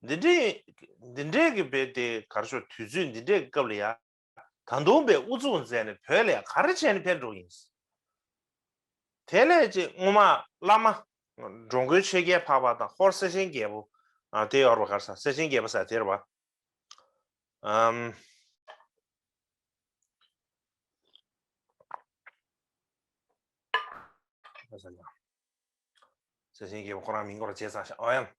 འདི་འདྲའི་འདི་འདྲའི་གི་དཔེ་དེ་ག་རེ་ཞུ། དུས་ཚོད་འདི་འདྲའི་གི་སྐབས་ལ་ཡ། ད་དུང་དཔེ་ཨུ་ཚུགས་མཛད་ནས་བོད་ལ་ཡ་ག་རེ་བྱས་ནས་ཕེབས་འགྲོ་ཡིན། དེ་ལས་ཅིག་སྔོན་མ་བླ་མ་འགྲོ་མགོན་ཆོས་རྒྱལ་འཕགས་པ་དང་ཧོར་སེར་ཆེན་རྒྱལ་པོ། ཨ། དེ་ཡོད་རེད་པ། ག་རེ་ཟེར། སེར་ཆེན་རྒྱལ་པོ་ཟེར་དེ་རེད་པ། ཨམ། ག་རེ་ཟེར་ན། སེར་ཆེན་རྒྱལ་པོ་ཁོ་རང་མིང་སྐོར་བརྗེད་ཚར་ཤག་ཨོ་ཡང་།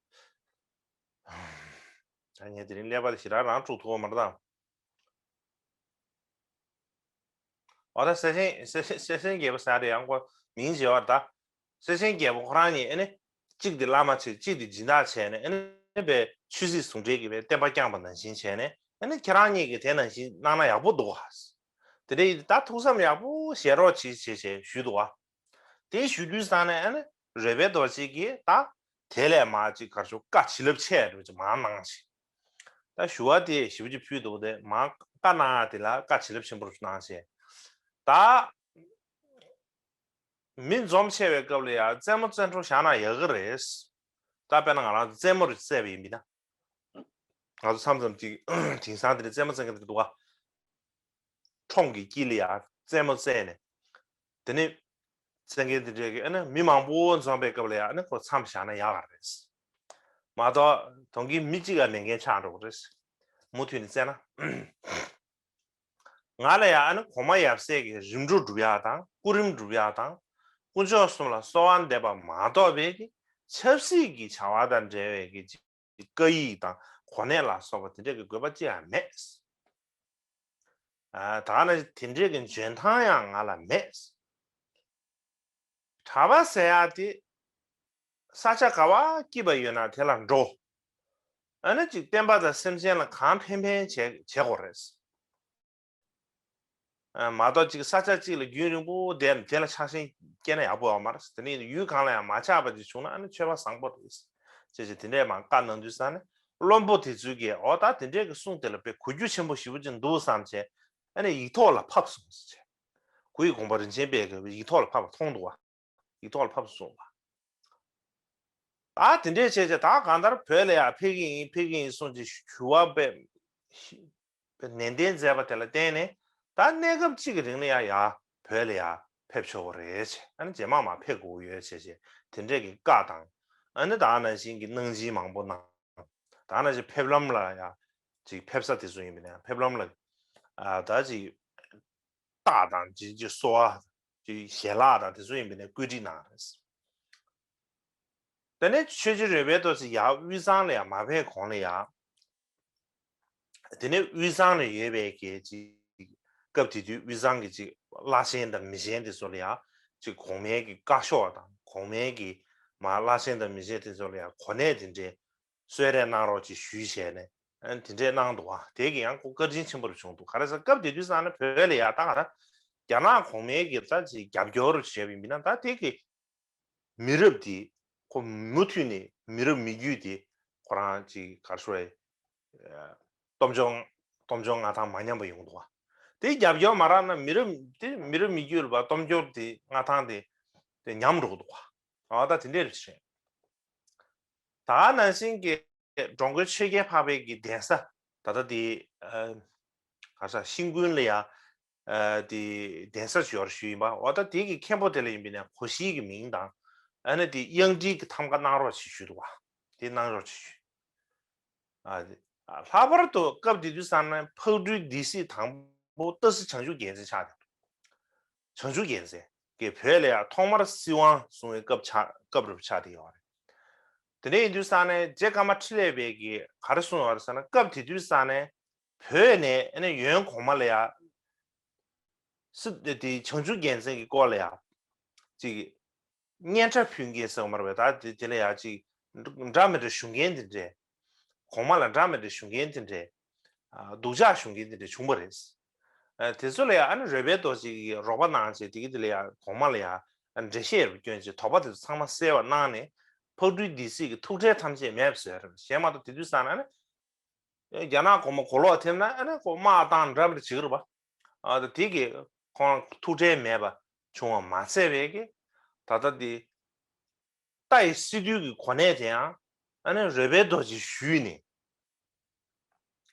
ད་ངས་དེ་རིང་ཀླད་པ་དེ་ཞེ་དྲག་རང་དཀྲུག་ཐུབ་པ་མ་རེད་ད། འོ་ད་སེར་ཆེན་སེར་སེར་སེར་ཆེན་རྒྱལ་པོ་ཟེར་དེ་ཡང་ཁོ་མིང་བརྗེ་བ་རེད་ད། སེར་ཆེན་རྒྱལ་པོ་ཁོ་རང་ཉིད་ཨེ་ནི། གཅིག་དེ་བླ་མ་བྱས། གཅིག་དེ་སྦྱིན་བདག་བྱས་ནས་ཨེ་ནི་པའི་ཆོས་སྲིད་ཟུང་འབྲེལ་གྱི་པའི་བསྟན་པ་བསྐྱངས་པ་ནང་བཞིན་བྱས་ནས། ཨེ་ནི་ཁྱེད་རང་ཉིད་ཀྱིས་དེ་ནང་བཞིན་གནང་ན་ཡག་པོ་འདུག་ག་དེ་འདྲ་ཡིན་ད་ཐུགས་བསམ་ཡག་པོ་བཞེས་རོགས་བྱེད་བྱེད་བྱེད་ཞུས་འདུག་ག་དེ་ཞུ་དུས་ཙང་ནས་ཨ་ནི་རོལ་པའི་རྡོ་རྗེ་གིས་ད་དེ་ལས་མར་ཅིག་ག་རེ་ཞུ། བཀའ་བྱིན་རླབས་ཆེ་རུ་ཅིག་མར་གནང་ཞིང་། ད་ཞུ་བ་དེ་ཞེ་པོ་ཅིག་ཕུལ་འདུག་དེ་མར་བཀའ་གནང་ཡ་དེ་ལ་བཀའ་བྱིན་རླབས་ཆེན་པོ་རུ་གནང་ཞིང་། ད་མི་འཛོམས་ཆེ་བའི་སྐབས་ལ་ཡ་རྩེད་མོ་རྩེ་འཕྲོ་བཞག་ན་ཡག་གི་རེད། ད་དཔེར་ན་ང་རང་ཚོ་རྩེད་མོ་རེ་རྩེས་པ་ཡིན་པ་ཡིན་ན། ང་ཚོ་མཚམས་མཚམས་ཅིག་དེང་སང་དེ་འདྲ་རྩེད་མོ་རྩེ་མཁན་དེ་འདྲ་འདུག་ག་ཁྲོམ་གྱི་དཀྱིལ་ལ་ཡ་རྩེད་མོ་རྩེས་ནས། དེ་ནས་རྩེད་མཁན་དེ་འདྲས་ཀྱིས་ཨ་ནི་མི་མང་པོ་འཛོམས་པའི་སྐབས་ལ་ཡ་ཨ་ནི་ཁོ་མཚམས་བཞག་ན་ཡག་ག་རེད། མ་གཏོགས་དོན་གྱིས་མི་གཅིག་ལ་མེད་མཁན་ཆགས་འགྲོ་གི་རེད། མུ་མཐུད་ནས་རྩེས་ན། ང་ལ་ཡ་ཨ་ནི་གོང་མ་ཡབ་སྲས་ཀྱི་རིམ་གྲོ་སྒྲུབ་ཡག་དང་། སྐུ་རིམ་སྒྲུབ་ཡག་དང་། དཀོན་མཆོག་གསུམ་ལ་གསོལ་བ་འདེབས་པ་མ་གཏོགས་པའི་གི་ཆབ་སྲིད་ཀྱི་བྱ་བ་དང་འབྲེལ་བའི་གི་བཀའ་ཡིག་དང་གོ་གནས་ལ་སོགས་པ་དེ་འདྲས་ཀྱི་དགོས་པ་ཅི་ཡང་མེད། ཨ། ད་ནི་དེ་འདྲས་ཀྱི་འཇོན་ཐང་ཡང་ང་ལ་མེད། གྲྭ་པ་ཟེར་ཡག་དེ་ས་ཆ་ག་བ་སྐྱིད་པ་ཡོད་ན་དེ་ལ་འགྲོ། ཨ་ནི་ཅིག་བསྟན་པ་དང་སེམས་ཅན་ལ་གང་ཕན་ཕན་བྱེད་བྱེད་དགོས་རེད། ཨ། མ་གཏོགས་ཅིག་ས་ཆ་གཅིག་ལ་རྒྱུན་རིང་པོ་བསྡད་ནས་དེ་ལ་ཆགས་ཞེན་སྐྱེས་ན་ཡག་པོ་ཡོད་མ་རེད། དེ་ནས་ཡུལ་གང་ལ་ཡང་མ་ཆགས་པ་ཅིག་བྱུང་ན་ཨ་ནི་ཆོས་པ་བཟང་པོ་རེད། ཅེས་བྱས་དེ་འདྲས་མར་བཀའ་གནང་དུས་ཙང་ནས་བློན་པོ་དེ་ཚོས་ཀྱིས་འོ་ད་དེ་འདྲས་ཀྱི་གསུང་དེ་ལ་དཔེ་གོ་རྒྱུ་ཆེན་པོ་ཞེ་པོ་ཅིག་འདུག་བསམ་བྱས། ཨ་ནི་ཡིག་ཐོག་ལ་ཕབ་སོང་ཟེར་བྱས། གུ་ཡི་དགོངས་པ་རིན་ཆེན་དཔལ་གྱིས་ཡིག་ཐོག་ལ་ཕབ་པ་མཐོང་འདུག་བ། ཡིག་ཐོག་ལ་ཕབ་སོང་བ། ད་དེ་འདྲས་བྱས་བྱས་ད་གང་ལྟར་བོད་ལ་ཡ་ཕེབས་ཀྱི་ཡིན། ཕེབས་ཀྱི་ཡིན་གསུངས་ཀྱི་ཞུ་བ་དཔེ་ནན་ཏན་མཛད་པ་དེ་ལ་བརྟེན་ནས། ད་གནས་སྐབས་གཅིག་གི་རིང་ལ་ཡ་ཡ་བོད་ལ་ཡ་ཕེབས་ཆོག་གི་རེད་ཅེས། ཨ་ནི་རྗེས་མ་མར་ཕེབས་དགོས་ཀྱི་ཡོད་ཅེས་བྱས་དེ་འདྲས་ཀྱི་བཀའ་དང་། ཨ་ནི་ད་ནང་བཞིན་གྱི་གནང་སྦྱིན་མང་པོ་གནང་། ད་ནང་བཞིན་ཕེབས་ལམ་ལ་ཡ་ཅིག་ཕེབས་ས་དེ་ཚོ་ཡིན་པ་ཡིན་ན་ཕེབས་ལམ་ལ། ཨ། ད་ཅིག་རྟགས་དང་ཅིག་ཅིག་གསོལ་བ་ཅིག་ཞལ་ལག་དང་དེ་ཚོ་ཡིན་པ་ཡིན་ན་བཀོད་སྒྲིག་གནང་རེད། དེ་ནས་ཆོས་རྗེ་རོལ་པའི་རྡོ་རྗེ་ཡར་དབུས་གཙང་ལ་ཡར་མ་ཕེབས་གོང་ལ་ཡ། དེ་ནས་དབུས་གཙང་ལ་ཡོད་པའི་གི་ཅིག་སྐབས་དེ་དུས་དབུས་གཙང་གི་ཅིག་བླ་ཆེན་དང་མི་ཆེན་དེ་ཚོ་ལ་ཡ་ཅིག་གོང་མའི་གི་བཀའ་ཤོག་དང་གོང་མའི་གི་མར་བླ་ཆེན་དང་མི་ཆེན་དེ་ཚོ་ལ་ཡ་གོ་གནས་དེ་འདྲའི་གསོལ་རས་གནང་རོགས་ཅིག་ཞུས་བྱས་ནས། ཨ། དེ་འདྲས་གནང་འདུག་བ། དེ་གི་ཡང་ཁོ་བཀའ་དྲིན་ཆེན་པོ་རུ་བྱུང་འདུག་ག་རེ་ཟེར་སྐབས་དེ་དུས་ཙང་ནས་བོད་ལ་ཡ་ད་ག་ར་རྒྱ་ནག་གོང་མའི་གི་ད་ཅིག་རྒྱབ་སྐྱོར་རུ་བྱས་པ་ཡིན་ན་ད་དེ་གི་མི་རབས་དེ་ཁོ་མུ་མཐུད་ནས་མི་རབས་མི་རྒྱུད་དེ་ཁོ་རང་ཅིག་ག་རེ་ཞུ་དགོས་རེད། སྟོབས་འབྱོར་སྟོབས་འབྱོར་མངའ་ཐང་མ་ཉམས་པ་ཡོང་འདུག་བ། དེ་རྒྱབ་སྐྱོར་མ་རག་ན་མི་རབས་དེ་མི་རབས་མི་རྒྱུད་ལ་བ་སྟོབས་འབྱོར་དེ་མངའ་ཐང་དེ་དེ་ཉམས་འགྲོ་གི་འདུག་བ། ཨ། ད་དེ་འདྲས་རེད། ད་ནང་བཞིན་གྱི་འགྲོ་མགོན་ཆོས་རྒྱལ་འཕགས་པའི་གི་གདན་ས་ད་ལྟ་དེ། ཨ། ག་ས་ཤིང་ཀུན་ལ་ཡ། ཨ། དེ་གདན་ས་ཞོར་ཞུས་ཡིན་པ། འོ་ད་དེ་གི་མཁན་པོ་དེ་ལ་ཡིན་པས་ན་གོ་ཤྲིའི་གི་མིང་དང་། ཨ་ནི་དེ་གཡང་སྒྲིག་གི་ཐམ་ཀ་གནང་རོགས་ཞེས་ཞུས་འདུག་བ། དེ་གནང་རོགས་ཞེས་ཞུས། ཨ། ལྷག་པར་དུ་སྐབས་དེ་དུས་ཙམ་ན་ཕག་གྲུའི་སྡེ་སྲིད་དང་པོ་ཏཱ་སི་བྱང་ཆུབ་རྒྱལ་མཚན་ཆགས་ཏེ། བྱང་ཆུབ་རྒྱལ་མཚན་གྱིས་བོད་ལ་ཡང་ཐོག་མར་སྲིད་དབང་བཟུང་བའི་སྐབས་ཆགས། སྐབས་རུ་ཆགས་ཏེ་ཡོད་རེད། དེ་འདྲ་ཡིན་དུས་ཙང་ནས་རྗེ་ཀརྨ་འཕྲིན་ལས་པས་ཀྱིས་ག་རེ་གསུངས་ཡོད་རེད་ཟེར་ན། སྐབས་དེ་དུས་ཙང་ནས་བོད་ནས་ཨ་ནི་ཡོན་གོང་མ་ལ་ཡང་སྲིད་དེ་བྱང་ཆུབ་རྒྱལ་མཚན་གྱི་སྐོར་ལ་ཡང་ཅིག་སྙན་གྲགས་ཕུལ་མཁན་ཟེར་བ་མ་རེད་པས། ད་དེ་དེ་ལ་ཡང་ཅིག་འདྲ་མི་འདྲ་ཞུ་མཁན་དེ་འདྲས། གོང་མ་ལ་འདྲ་མི་འདྲ་ཞུ་མཁན་དེ་འདྲས། ཨ། སྡུག་ཅག་ཞུ་མཁན་དེ་འདྲས་བྱུང་བ་རེད། ཨ། དེ་ཚོ་ལ་ཡང་ཨ་ནི་རོལ་པའི་རྡོ་རྗེ་གིས་རོགས་པ་གནང་བྱས། དེ་གི་དེ་ལ་ཡང་གོང་མ་ལ་ཡང་འགྲེལ་བཤད་རུ་བསྐྱོན་བྱས་དོགས་པ་དེ་ཚོ་ཚང་མ་སེལ་བ་གནང་ནས་ཕག་གྲུའི་སྡེ་སྲིད་ཀྱི་ཐུགས་ཁྲལ་ཐམས་ཅད་མེད་པ་བཟོས་རེད། གཞན་མ་གཏོགས་དེ་དུས་ཙང་ནས་ཨ་ནི་རྒྱ་ནག་གོང་མ་གོ་ལོག་ཐེབས་ན་ཨ་ནི་ཁོ་དམག་བཏང་འདྲ་མི་འདྲ་བྱེད་ཀྱི་རེད་པ། ཨ། དེ་གི་ཁོང་ཐུགས་ཁྲལ་མེད་པ་བྱུང་བ་མ་ཚད་པའི་གི་ད་ལྟ་དེ་ རྟ་ཡི་སི་ཏུའི་གི་གོ་གནས་དེའང་ཨ་ནི་རོལ་པའི་རྡོ་རྗེས་ཞུས་ནས།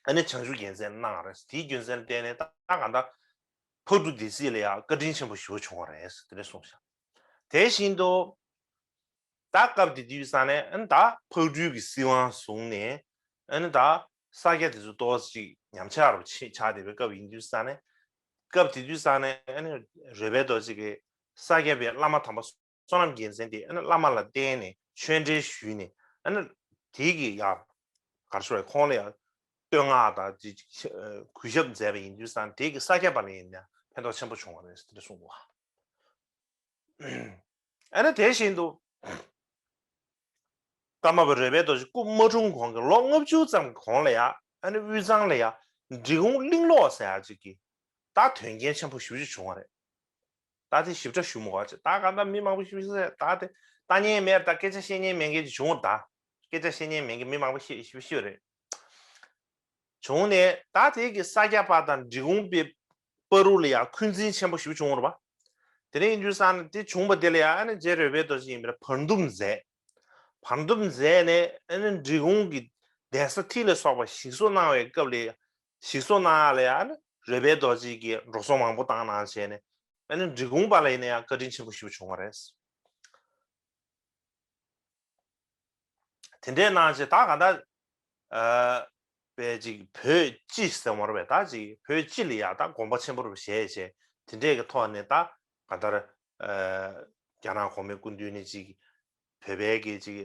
ཨ་ནི་བྱང་ཆུབ་རྒྱལ་མཚན་གནང་བ་རེད། དེའི་རྒྱུ་མཚན་ལ་བརྟེན་ནས་ད་གང་ལྟར་ཕག་གྲུ་སྡེ་སྲིད་ལ་ཡང་བཀའ་དྲིན་ཆེན་པོ་ཞེ་པོ་བྱུང་བ་རེད་དེ་འདྲ་གསུངས་ཤག་དེ་བཞིན་དུ་ད་སྐབས་དེ་དུས་ས་ནས་ཨ་ནི་ད་ཕག་གྲུའི་གི་སྲིད་དབང་བཟུང་ནས་ཨ་ནི་ད་ས་སྐྱ་དེ་ཚོ་ཏོག་ཙམ་ཉམས་ཆག་རུ་ཆགས་བསྡད་པའི་སྐབས་ཡིན་དུས་ས་ནས། སྐབས་དེ་དུས་ས་ནས་ཨ་ནི་རོལ་པའི་རྡོ་རྗེ་གིས་ས་སྐྱ་པའི་བླ་མ་དམ་པ་བསོད་ནམས་རྒྱལ་མཚན་དེ་ཨ་ནི་བླ་མ་ལ་བསྟེན་ནས་ཆོས་འབྲེལ་ཞུས་ནས། ཨ་ནི་དེ་གི་ཡང་གར་ཤོར་བའི་ཁོང་ལ་ཡང་བསྟོད་བསྔགས་དང་དེ་གུས་ཞབས་མཛད་པ་ཡིན་དུས་ཙང་དེ་གི་ས་སྐྱ་པ་ལ་ཡིན་ན་ཕན་ཐོགས་ཆེན་པོ་བྱུང་བ་རེད་ཟེར་དེ་གསུངས་འདུག་ཨ་ནི་དེ་བཞིན་དུ་ཀརྨ་པ་རོལ་པའི་རྡོ་རྗེ་སྐུ་མ་འཁྲུངས་གོང་གི་ལོ་ལྔ་བཅུ་ཙམ་གོང་ལ་ཡང་ཨ་ནི་དབུས་གཙང་ལ་ཡང་འབྲི་གུང་གླིང་ལོག་ཟེར་ཡག་ཅིག་གི་ད་དོན་རྐྱེན་ཆེན་པོ་ཞེ་པོ་ཅིག་བྱུང་བ་རེད། ད་དེ་ཞིབ་ཕྲ་ཞུ་མི་དགོས་ཅིག་ད་ག་ད་མི་མང་པོ་ཞེ་པོ་ཅིག་ཟེར་ད་དེ་ལྟ་མཁན་མེད་ད་སྐད་ཆ་བཤད་མཁན་མེད་མཁན་ཅིག་བྱུང་བ་ད། སྐད་ཆ་བཤད་མཁན་མེད་མཁན་མི་མང་པོ་ཞེ་ཞེ་པོ་ཅིག་རེད། བྱུང་ནས་ད་དེ་གི་ས་སྐྱ་པ་དང་འབྲི་གུང་པའི་བར་དུ་ལ་ཡང་འཁོན་འཛིན་ཆེན་པོ་ཞེ་པོ་བྱུང་བ་རེད་པ། དེ་ནས་ཡིན་དུས་ཙང་ནས་དེ་བྱུང་བ་དེ་ལ་ཡང་ཨ་ནི་རྗེ་རོལ་པའི་རྡོ་རྗེ་ཡིན་པའི་བར་འདུམ་མཛད། བར་འདུམ་མཛད་ནས་ཨ་ནི་འབྲི་གུང་གི་གདན་ས་ཐིག་ལེ་སོགས་པ་ཞིག་གསོ་གནང་བའི་སྐབས་ལ་ཞིག་གསོ་གནང་ཡག་ལ་ཡང་ཨ་ནི་རོལ་པའི་རྡོ་རྗེ་གིས་འགྲོ་སོང་མང་པོ་བཏང་གནང་བྱས་ནས་ཨ་ནི་འབྲི་གུང་པ་ལ་ཡིན་ན་ཡང་བཀའ་དྲིན་ཆེན་པོ་ཞེ་པོ་བྱུང་བ་རེད། དེ་འདྲའི་གནང་བྱས་ད་ག་ད། ཨ། པའི་ཅིག་བོད་སྤྱི་ཟེར་བ་རེད་པས། ད་ཅིག་བོད་སྤྱི་ལ་ཡ་ད་དགོངས་པ་ཆེན་པོ་རུ་བཞེས་བྱས་དེ་འདྲའི་གི་ཐོག་ནས་ད་ག་ད། ཨ། རྒྱ་ནག་གོང་མའི་སྐུ་མདུན་ནས་ཅིག་བོད་པའི་གི་ཅིག་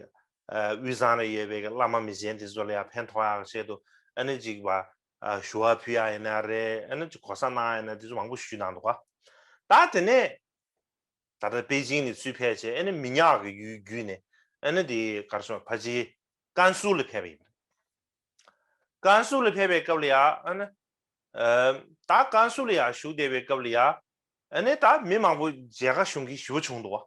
ཨ། དབུས་གཙང་ལ་ཡོད་པའི་གི་བླ་མ་མི་ཆེན་དེ་ཚོ་ལ་ཡ་ཕན་ཐོགས་ཡག་ཆེད་དུ་ཨ་ནི་ཅིག་བ། ཨ། ཞུ་བ་ཕུལ་ཡག་ཡིན་ན་རེད། ཨ་ནི་ཅིག་གོ་ས་གནང་ཡག་ཡིན་ན་དེ་ཚོ་མང་པོ་ཞུས་གནང་འདུག་ག་ད་དེ་ནས། ད་ལྟ་པེ་ཅིང་ནས་ཚུར་ཕེབས་བྱས་ཨ་ནི་མི་ཉག་གི་ཡུལ་བརྒྱུད་ནས་ཨ་ནི་དེ་གར་སོང་ཕལ་ཆེར་ཀན་སུའུ་ལ་ཕེབས་པ་ཡིན། ཀན་སུའུ་ལ་ཕེབས་པའི་སྐབས་ལ་ཡ་ཨ་ནི། ཨ། ད་ཀན་སུའུ་ལ་ཡ་བཞུགས་བསྡད་པའི་སྐབས་ལ་ཡ་ཨ་ནི་ད་མི་མང་པོ་མཇལ་ཁ་ཞུ་མཁན་ཞེ་པོ་བྱུང་འདུག་བ།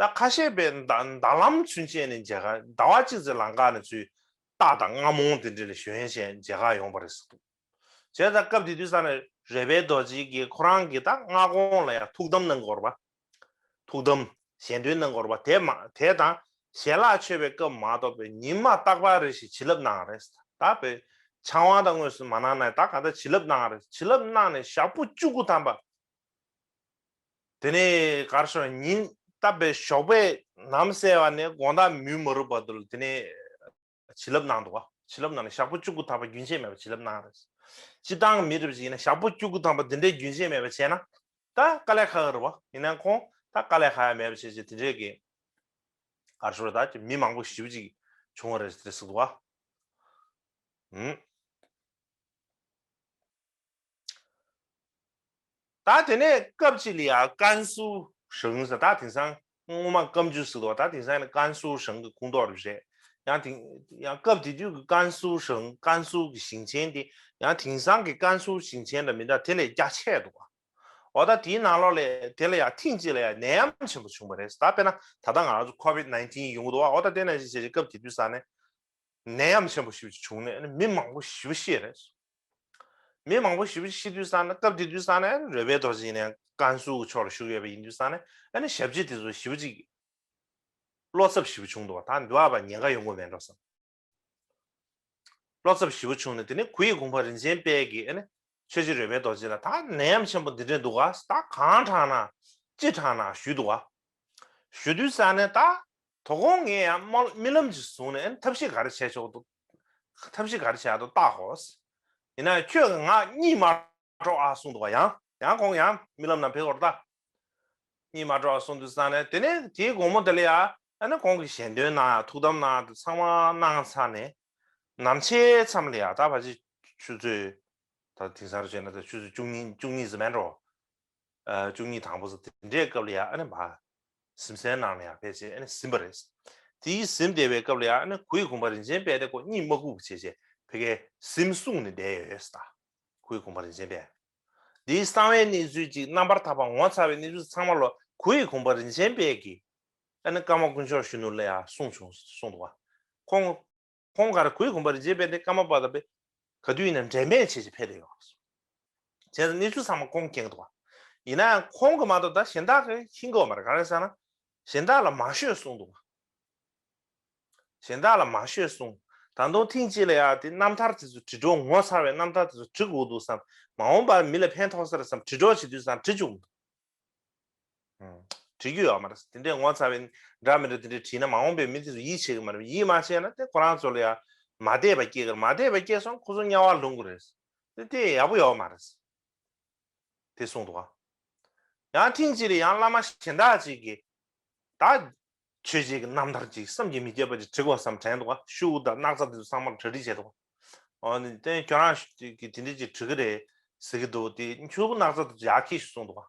ད་ཁ་ཤས་པས་ཟླ་ཟླ་ལམ་ཚུན་ཆད་ནས་མཇལ་ཁ་ཟླ་བ་གཅིག་ཙམ་ལམ་ཁ་ནས་ཚུར་རྟ་དང་རྔ་མོང་དེ་འདྲ་ལ་ཞོན་བྱས་མཇལ་ཁ་ཡོང་བ་རེད་ཟེར་འདུག་བྱས་ཙང་སྐབས་དེ་དུས་ཙང་ནས་རོལ་པའི་རྡོ་རྗེ་གིས་ཁོ་རང་གིས་ད་སྔ་དགོང་ལ་ཡང་ཐུགས་དམ་གནང་དགོས་རེད་པ། ཐུགས་དམ་ཞལ་འདོན་གནང་དགོས་རེད་པ། དེ་མ་དེ་དང་ཞལ་ལག་མཆོད་པའི་སྐབས་མ་གཏོགས་པའི་ཉི་མ་རྟག་པར་རེ་ཞིག་བྱིན་རླབས་གནང་རེད། ད་དཔེ་ཆང་བ་དང་དངོས་སུ་མ་གནང་ན་ད་ག་ད་བྱིན་རླབས་གནང་རེད། བྱིན་རླབས་གནང་ནས་ཞག་པོ་བཅུ་དགུ་ཐམ་པ། དེ་ནས་གར་སོང་ཉིན་ད་དཔེ་ཞོགས་པའི་ནམ་གསལ་བ་ནས་དགོང་དག་མུན་མ་རུབ་བར་དུ་དེ་ནས་བྱིན་རླབས་གནང་འདུག་བ། བྱིན་རླབས་གནང་ནས་ཞག་པོ་བཅུ་དགུ་ཐམ་པ་རྒྱུན་ཆད་མེད་པར་བྱིན་རླབས་གནང་རེད། སྤྱིར་བཏང་མི་རབས་ཅིག་ཡིན་ན་ཞག་པོ་བཅུ་དགུ་ཐམ་པ་འདི་འདྲའི་རྒྱུན་ཆད་མེད་པར་བྱས་ན་ད་དཀའ་ལས་ཁག་རེད་བ། ཡིན་ན་ཁོང་ད་དཀའ་ལས་ཁག་ཡ་མེད་པ་བྱས་བྱས་དེ་འདྲའི་གི་གར་སོང་ད་ཀྱི་མི་མང་པོ་ཞེ་པོ་ཅིག་བྱུང་བ་རེད་ཟེར་འདུག་བ། ཨུམ། ད་དེ་ནས་སྐབས་གཅིག་ལ་ཡང་ཀན་སུའུ་ཞང་ཟེར་ད་དེང་སང་སྔོན་མ་ཀམ་ཅུ་ཟེར་དུས་ད་དེང་སང་ནི་ཀན་སུའུ་ཞང་གི་ཁོངས་གཏོགས་རེད། ཡང་དེང་ཡང་སྐབས་དེ་དུས་ཀྱི་ཀན་སུའུ་ཞང་ཀན་སུའུ་གི་ཞིང་ཆེན་དེ་ཡང་དེང་སང་གི་ཀན་སུའུ་ཞིང་ཆེན་དང་མི་འདྲ་དེ་ལས་རྒྱ་ཆེ་འདུག་ག་འོ་ད་དེའི་ནང་ལོགས་ལ་དེ་ལ་ཡང་ཐེངས་གཅིག་ལ་ཡང་ནད་ཡམས་ཆེན་པོ་བྱུང་བ་རེད། ད་དཔེར་ན་ད་ལྟ་ང་རང་ཚོ་ཀོ་བིད་ནའིན་ཊིན་ཡོང་གི་འདུག་ག་འོ་ད་དེ་ནང་བཞིན་བྱས་ཀྱི་སྐབས་དེ་དུས་ས་ནས། ནད་ཡམས་ཆེན་པོ་ཞེ་པོ་ཅིག་བྱུང་ནས་ཨ་ནི་མི་མང་པོ་ཞེ་པོ་ཤི་རེད། མི་མང་པོ་ཞེ་པོ་ཤི་དུས་ཙང་ནས་སྐབས་དེ་དུས་ཙང་ནས་རོལ་པའི་རྡོ་རྗེ་ཡིན་ནའི་ཀན་སུའུ་གི་ཕྱོགས་ལ་བཞུགས་ཡོད་པ་ཡིན་དུས་ཙང་ནས་ཨ་ནི་ཞབས་ཕྱི་དེ་ཚོ་ཞེ་པོ་ཅིག་བློ་འཚབ་ཞེ་པོ་བྱུང་འདུག་བ། ད་འདི་བ་བ་ཉེན་ཁ་ཡོང་གི་མེད་འགྲོ་བསམ། བློ་འཚབ་ཞེ་པོ་བྱུང་ནས་དེ་ནས་གུ་ཡི་གུང་པ་རིན་ཆེན་དཔལ་གྱིས་ཨ་ནི་ཆོས་རྗེ་རོལ་པའི་རྡོ་རྗེ་ལ་ད་ནད་ཡམས་ཆེན་པོ་འདི་འདྲས་འདུག་ག་ད་གང་དྲག་ན་ཅི་དྲག་ན་ཞུས་འདུག་ག་ཞུ་དུས་ཙང་ནས་ད། དོ་དགོང་ངས་ཡང་རྨི་ལམ་ཅིག་བཟུང་ནས་ཐབས་ཤེས་ག་རེ་བྱས་ཆོག་འདུག་ཐབས་ཤེས་ག་རེ་བྱས་འདུག་བལྟ་གོ། ཡིན་ན་ཁྱོད་ཀྱིས་ང་གཉིད་མ་འགྲོ་ཨ་གསུངས་འདུག་ག་ཡང་ཡང་ཁོང་ཡང་རྨི་ལམ་ནང་ཕེབས་སྐོར་ལྟ། གཉིད་མ་འགྲོ་ཨ་གསུངས་དུས་ཙང་ནས་དེ་ནས་དེའི་དགོང་མོ་དེ་ལ་ཡ་ཨ་ནི་ཁོང་གིས་ཞལ་འདོན་གནང་ཡ་ཐུགས་དམ་གནང་ཡ་དེ་ཚང་མ་གནང་ཚར་ནས་ནམ་ཕྱེད་མཚམས་ལ་ཡ་ད་ཕལ་ཆེར་ཆུ་ཚོད་ད་དེང་སང་རུ་བྱས་ན་ད་ཆུ་ཚོད་བཅུ་གཉིས་བཅུ་གཉིས་ཙམ་མེད་འགྲོ། བཅུ་གཉིས་དང་པོ་ཙམ་དེ་འདྲའི་སྐབས་ལ་ཡང་ཨ་ནི་མ། གཟིམ་སའི་ནང་ལ་ཡང་ཕལ་ཆེར་ཨ་ནི་གཟིམས་པ་རེད། དེའི་གཟིམས་བསྡད་པའི་སྐབས་ལ་ཡང་ཨ་ནི་གུ་ཡི་གུང་པ་རིན་ཆེན་དཔལ་དེ་ཁོ་གཉིད་མ་ཁུག་བྱས་བྱས་ཕ་གིར་གཟིམ་སྲུང་ནས་བསྡད་ཡོད་ས། གུ་ཡི་གུང་པ་རིན་ཆེན་དཔལ། འདིའི་གསང་བའི་གནས་ཚུལ་གཅིག་རྣམ་པར་ཐར་པ་ངོ་མཚར་བའི་གནས་ཚུལ་ཚང་མ་ལོ་གུ་ཡི་གུང་པ་རིན་ཆེན་དཔལ་གྱིས་ཨ་ནི་ཀརྨ་དཀོན་མཆོག་གཞོན་ནུ་ལ་ཡང་གསུངས་བྱུང་གསུངས་འདུག་བ། ཁོང་། ཁོང་ག་རེ་གུ་ཡི་གུང་པ་རིན་ཆེན་དཔལ་དེ་ཀརྨ་པ་དང་པས་ག་དུས་ཡིན་ན་འབྲལ་མེད་བྱེད་ཅིག་ཕེབས་བསྡད་ཡོད། བྱས་ཙང་གནས་ཚུལ་ཚང་མ་ཁོང་མཁྱེན་གྱི་འདུག་བ། ཡིན་ན་ཡང་ཁོང་གི་མ་གཏོགས་ད་གཞན་དག་གིས་ཤེས་ཀྱི་ཡོད་མ་རེད། ག་རེ་ཟེར་ན། གཞན་དག་ལ་མ་ཤོད་གསུངས་འདུག་གཞན་དག་ལ་མ་ཤོད་གསུངས། ད་དུང་ཐེངས་གཅིག་ལ་ཡང་དེ་རྣམ་ཐར་དེ་ཚོ་བྲིས་འགྲོ། ངོ་མཚར་བའི་རྣམ་ཐར་དེ་ཚོ་བྲི་དགོས་འདུག་བསམ། མ་འོངས་པར་མི་ལ་ཕན་ཐོགས་ས་རེད་བསམ་བྲིས་འགྲོ་བྱེད་དུས་བསམ་བྲིས་བཅུག་མི་འདུག་ཨང་། བྲིས་རྒྱུ་ཡོད་མ་རེད། དེ་འདྲའི་ངོ་མཚར་བའི་འདྲ་མི་འདྲ་དེ་འདྲའི་བྲིས་ན་མ་འོངས་པའི་མི་དེ་ཚོ་ཡིད་ཆེས་ཀྱི་མ་རེད། ཡིད་མ་ཆེས་ན་དེ་ཁོ་རང་ཚོ་ལ་ཡང་མ་དད་པ་སྐྱེ་གི་རེད། མ་དད་པ་སྐྱེས་སོང་ཁོ་ཚོ་དམྱལ་བར་ལྷུང་གི་རེད། དེ་དེ་ཡག་པོ་ཡོད་མ་རེད། དེ་གསུངས་འདུག་ག་ཡང་ཐེངས་གཅིག་ལ་ཡང་བླ་མ་གཞན་དག་ཅིག་གིས་ད་ཆོས་བྱེད་ཀྱི་རྣམ་ཐར་ཅིག་བསམ་གྱིས་མི་ཁྱབ་པ་ཅིག་བྲིས་དགོས་བསམ་དྲན་འདུག་ག་ཤུགས་དང་སྣག་ཚ་དེ་ཚོ་ཚང་མར་གྲ་སྒྲིག་བྱས་འདུག་ག་ཨོ་ནི་དེ་ཁྱོད་རང་གིས་དེ་འདྲ་ཅིག་བྲིས་ཀྱི་རེད་ཟེར་གྱི་འདུག་དེ་ཤུགས་སྣག་ཚ་དེ་ཚོ་ཡར་འཁྱེར་ཤོག་གསུངས་འདུག་ག་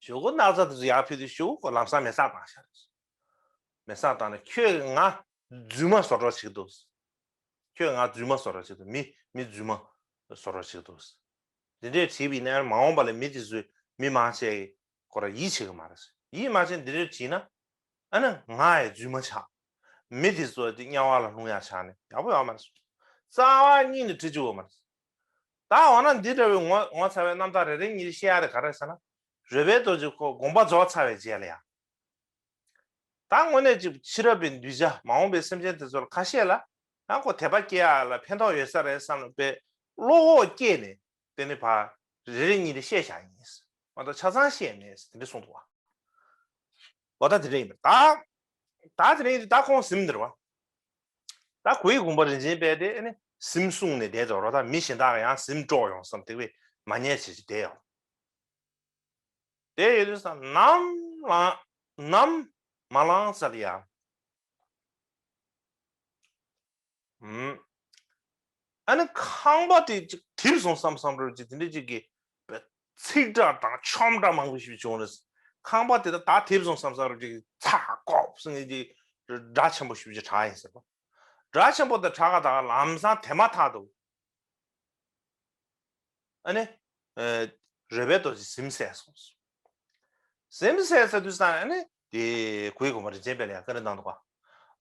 ཤུགས་སྣག་ཚ་དེ་ཚོ་ཡར་འཁྱེར་དུས་ཤུགས་ལམ་སང་མེ་སྲེག་བཏང་ཤག་མེ་སྲེག་བཏང་ནས་ཁྱོད་ང་རྫུན་མ་བཟོ་གྲོགས་བྱེད་ཀྱི་འདུག་ཁྱོད་ང་རྫུན་མ་བཟོ་གྲོགས་བྱེད་ཀྱི་འདུག་མི་མི་རྫུན་མ་བཟོ་གྲོགས་བྱེད་ཀྱི་འདུག་འདི་འདྲས་བྲིས་པ་ཡིན་ན་མ་འོངས་པ་ལ་མི་དེ་ཚོས་མི་མང་ཆེ་ཁོ་རང་ཡིད་ཆེས་ཀྱི་མ་རེད། ཡིད་མ་ཆེས་འདི་འདྲས་བྲིས་ན་ཨ་ནི་ང་ཡང་རྫུན་མ་ཆགས། མི་དེ་ཚོ་དེ་དམྱལ་བ་ལ་ལྷུང་ཡག་ཆགས་ནས་ཡག་པོ་ཡོད་མ་རེད། རྩ་བ་ཉིད་ནས་བྲིས་བཅུག་ཡོད་མ་རེད། ད་འོ་ན་འདི་འདྲ་བའི་ངོ་ངོ་མཚར་བའི་རྣམ་ཐར་རེ་རེ་གཉིས་རེ་བཤད་ཡག་དེ་ག་རེ་ཟེར་ན། རོལ་པའི་རྡོ་རྗེ་ཁོ་དགོངས་པ་རྫོགས་ཚར་བའི་རྗེས་ལ་ཡང་། ད་དངོས་གནས་ཅིག་ཕྱི་རབས་པའི་གདུལ་བྱ་མ་འོངས་པའི་སེམས་ཅན་དེ་ཚོ་ལ་ཁ་ཤས་ལ་ཡང་ཁོ་དད་པ་སྐྱེ་ཡག་ལ་ཕན་ཐོགས་ཡོད་ས་རེད་བསམ་ནས་དཔེ་བློ་ཁོག་སྐྱེས་ནས་དེ་ནི་ཕར་རེ་རེ་གཉིས་རེ་བཤད་བཞག་ཡིན། མ་གཏོགས་ཆ་ཚང་བཤད་མེད་དེ་འདྲ་གསུངས་འདུག་བ། འོ་ད་དེ་འདྲ་ཡིན་པ་ད། ད་དེ་འདྲ་ཡིན་དུས་ད་ཁོང་གཟིམ་འདིར་བ། ད་གུ་ཡི་དགོངས་པ་རིན་ཆེན་དཔལ་དེ་ཨ་ནི་གཟིམ་སྲུང་ནས་བསྡད་དོ་རོ། ད་མི་གཞན་དག་ཡང་གཟིམ་དཀྲོག་ཡོང་བསམ་དེ་བས་མ་ཉལ་བྱེད་ཀྱི་བསྡད་ཡོང་། དེ་ཡོད་དུས་ས་ནམ་ལངས་ནམ་མ་ལངས་ས་ལ་ཡ། ཨུམ། ཨ་ནི་ཁང་པ་དེ་ཅིག་དེབ་སོང་བསམ་བསམ་རོ་ཅིག་དེ་འདྲ་ཅིག་གི་ཚིག་སྒྲ་དང་ཆོམ་སྒྲ་མང་པོ་ཞིག་བྱུང་རེད། ཁང་པ་དེ་ད་ད་དེབ་སོང་བསམ་བསམ་རོ་ཅིག་ཚ་ཀོབ་སེང་གི་སྒྲ་ཆེན་པོ་ཞིག་ཅིག་གྲགས་ཡིན་ཟེར་བ། སྒྲ་ཆེན་པོ་དེ་གྲགས་ག་ད་ལམ་སང་དེ་མ་ཐག་ཏུ། ཨ་ནི། ཨེ། རོལ་པའི་རྡོ་རྗེ་གཟིམ་སད་སོང་། གཟིམ་སད་ས་དུས་སང་ཨ་ནི། དེ་གུ་ཡི་དགོངས་པ་རིན་ཆེན་དཔལ་ལ་ཡང་བཀའ་འདྲི་གནང་འདུག་ག་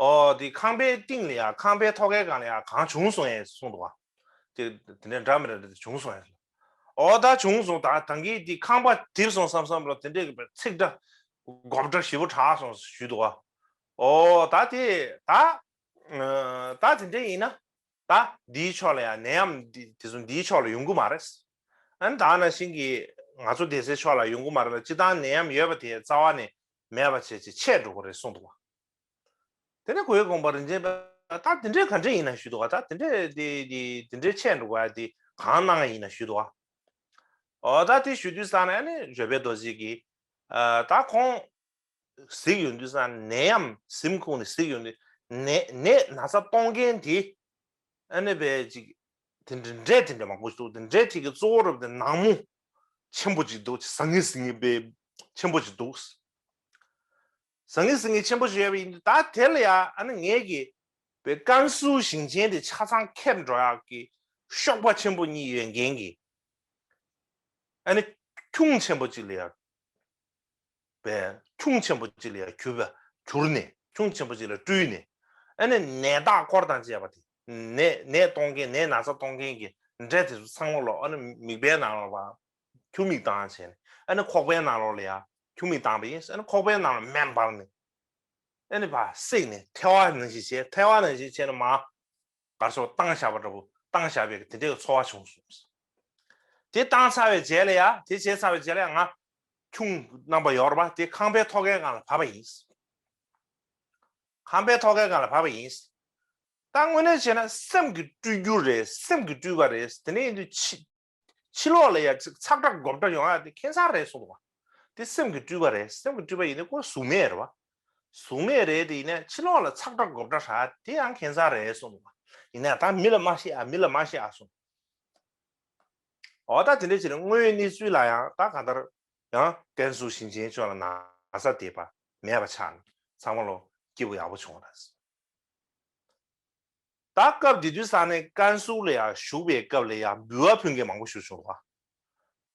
ཨོ་དེ་ཁང་པའི་སྟེང་ལ་ཡང་ཁང་པའི་ཐོག་ཁའི་སྒང་ལ་ཡང་གང་བྱུང་སོང་ངས་གསུངས་འདུག་ག་དེ་དེ་འདྲ་འདྲ་མི་འདྲ་འདྲ་བྱུང་སོང་ངས། ཨོ་ད་བྱུང་སོང་། ད་ད་གིན་དེ་ཁང་པ་དེབ་སོང་བསམ་བསམ་རོ་དེ་འདྲའི་གི་ཚིག་སྒྲ་སྒོར་སྒྲ་ཞེ་པོ་གྲགས་སོང་ཞུས་འདུག་ག་ཨོ་ད་དེ་ད་ད་དེ་འདྲ་ཡིན་ན། ད་འདིའི་ཕྱོགས་ལ་ཡང་ནད་ཡམས་འདི་དེ་ཚོ་འདིའི་ཕྱོགས་ལ་ཡོང་གི་མ་རེད། ཨ་ནི་ད་ནང་བཞིན་གྱི་ང་ཚོ་སྡེ་སྲིད་ཕྱོགས་ལ་ཡོང་གི་མ་རེད་ལ། སྤྱིར་བཏང་ནད་ཡམས་ཡོད་པ་དེ་རྩ་བ་ནས་མེད་པ་བྱས་ཅིག་ཆད་འགྲོ་གི་རེད་གསུངས་འདུག་བ། དེ་ནས་གུ་ཡི་དགོངས་པ་རིན་ཆེན་དཔལ་ད་དེ་འདྲའི་ག་འདྲ་ཡིན་ན་ཞུས་འདུག་བ། ད་དེ་འདྲའི་དེ་དེ་དེ་འདྲའི་ཆད་འགྲོ་ག་དེ་གང་གནང་ཡིན་ན་ཞུས་འདུག་བ། ཨོ་ད་དེ་ཞུ་དུས་ཙང་ནས་ཨ་ནི་རོལ་པའི་རྡོ་རྗེ་གིས་ཨ་ད་ཁོང་གཟིགས་ཡོང་དུས་ཙང་ནད་ཡམས་གཟིམ་ཁུག་ནས་གཟིགས་ཡོང་དུས་ནད་ནད་ན་ཚ་གཏོང་མཁན་དེ་ཨ་ནི་བས་ཅིག་དེ་འདྲ་འདྲེ་དེ་འདྲ་མང་པོ་ཞིག་འདུག་དེ་འདྲེ་དེ་གི་གཙོ་བོ་རབ་དེ་ནག་མོ་ཆེན་པོ་ཅིག་འདུག་ཟང་ངེ་ཟིང་ངེ་བས་ཆེན་པོ་ཅིག་འདུག་ཟང་ངེ་ཟིང་ངེ་ཆེན་པོ་ཞིག་ཡོད་པ་ཡིན་དུས་ད་དེ་ལ་ཡ་ཨ་ནི་ངས་ཀྱི་བས་ཀན་སུའུ་ཞིང་ཆེན་དེ་ཆ་ཚང་ཁྱེར་འགྲོ་ཡག་གི་གཤོག་པ་ཆེན་པོ་གཉིས་ཡོད་མཁན་གྱི་ཨ་ནི་ཁྱུང་ཆེན་པོ་གཅིག་ལ་ཡ། བས་ཁྱུང་ཆེན་པོ་གཅིག་ལ་ཡང་གྱུར་པ་གྱུར་ནས་ཁྱུང་ཆེན་པོ་གཅིག་ལ་སྤྲུལ་ནས་ཨ་ནི་ནད་རྟགས་སྐོར་དང་བཅས་པ་དེ་ནད་ནད་གཏོང་མཁན་ནད་ན་ཚ་གཏོང་མཁན་གྱི་འདྲེ་དེ་ཚོ་ཚང་མ་ལོ་ཨ་ནི་མིག་དཔེ་ནང་ལོགས་ལ་ཁྱུར་མིག་བཏང་བྱས་ནས་ཨ་ནི་ཁོག་པའི་ནང་ལོགས་ལ་ཡང་ཁྱུར་མིག་བཏང་པ་ཡིན། ཨ་ནི་ཁོག་པའི་ནང་ལ་སྨན་སྦར་ནས་ཨ་ནི་ཕར་བསྲེགས་ནས་ཐལ་བ་ནང་བཞིན་བྱས་ཐལ་བ་ནང་བཞིན་བྱས་ནས་མར། གར་སོགས་བཏང་བཞག་པ་འདྲ་པོ་བཏང་བཞག་པའི་དེ་འདྲའི་ཚོར་བ་བྱུང་སོང་། དེ་བཏང་ཚར་བའི་རྗེས་ལ་ཡ་དེ་བྱས་ཚར་བའི་རྗེས་ལ་ཡ་ང་ཁྱུང་རྣམ་པ་ཡོད་རེད་པ། དེ་ཁང་པའི་ཐོག་ཁའི་སྒང་ལ་བབས་པ་ཡིན། ཁང་པའི་ཐོག་ཁའི་སྒང་ལ་བབས་པ་ཡིན། ད་དངོས་གནས་བྱས་ན་སེམས་ཀྱི་སྤྲུལ་རྒྱུ་རེད། སེམས་ཀྱི་སྤྲུལ་པ་རེད། དེ་ནས་ཡིན་དུས་ཕྱི་ཕྱི་ལོགས་ལ་ཡ་ཚག་སྒྲ་སྒོར་སྒྲ་ཡོང་ཡ་དེ་ཁྱད་མཚར་རེད་གསུངས་པ། དེ་སེམས་ཀྱི་སྤྲུལ་པ་རེད། སེམས་ཀྱི་སྤྲུལ་པ་ཡིན་ན་ཁོ་གཟུགས་མེད་རེད་པ། གཟུགས་མེད་རེད་དེ་ཡིན་ན་ཕྱི་ལོགས་ལ་ཚག་སྒྲ་སྒོར་སྒྲ་ཧྲ་དེ་ཡང་ཁྱད་མཚར་རེད་གསུངས་འདུག་པ། ཡིན་ན་ད་མི་ལ་མ་བཤད་ཨ། མི་ལ་མ་བཤད་ཨ་གསུངས། འོ་ད་དེ་འདྲ་བྱས་ན་དངོས་ཡོད་གནས་ཚུལ་ལ་ཡང་ད་གང་ལྟར་ཡང་ཀན་སུའུ་ཞིང་ཆེན་ཕྱོགས་ལ་ན་ཚ་དེ་པ་མེད་པ་ཆགས་ནས་ཚང་མ་ལོ་སྐྱིད་པོ་ཡག་པོ་བྱུང་བ་རེད། ད་སྐབས་དེ་དུས་ས་ནས་ཀན་སུའུ་ལ་ཡང་བཞུགས་པའི་སྐབས་ལ་ཡང་འབུལ་བ་ཕུལ་མཁན་མང་པོ་ཞིག་བྱུང་བ།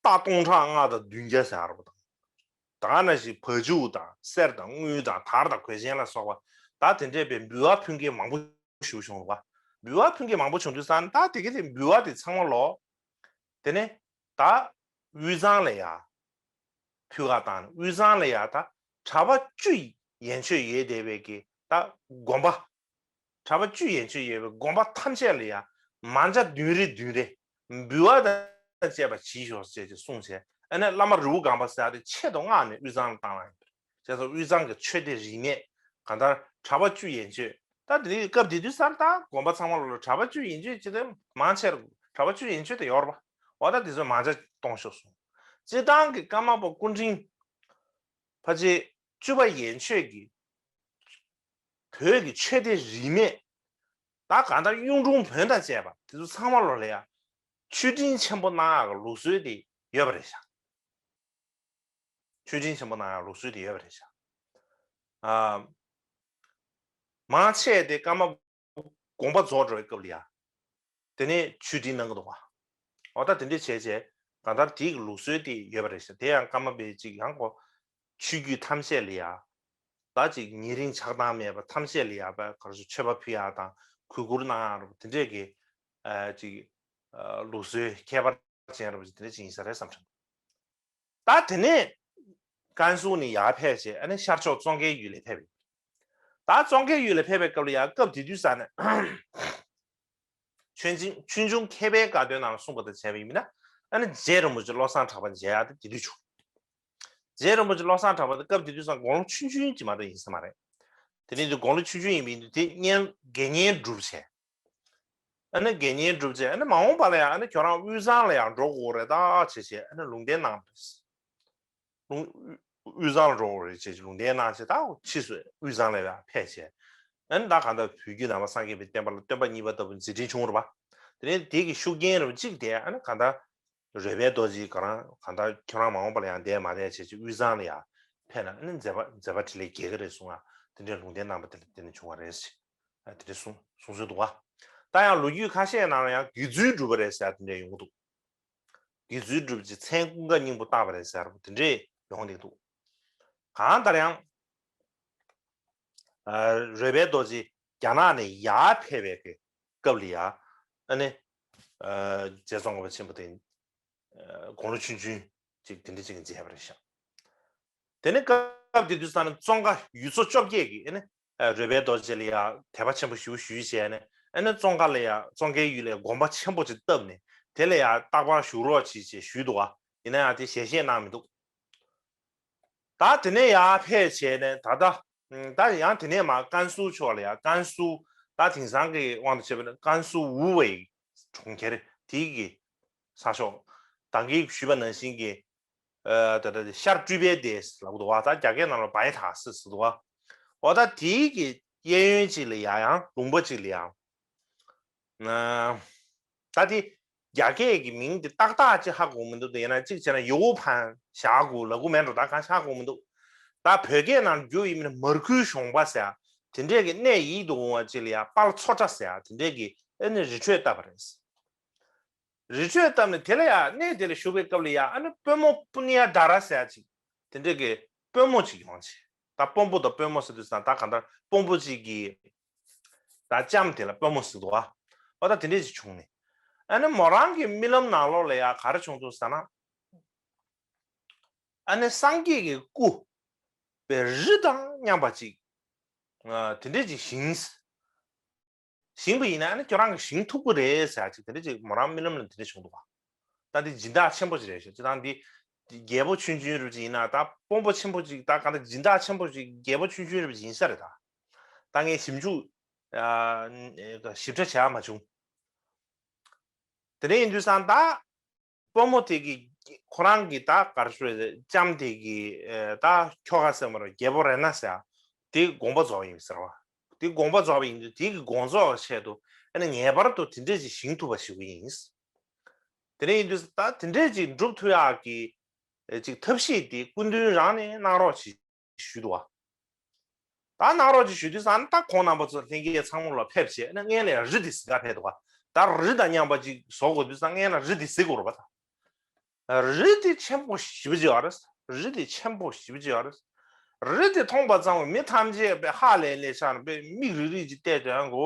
རྟ་སྟོང་ཕྲག་ལྔ་དང་བདུན་བརྒྱ་ཟེར་བ་དང་། ད་ག་ནང་བཞིན་བ་ཕྱུགས་དང་གསེར་དང་དངུལ་དང་དར་དང་གོས་ཆེན་ལ་སོགས་པ་ད་དེ་འདྲས་པའི་འབུལ་བ་ཕུལ་མཁན་མང་པོ་ཞིག་བྱུང་བ། འབུལ་བ་ཕུལ་མཁན་མང་པོ་བྱུང་དུས་ས་ནས་ད་དེ་ག་དེ་འབུལ་བ་དེ་ཚང་མ་ལོ། དེ་ནས་ད་དབུས་གཙང་ལ་ཡ། ཕུལ་བ་བཏང་ནས་དབུས་གཙང་ལ་ཡ་ད་ གྲྭ་པ་བཅུ་ཡན་ཆོད་ཡོད་བསྡད་པའི་གི་ད་དགོན་པ། གྲྭ་པ་བཅུ་ཡན་ཆོད་ཡོད་པའི་དགོན་པ་ཐམས་ཅད་ལ་ཡང་མང་ཇ་བདུན་རེ་བདུན་རེ་འབུལ་བ་དང་བཅས་པ་བྱིན་ཤོག་ཅེས་ཀྱི་གསུངས་བྱས། ཨ་ནི་བླ་མ་རི་བོ་སྒང་པ་ཟེར་ཡ་དེ་ཆེད་དུ་མངགས་ནས་དབུས་གཙང་ལ་བཏང་བ་ཡིན་པ་རེད། བྱས་ཙང་དབུས་གཙང་གི་ཆོས་སྡེ་རིས་མེད་གང་ལྟར་གྲྭ་པ་བཅུ་ཡན་ཆོད། ད་དེ་ནི་སྐབས་དེ་དུས་སར་ད་དགོན་པ་ཚང་མ་ལོ་ལ་གྲྭ་པ་བཅུ་ཡན་ཆོད་ཅིག་དེ་མང་ཆེར་གྲྭ་པ་བཅུ་ཡན་ཆོད་དེ་ཡོད་རེད་པ། འོ་ད་དེ་ཚོ་མང་ཇ་གཏོང་ཤོག་གསུངས། སྤྱིར་བཏང་གི་ཀརྨ་པ་སྐུ་ཕྲེང་ཕལ་ཆེར་བཅུ་པ་ཡན་ཆོད་ཀྱི་བོད་ཀྱི་ཆོས་སྡེ་རིས་མེད་ད་གང་ལྟར་གཡུང་དྲུང་བོན་དང་བཅས་པ་དེ་ཚོ་ཚང་མ་ལོ་ལ་ཡ་མཆོད་སྤྲིན་ཆེན་པོ་གནང་ཡག་གི་ལུགས་སྲོལ་དེ་ཡོད་པ་རེད་ཤག་མཆོད་སྤྲིན་ཆེན་པོ་གནང་ཡག་ལུགས་སྲོལ་དེ་ཡོད་པ་རེད་ཤག་ཨ། མང་ཆེ་དེ་ཀརྨ་དགོངས་པ་རྫོགས་འགྲོ་བའི་སྐབས་ལ་ཡ། དེ་ནས་མཆོད་སྤྲིན་གནང་གི་འདུག་བ། འོ་ད་དེ་འདྲས་བྱས་བྱས་གང་ལྟར་དེའི་ལུགས་སྲོལ་དེ་ཡོད་པ་རེད་ཤག་དེ་ཡང་ཀརྨ་པའི་ཅིག་ཡང་གོ་ཆོས་བརྒྱུད་ཐམས་ཅད་ལ་ཡ། ད་ཅིག་ཉེ་རིང་ཆགས་སྡང་མེད་པ་ཐམས་ཅད་ལ་ཡ་པ་གར་ཞུ་མཆོད་པ་ཕུལ་ཡག་དང་གུས་བཀུར་གནང་ཡག་རུ་དེ་འདྲས་ཀྱི་ཨ་ཅིག་ཨ་ལུགས་སྲོལ་ཁྱད་པར་ཅན་རུ་དེ་འདྲས་ཅིག་ཡིན་ས་རེད་བསམ་དྲན། ད་དེ་ནས་ཀན་སུའུ་ནས་ཡར་ཕེབས་བྱས་ཨ་ནི་ཤར་ཕྱོགས་ཙོང་ཁའི་ཡུལ་ལ་ཕེབས་པ་ཡིན། ད་ཙོང་ཁའི་ཡུལ་ལ་ཕེབས་པའི་སྐབས་ལ་ཡང་སྐབས་དེ་དུས་ས་ནས་ཆོས་འབྱུང་ཆོས་འབྱུང་མཁས་པའི་བཀའ་དོན་ནང་ལ་གསུངས་པ་དང་བྱས་པ་ཡིན་ན་ཨ་ནི་རྗེ་རིན་པོ་ཆེ་བློ་བཟང་གྲགས་པ་མཇལ་ཡག་དེ་དེ་དུས་བྱུང་། རྗེ་རིན་པོ་ཆེ་བློ་བཟང་གྲགས་པ་དེ་སྐབས་དེ་དུས་ས་དགུང་ལོ་ཆུང་ཆུང་ཅིག་མ་གཏོགས་ཡིན་ས་མ་རེད། དེ་ནས་དེ་དགུང་ལོ་ཆུང་ཆུང་ཡིན་པ་ཡིན་དུས་དེ་གཉེན་དགེ་བསྙེན་སྒྲུབ་བྱས། ཨ་ནི་དགེ་བསྙེན་སྒྲུབ་བྱས་ཨ་ནི་མ་འོངས་པ་ལ་ཡང་ཨ་ནི་ཁྱོད་རང་དབུས་གཙང་ལ་ཡང་འགྲོ་དགོས་རེད་ད་བྱས་བྱས་ཨ་ནི་ལུང་བསྟན་གནང་བ་རེད། ལུང་དབུས་གཙང་ལ་འགྲོ་དགོས་རེད་བྱས་བྱས་ལུང་བསྟན་གནང་བྱས་ད་ཕྱིས་སུ་དབུས་གཙང་ལ་ཡང་ཕེབས་བྱས་ཨ་ནི་ད་གང་ལྟར་བོད་བརྒྱུད་ནང་པ་སངས་རྒྱས་པའི་བསྟན་པ་ལ་སྟོན་པ་གཉིས་པ་ལྟ་བུ་མཛད་འཕྲིན་བྱུང་བ་རེད་པ། དེ་ནས་དེ་གི་ཤུགས་རྐྱེན་རུ་གཅིག་དེ་ཨ་ནི་གང་ལྟར། རོལ་པའི་རྡོ་རྗེ་ག་རང་གང་ལྟར་ཁྱོད་རང་མ་འོངས་པ་ལ་ཡང་འདས་མ་འདས་བྱས་ཅིག་དབུས་གཙང་ལ་ཡང་ཕེབས་ན་ཨ་ནི་མཛད་པ་མཛད་པ་འཕྲིན་ལས་རྒྱས་ཀྱི་རེད་གསུང་ང་དེ་འདྲའི་ལུང་བསྟན་གནང་པ་དེ་ལ་བརྟེན་ནས་བྱུང་བ་རེད་ཟེར། ཨ་དེ་འདྲ་གསུང་གསུང་སྲོལ་འདུག་བ། ད་ཡང་ལོ་རྒྱུས་ཁ་ཤས་ནང་ལ་ཡང་དགེ་ཚུལ་སྒྲུབ་པ་རེད་ཟེར་དེ་འདྲ་ཡོང་གི་འདུག་དགེ་ཚུལ་སྒྲུབ་ཀྱི་མཚན་ཀུན་དགའ་སྙིང་པོ་བཏགས་པ་རེད་ཟེར་བ་དེ་འདྲས་ཡོང་གི་འདུག་གང་ལྟར་ཡང་ཨ་རོལ་པའི་རྡོ་རྗེ་རྒྱ་ནག་ནས་ཡར་ཕེབས་པའི་གི་སྐབས་ལ་ཡ་ཨ་ནི་ཨ་རྗེ་ཙོང་ཁ་པ་ཆེན་པོ་དེ་ཨ་དགུང་ལོ་ཆུང་ཆུང་ཅིག་དེ་འདྲ་ཅིག་མཇལ་བ་རེད་ཤག་དེ་ནས་སྐབས་དེ་དུས་ཙང་ནས་ཙོང་ཁ་ཡུལ་ཚོ་བཅོ་བརྒྱད་ཀྱི་ཨ་ནི་ཨ་རོལ་པའི་རྡོ་རྗེ་ལ་ཡ་དད་པ་ཆེན་པོ་ཞེ་པོ་ཞུས་བྱས་ནས་ཨ་ནི་ཙོང་ཁ་ལ་ཡ་ཙོང་ཁའི་ཡུལ་ལ་ཡ་དགོན་པ་ཆེན་པོ་ཅིག་བཏབ་ནས་དེ་ལ་ཡ་རྟག་པར་བཞུགས་རོགས་གྱིས་ཞེས་ཞུས་འདུག་བ། ཡིན་ན་ཡང་དེ་ཞལ་བཞེས་གནང་མི་འདུག་ད་དེ་ནས་ཡར་ཕེབས་བྱས་ནས་ད་ལྟ་ད་ཡང་དེ་ནས་མར་ཀན་སུའུ་ཕྱོགས་ལ་ཡ་ཀན་སུའུ་ད་དེང་སང་གི་དབང་དུ་བྱས་པ་ན་ཀན་སུའུ་ཝུའུ་ཝེ་གྲོང་ཁྱེར་དེའི་གི་ས་ཕྱོགས་ད་གིན་ཞུས་པ་ནང་བཞིན་གྱི་ཨ་ད་ལྟ་ཤར་སྤྲུལ་པའི་སྡེ་ལབ་འདུག་བ། ད་རྒྱ་སྐད་ནང་ལ་བའི་ཐ་སི་ཟེར་འདུག་བ། འོ་ད་དེའི་གི་གཡས་གཡོན་གཅིག་ལ་ཡ་ཡང་ལུང་པ་གཅིག་ལ་ཡ་ཨ་ད་དེ་རྒྱ་སྐད་ཀྱི་མིང་དེ་ཏག་ཏག་ཅིག་ཧ་གོ་མི་འདུག་དེ་ཡིན་ན་གཅིག་བྱས་ན་ཡོ་ཕན་ཞྭ་གུ་ལ་གུ་མེད་འགྲོ་ད་གང་ཧ་གོ་མི་འདུག་ད་བོད་སྐད་ནང་བསྒྱུར་ཡིན་མིན་མར་ཁུའི་གཞོང་པ་ཟེར་དེ་འདྲས་ཀྱི་གནས་ཡིད་དུ་འོང་བ་ཅིག་ལ་ཡ་དཔལ་མཚོ་བཀྲ་ཟེར་དེ་འདྲས་ཀྱི་ཨ་ནི་རི་ཁྲོད་བཏབ་པ་རེད། རི་ཁྲོད་བཏབ་ནས་དེ་ལ་ཡ་གནས་དེ་ལ་བཞུགས་པའི་སྐབས་ལ་ཡ་ཨ་ནི་དཔོན་མོ་པུ་ནི་ཡ་དྷ་ར་ཟེར་ཅིག་དེ་འདྲས་ཀྱི་དཔོན་མོ་ཅིག་ཡོང་ཅིག་ད་དཔོན་པོ་དང་དཔོན་མོ་ཟེར་དུས་ཙང་ད་གང་ལྟར་དཔོན་པོ་གཅིག་གིས་ད་ལྕམ་དེ་ལ་དཔོན་མོ་ཟེར་འདུག་བ། འོ་ད་དེ་འདྲས་ཅིག་བྱུང་ནས་ཨ་ནི་མོ་རང་གི་རྨི་ལམ་ནང་ལོགས་ལ་ཡ་ག་རེ་བྱུང་འདུག་ཟེར་ན། ཨ་ནི་སངས་རྒྱས་ཀྱི་སྐུ་པའི་རི་དང་མཉམ་པ་ཅིག་ཨ་དེ་འདྲས་ཅིག་བཞེངས། བཞེངས་པ་ཡིན་ན་ཨ་ནི་ཁྱོད་རང་གིས་བཞེངས་ཐུབ་ཀྱི་རེད་ཟེར་ཅིག་དེ་འདྲ་ཅིག་མོ་རང་རྨི་ལམ་ལ་དེ་འདྲ་བྱུང་འདུག་བ། ད་འདི་སྦྱིན་བདག་ཆེན་པོ་ཅིག་རེད་ཤག་སྤྱིར་བཏང་འདི་རྒྱལ་པོ་ཆུང་ཆུང་རུ་ཅིག་ཡིན་ན་ད་དཔོན་པོ་ཆེན་པོ་ཅིག་ད་གང་ལྟར་སྦྱིན་བདག་ཆེན་པོ་ཅིག་རྒྱལ་པོ་ཆུང་ཆུང་རུ་ཅིག་ཡིན་ས་རེད་ད། ད་ངས་ཞིབ་འཇུག་ཨ་ཞིབ་ཕྲ་བྱས་མ་བྱུང་། དེ་འདྲ་ཡིན་དུས་ཙང་ད། དཔོན་མོ་དེ་གི་ཁོ་རང་གི་ད་གར་ཤོད་ལྕམ་དེ་གི་ད་ཁྱོ་ག་ཟེར་མ་རེད་རྒྱལ་པོ་རེ་ན་ཟེར་དེ་དགོངས་པ་རྫོགས་ཡིན་ཟེར་བ། དེ་དགོངས་པ་རྫོགས་པ་ཡིན་དུས་དེ་གི་དགོངས་རྫོགས་ཆེད་དུ་ཨ་ནི་ངེས་པར་དུ་དེ་འདྲས་ཅིག་བཞེངས་ཐུབ་པ་ཞིག་ཡིན། དེ་འདྲ་ཡིན་དུས་ད་དེ་འདྲས་ཅིག་འགྲུབ་ཐུབ་ཡག་གི་ཅིག་ཐབས་ཤེས་དེ་སྐུ་མདུན་རང་ནས་གནང་རོགས་ཞེས་ཞུས་འདུག་བ། ད་གནང་རོགས་ཅིག་ཞུ་དུས་ཙང་ད་ཁོང་རྣམ་པ་ཚོ་ལྷན་རྒྱས་ཚང་མ་ལ་ཕེབས་བྱས་ན་སྔན་ལ་ཡང་རི་དེ་གཟིགས་ག་ཕེབས་འདུག་ག་ད་རི་དང་མཉམ་པ་ཅིག་བཟོ་དགོས་དུས་ཙང་སྔན་ལ་རི་དེ་གཟིགས་དགོས་རེད་པ། ད་རི་དེ་ཆེན་པོ་ཞེ་པོ་ཅིག་ཡོད་རེད། རི་དེ་ཆེན་པོ་ཞེ་པོ་ཅིག་ཡོད་རེད། རི་དེ་མཐོང་པ་ཙམ་མི་ཐམས་ཅད་པའི་ཧ་ལས་ལས་ཤར་པའི་མིག་རིག་རིག་ཅིག་བལྟས་ཀྱང་མགོ་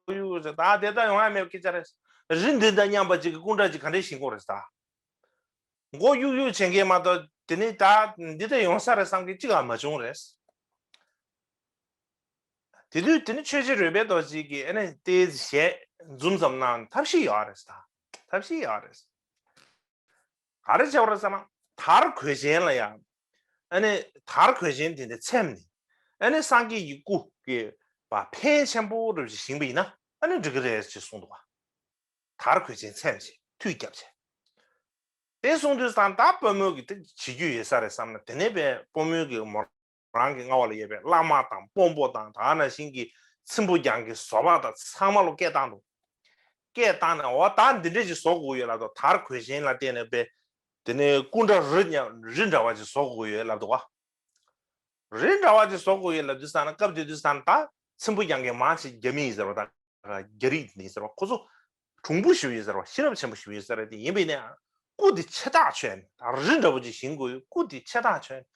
གཡུག་ཡུག་ཅིག་ད་དེ་ལྟ་ཡོང་ཡ་མེད་སྐད་ཆ་རེད། རི་འདི་དང་མཉམ་པ་ཅིག་གི་སྐུ་འདྲ་ཅིག་ག་འདྲས་ཞིག་དགོས་རེད་ད། མགོ་གཡུག་གཡུག་བྱེད་མཁན་མ་གཏོགས་དེ་ནས་ད་འདི་ལྟ་ཡོང་ས་རེད་བསམ་མཁན་གཅིག་ལ་མ་བྱུང་རེད། དེ་དུས་དེ་ནི་ཆོས་རྗེ་རོལ་པའི་རྡོ་རྗེ་གིས་ཨ་ནི་དེ་ཞལ་འཛུམ་ཙམ་གནང་ཐབས་ཤེས་ཡོད་རེད་ད། ཐབས་ཤེས་ཡོད་རེད། ག་རེ་བྱས་པ་རེད་ཟེར་ན། དར་གོས་ཆེན་ལ་ཡང་། ཨ་ནི་དར་གོས་ཆེན་དེ་འདྲ་འཚེམ་ནས། ཨ་ནི་སངས་རྒྱས་ཀྱི་སྐུ་གི་བ་ཕན་ཆེན་པོ་རུ་བཞེངས་པ་ཡིན་ན་ཨ་ནི་འགྲིག་གི་རེད་ཅེས་གསུངས་འདུག་བ། དར་གོས་ཆེན་འཚེམ་བྱས་མཐུད་རྒྱབ་བྱས། དེ་གསུངས་དུས་ཙང་ད་དཔོན་མོ་གིས་དེ་བྱེད་རྒྱུ་ཡོད་ས་རེད་བསམ་ན། དེ་ནས་པས་དཔོན་མོ་གིས་མོ་རང་གི་མངའ་འོག་ལ་ཡོད་པའི་བླ་མ་དང་དཔོན་པོ་དང་དེ་ནང་བཞིན་གྱི་ཚེམ་བུ་རྒྱང་གི་བཟོ་པ་དང་ཚང་མ་ལ་སྐད་བཏང་འདུག་སྐད་བཏང་ནས་འོ་ད་འདི་འདྲ་ཞིག་བཟོ་དགོས་ཡོད་ལབ་འདུག་དར་གོས་ཆེན་ལ་བརྟེན་ནས་པས་དེ་ནས་སྐུ་འདྲ་རི་མཉམ་རི་འདྲ་བ་ཞིག་བཟོ་དགོས་ཡོད་ལབ་འདུག་བ། རི་འདྲ་བ་ཅིག་བཟོ་དགོས་ཡོད་ལབ་དུས་ཙང་ན། སྐབས་དེ་དུས་ཙང་ན་ད་ཚེམ་བུ་རྒྱང་གིས་མང་ཆེ་རྒྱ་མི་ཡིན་ཟེར་བ་དང་རྒྱ་རིགས་ཡིན་ཟེར་བ། ཁོ་ཚོ་གྲུང་པོ་ཞིག་ཡོད་ཟེར་བ། ཤེས་རབ་ཆེན་པོ་ཞིག་ཡོད་ཟེར་བ་དེ་ཡིན་པས་ན། སྐུ་དེ་ཆེ་ཐག་ཆོད་ནས་ད་རི་འདྲ་བོ་ཅིག་བཞེངས་དགོས་ཡོད། སྐུ་དེ་ཆེ་ཐག་ཆོད་ནས་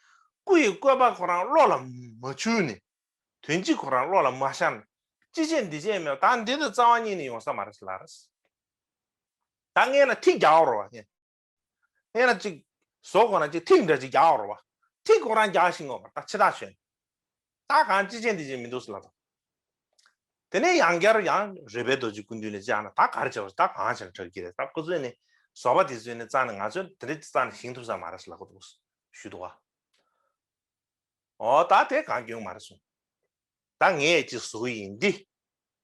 སྐུ་ཡི་བཀོད་པ་ཁོ་རང་བློ་ལ་མ་འཆུག་ནས། དོན་སྤྱི་ཁོ་རང་བློ་ལ་མ་ཤར་ནས་ཅི་བྱེད་འདི་བྱེད་མེད་པ། ད་འདི་དང་རྩ་བ་ཉིད་ནས་ཡོང་ས་མ་རེད་ལབ་རེད། ད་ངས་ན་ཐིག་རྒྱག་རོགས་བ། ངས་ཡང་ན་ཅིག་བཟོ་དགོས་ན་ཅིག་ཐིག་འདྲ་ཅིག་རྒྱག་རོགས་བ། ཐིག་ཁོ་རང་རྒྱག་ཤེས་ངོ་མ་ད་ཆེ་ཐག་ཆོད། ད་གང་ཅི་བྱེད་འདི་བྱེད་མི་འདུག་ཟེར་ལབ་དང་། དེ་ནས་ཡང་བསྐྱར་ཡང་རོལ་པའི་རྡོ་རྗེ་སྐུ་མདུན་ནས་བཅར་ན། ད་ག་རེ་བྱེད་པ། ད་གང་བྱེད་ན་འགྲིག་གི་རེད། ད་ཁོ་ཚོས་ནི་བཟོ་པ་དེ་ཚོས་ནི་རྩ་ནས་ང་ཚོས་དེ་འདྲ་རྩ་ནས་བཞེངས་ཐུབ་ས་མ་རེད་ཟེར་ལབ་ཀྱི་འདུག་ཞུས་འདུག་བ། འོ་ད་དེ་གང་སྐྱོན་མ་རེད་གསུངས། ད་ངས་ཅིག་བཟོ་གི་ཡིན། འདི་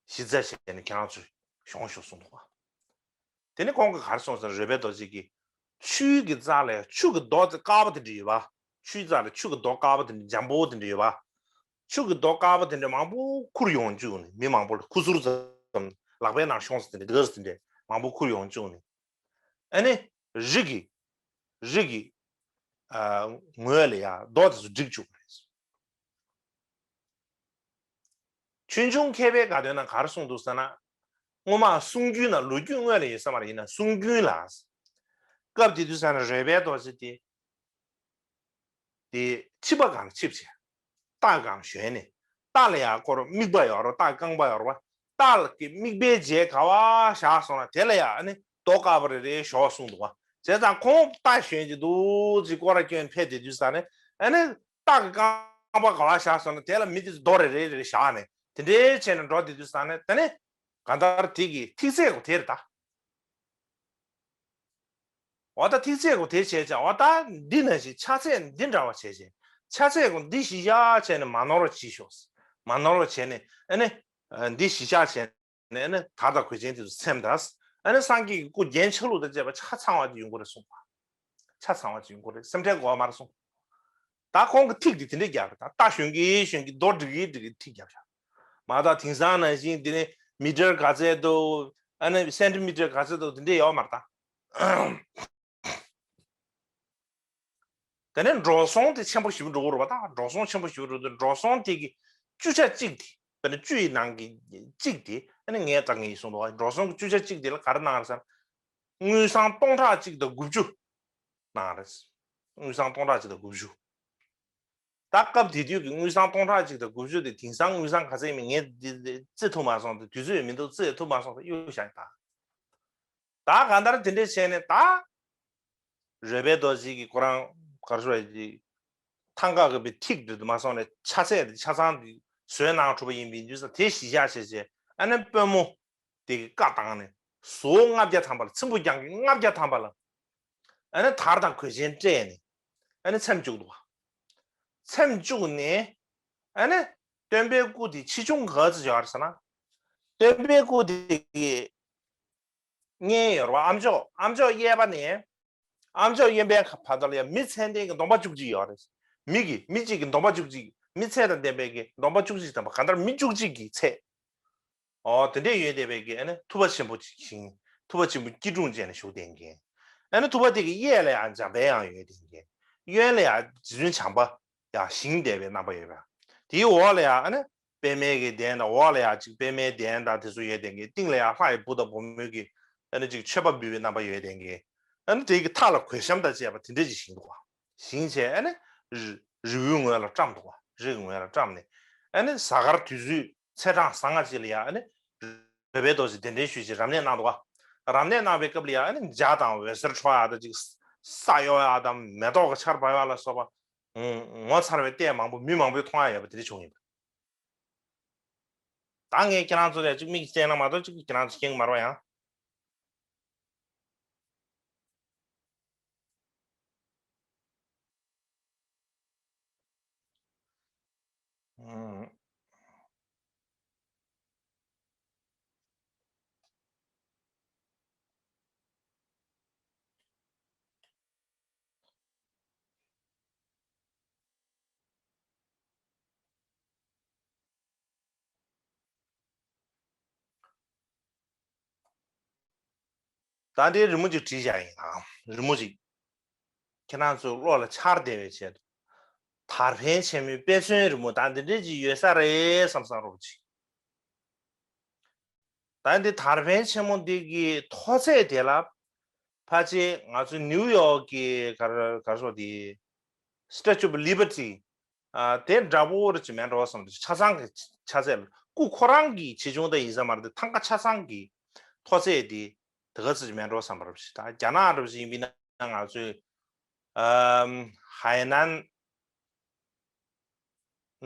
གཞི་རྩ་བྱས་ནས་ཁྱེད་རང་ཚོས་གཞུང་ཞུ་གསུངས་འདུག་བ། དེ་ནས་ཁོང་གིས་ག་རེ་གསུངས་ཟེར་ན། རོལ་པའི་རྡོ་རྗེ་གིས་ཆུའི་གི་རྩ་ལ་ཆུ་གི་རྡོ་དཀར་པོ་དེ་འདྲ་ཡོད་པ། ཆུའི་རྩ་ལ་ཆུ་གི་རྡོ་དཀར་པོ་དེ་འདྲ་འཇམ་པོ་དེ་འདྲ་ཡོད་པ། ཆུ་གི་རྡོ་དཀར་པོ་དེ་འདྲ་མང་པོ་ཁུར་ཡོང་བཅུག་ནས། མི་མང་པོ་ལ་ཁུ་ཚུར་ཙམ་ལག་པའི་ནང་ཤོང་ས་དེ་འདྲ་འདི་ག་ས་དེ་འདྲ་མང་པོ་ཁུར་ཡོང་བཅུག་ནས། ཨ་ནི་རི་གི་རི་གི་ཨ་ངོས་ལ་ཡ་རྡོ་དེ་ཚོ་སྒྲིག་བཅུག་པ་རེད། ཆོས་འབྱུང་མཁས་པའི་དགའ་སྟོན་ན་ག་རེ་གསུངས་འདུག་ཟེར་ན། སྔོན་མ་གསུང་རྒྱུན་ན་ལོ་རྒྱུས་སྔོན་ལ་ཡོད་ས་མ་རེད། ཡིན་ན་གསུང་རྒྱུན་ལ། སྐབས་དེ་དུས་ས་ན་རོལ་པའི་རྡོ་རྗེ་དེ། དེ་ཆིབས་པ་སྒང་ལ་ཆིབས་བྱས། རྟ་སྒང་ཞོན་ནས། རྟ་ལ་ཡ་སྐོར་རྨིག་པ་ཡོད་རོ། རྟ་རྐང་པ་ཡོད་རོ། རྟ་ལ་གི་རྨིག་པའི་རྗེས་ག་བ་བཞག་སོང་ན་དེ་ལ་ཡ་ཨ་ནི་རྡོ་དཀར་པོ་རེ་རེ་ཞོག་གསུངས་འདུག་བ། བྱས་ཙང་ཁོང་རྟ་ཞོན་གྱི་འདུག་ཅིག་སྐོར་ར་སྐྱོན་ཕེབས་དེ་དུས་ས་ནས་ཨ་ནི་རྟ་གི་རྐང་པ་ག་བ་བཞག་སོང་ན་དེ་ལ་མི་དེ་རྡོ་རེ་རེ་རེ་རེ་བཞག་ནས་དེ་འདྲའི་བྱས་ནས་འགྲོ་དེ་དུས་ས་ནས་དེ་ནས་གང་ལྟར་དེ་གི་ཐིག་ཚད་གོ་དེ་རེད་ད། འོ་ད་ཐིག་ཚད་གོ་དེ་བྱས་ཙང་། འོ་ད་འདི་ན་ཞིག་ཆ་ཚད་འདི་འདྲ་བ་བྱས་ཙང་། ཆ་ཚད་གོ་འདི་གཞི་བཞག་བྱས་ནས་མ་ནོར་བ་བྱིས་ཤོག་མ་ནོར་བ་བྱས་ནས་ཨ་ནི་འདི་གཞི་བཞག་བྱས་ནས་ཨ་ནི་དར་དང་གོས་ཆེན་དེ་ཚོ་ཚེམ་དང་། ཨ་ནི་སངས་རྒྱས་ཀྱི་སྐུ་རྒྱན་ཆ་ལུགས་དང་བཅས་པ་ཆ་ཚང་བ་དེ་ཡོང་གི་རེད་གསུངས་པ། ཆ་ཚང་བ་ཅིག་ཡོང་གི་རེད། སེམས་ཁྲལ་དགོས་པ་མ་རེད་གསུངས། ད་ཁོང་གི་ཐིག་དེ་དེ་འདྲས་རྒྱབ་རེད། ད་རྟ་ཞོན་གི་ཞོན་གི་རྡོ་སྒྲིག་གི་སྒྲིག་གི་ཐིག་རྒྱབ་བཞག་མ་གཏོགས་དེང་སང་ནང་བཞིན་དེ་ནས་མི་ཊར་ག་ཚད་འདུག་ཨ་ནི་སེན་ཊི་མི་ཊར་ག་ཚད་འདུག་དེ་འདྲས་ཡོད་མ་རེད་ད། དེ་ནས་འགྲོ་སོང་དེ་ཆེན་པོ་ཞེ་པོ་འགྲོ་གི་རེད་པ། ད་འགྲོ་སོང་ཆེན་པོ་ཞེ་པོ་འགྲོ་དུས་འགྲོ་སོང་དེ་གི་བཅུ་ཆ་གཅིག་དེ། དཔེར་ན་བཅུ་ཡི་ནང་གི་གཅིག་དེ་ཨ་ནི་ངས་ད་ངས་གསུངས་འདུག་བ། འགྲོ་སོང་གི་བཅུ་ཆ་གཅིག་དེ་ལ་ག་རེ་གནང་རེད་ཟེར་ན། དངུལ་སྲང་སྟོང་ཕྲག་གཅིག་དང་དགུ་བཅུ་གནང་རེད། དངུལ་སྲང་སྟོང་ཕྲག་གཅིག་དང་དགུ་བཅུ། ད་སྐབས་དེ་དུས་ཀྱི་དངུལ་སྲང་སྟོང་ཕྲག་གཅིག་དང་དགུ་བཅུ་དེ་དེང་སང་དངུལ་སྲང་ག་ཚད་ཡིན་མིན་ངས་འདི་འདི་རྩིས་ཐུབ་མ་སོང་། དེ་དུས་ཚོད་མི་འདུག་རྩིས་ཐུབ་མ་སོང་། ད་གཡུག་བཞག་ད། ད་གང་ལྟར་དེ་འདྲས་བྱས་ནས་ད། རོལ་པའི་རྡོ་རྗེ་གིས་ཁོ་རང་ག་རེ་ཟེར་བ་ཡི་ཐང་ག་གི་པའི་ཐིག་འདི་མ་སོང་ནས་ཆ་ཚད་འདི་ཆ་ཚང་འདི་བཟོས་གནང་གྲུབ་པ་ཡིན་པའི་དུས་ས་དེ་གཞི་བཞག་བྱས་བྱས། ཨ་ནི་དཔོན་མོ་དེ་གི་བཀའ་བཏང་ནས་ཟོ་ལྔ་བརྒྱ་ཐམ་པ་ལ། ཚེམ་བུ་རྒྱང་གི་ལྔ་བརྒྱ་ཐམ་པ་ལ་ཨ་ནི་དར་དང་གོས་ཆེན་སྤྲས་ནས་ཨ་ནི་ཚེམ་བཅུག་འདུག་བ། ཚེམ་བཅུག་ནས་ཨ་ནི་སྟོན་པའི་སྐུ་དེ་ཆེ་ཆུང་ག་ཚོད་ཡོད་རེད་ཟེར་ན། སྟོན་པའི་སྐུ་དེ་གི་གཉེན་ཡོད་རེད་བ། ཨ་མཆོག་ཨ་མཆོག་གཡས་པ་ནས། ཨ་མཆོག་གཡོན་པའི་ཁ་བར་དུ་ལ་ཡ་མི་ཚད་ལྡན་གྱི་གདོང་པ་བཅུ་གཅིག་ཡོད་རེད། མི་གི་མི་གཅིག་གི་གདོང་པ་བཅུ་གཅིག་མི་ཚད་དང་ལྡན་པའི་གི་གདོང་པ་བཅུ་གཅིག་དང་པ། གང་ལྟར་མི་བཅུ་གཅིག་གི་ཚད། ཨོ་དེ་འདྲས་ཡོད་བསྡད་པའི་གི་ཨ་ནི་ཐུབ་པ་ཆེན་པོ་ཅིག་ཞིང་། ཐུབ་པ་ཆེན་པོ་སྐྱིལ་ཀྲུང་བཅས་ནས་བཞུགས་བསྡད་མཁན། ཨ་ནི་ཐུབ་པ་དེ་གི་གཡས་ལ་ཡང་འཇམ་པའི་དབྱངས་ཡོད་བསྡད་མཁན། གཡོན་ལ་ཡང་རྗེ་བཙུན་བྱམས་པ་ཡང་བཞེངས་བསྡད་པའི་རྣམ་པ་ཡོད་པ། དེའི་འོག་ལ་ཡང་ཨ་ནི་པདྨའི་གི་གདན་དང་། འོག་ལ་ཡང་ཅིག་པདྨའི་གདན་དང་དེ་ཚོ་ཡོད་བསྡད་མཁན། སྟེང་ལ་ཡང་ལྷ་ཡི་བུ་དང་བུ་མོའི་གི་ཨ་ནི་ཅིག་མཆོད་པ་འབུལ་བའི་རྣམ་པ་ཡོད་བསྡད་མཁན། ཨ་ནི་དེ་གི་མཐའ་ལ་གོས་ཤམ་དང་བཅས་པ་དེ་འདྲས་ཅིག་བཞེངས་འདུག་བ། བཞེངས་བྱས་ཨ་ནི་རི་རི་བོའི་ངོས་ལ་བཀྲམ་འདུག་བ། རི་གི་ངོས་ལ་བཀྲམ་ནས་ཨ་ནི་གཟའ་སྐར་དུས་ཚོད་ཚེས་གྲངས་བཟང་ང་ཅིག་ལ་ཡང་ཨ་ནི་རོལ་པའི་རྡོ་རྗེ་གདན་འདྲེན་ཞུས་བྱས་རབ་གནས་གནང་འདུག་བ། རབ་གནས་གནང་བའི་སྐབས་ལ་ཡང་ཨ་ནི་འཇའ་དང་འོད་ཟེར་འཕྲོ་ཡག་དང་ཅིག་ས་གཡོ་ཡག་དང་མེ་ཏོག་གི་ཆར་འབབ་ཡག་ལ་སོགས་པ་ངོ་མཚར་བའི་ལྟས་མང་པོ་མི་མང་པོས་མཐོང་ཡག་ཡོད་པ་དེ་འདྲ་བྱུང་ཡིན་པ། ད་ངས་ཁྱེད་རང་ཚོ་ལ་ཅིག་མིག་བསྟན་ན་མ་གཏོགས་ཅིག་ཁྱེད་རང་ཚོ་མཁྱེན་གྱི་མ་རེད་པ་ཡང་། ཨང་། ད་འདི་རི་མོ་ཅིག་བྲིས་བཞག་ཡིན་ཨང་། རི་མོ་ཅིག་ཁྱེད་རང་ཚོའི་བློ་ལ་འཆར་བདེ་བའི་ཆེད་དུ། དར་འཕེན་ཆེན་མོའི་དཔེ་མཚོན་རི་མོ་ད་འདི་འདྲས་ཅིག་ཡོད་ས་རེད་བསམ་བསམ་རོགས་ཅིག་ད་འདི་དར་འཕེན་ཆེན་མོ་འདི་གི་མཐོ་ཚད་དེ་ལ་ཕལ་ཆེར་ང་ཚོ་ནིའུ་ཡོག་གི་གར་གར་སོགས་དེ་Statue of Liberty ཨ་དེ་འདྲ་པོ་རེ་ཅིག་མེད་འགྲོ་བསམ། ཆ་ཚང་གི་ཆ་ཚད་ལ་སྐུ་ཁོ་རང་གི་ཆེ་ཆུང་དེ་ཡིན་ས་མ་རེད་དེ། ཐང་ག་ཆ་ཚང་གི་མཐོ་ཚད་དེ་དེ་ག་ཚོད་ཅིག་མེད་འགྲོ་བསམ་པ་རེད། ད་རྒྱ་ནག་འདྲ་པོ་ཅིག་ཡིན་པ་ན་ང་ཚོས་ཨམ་ཧའེ་ནན།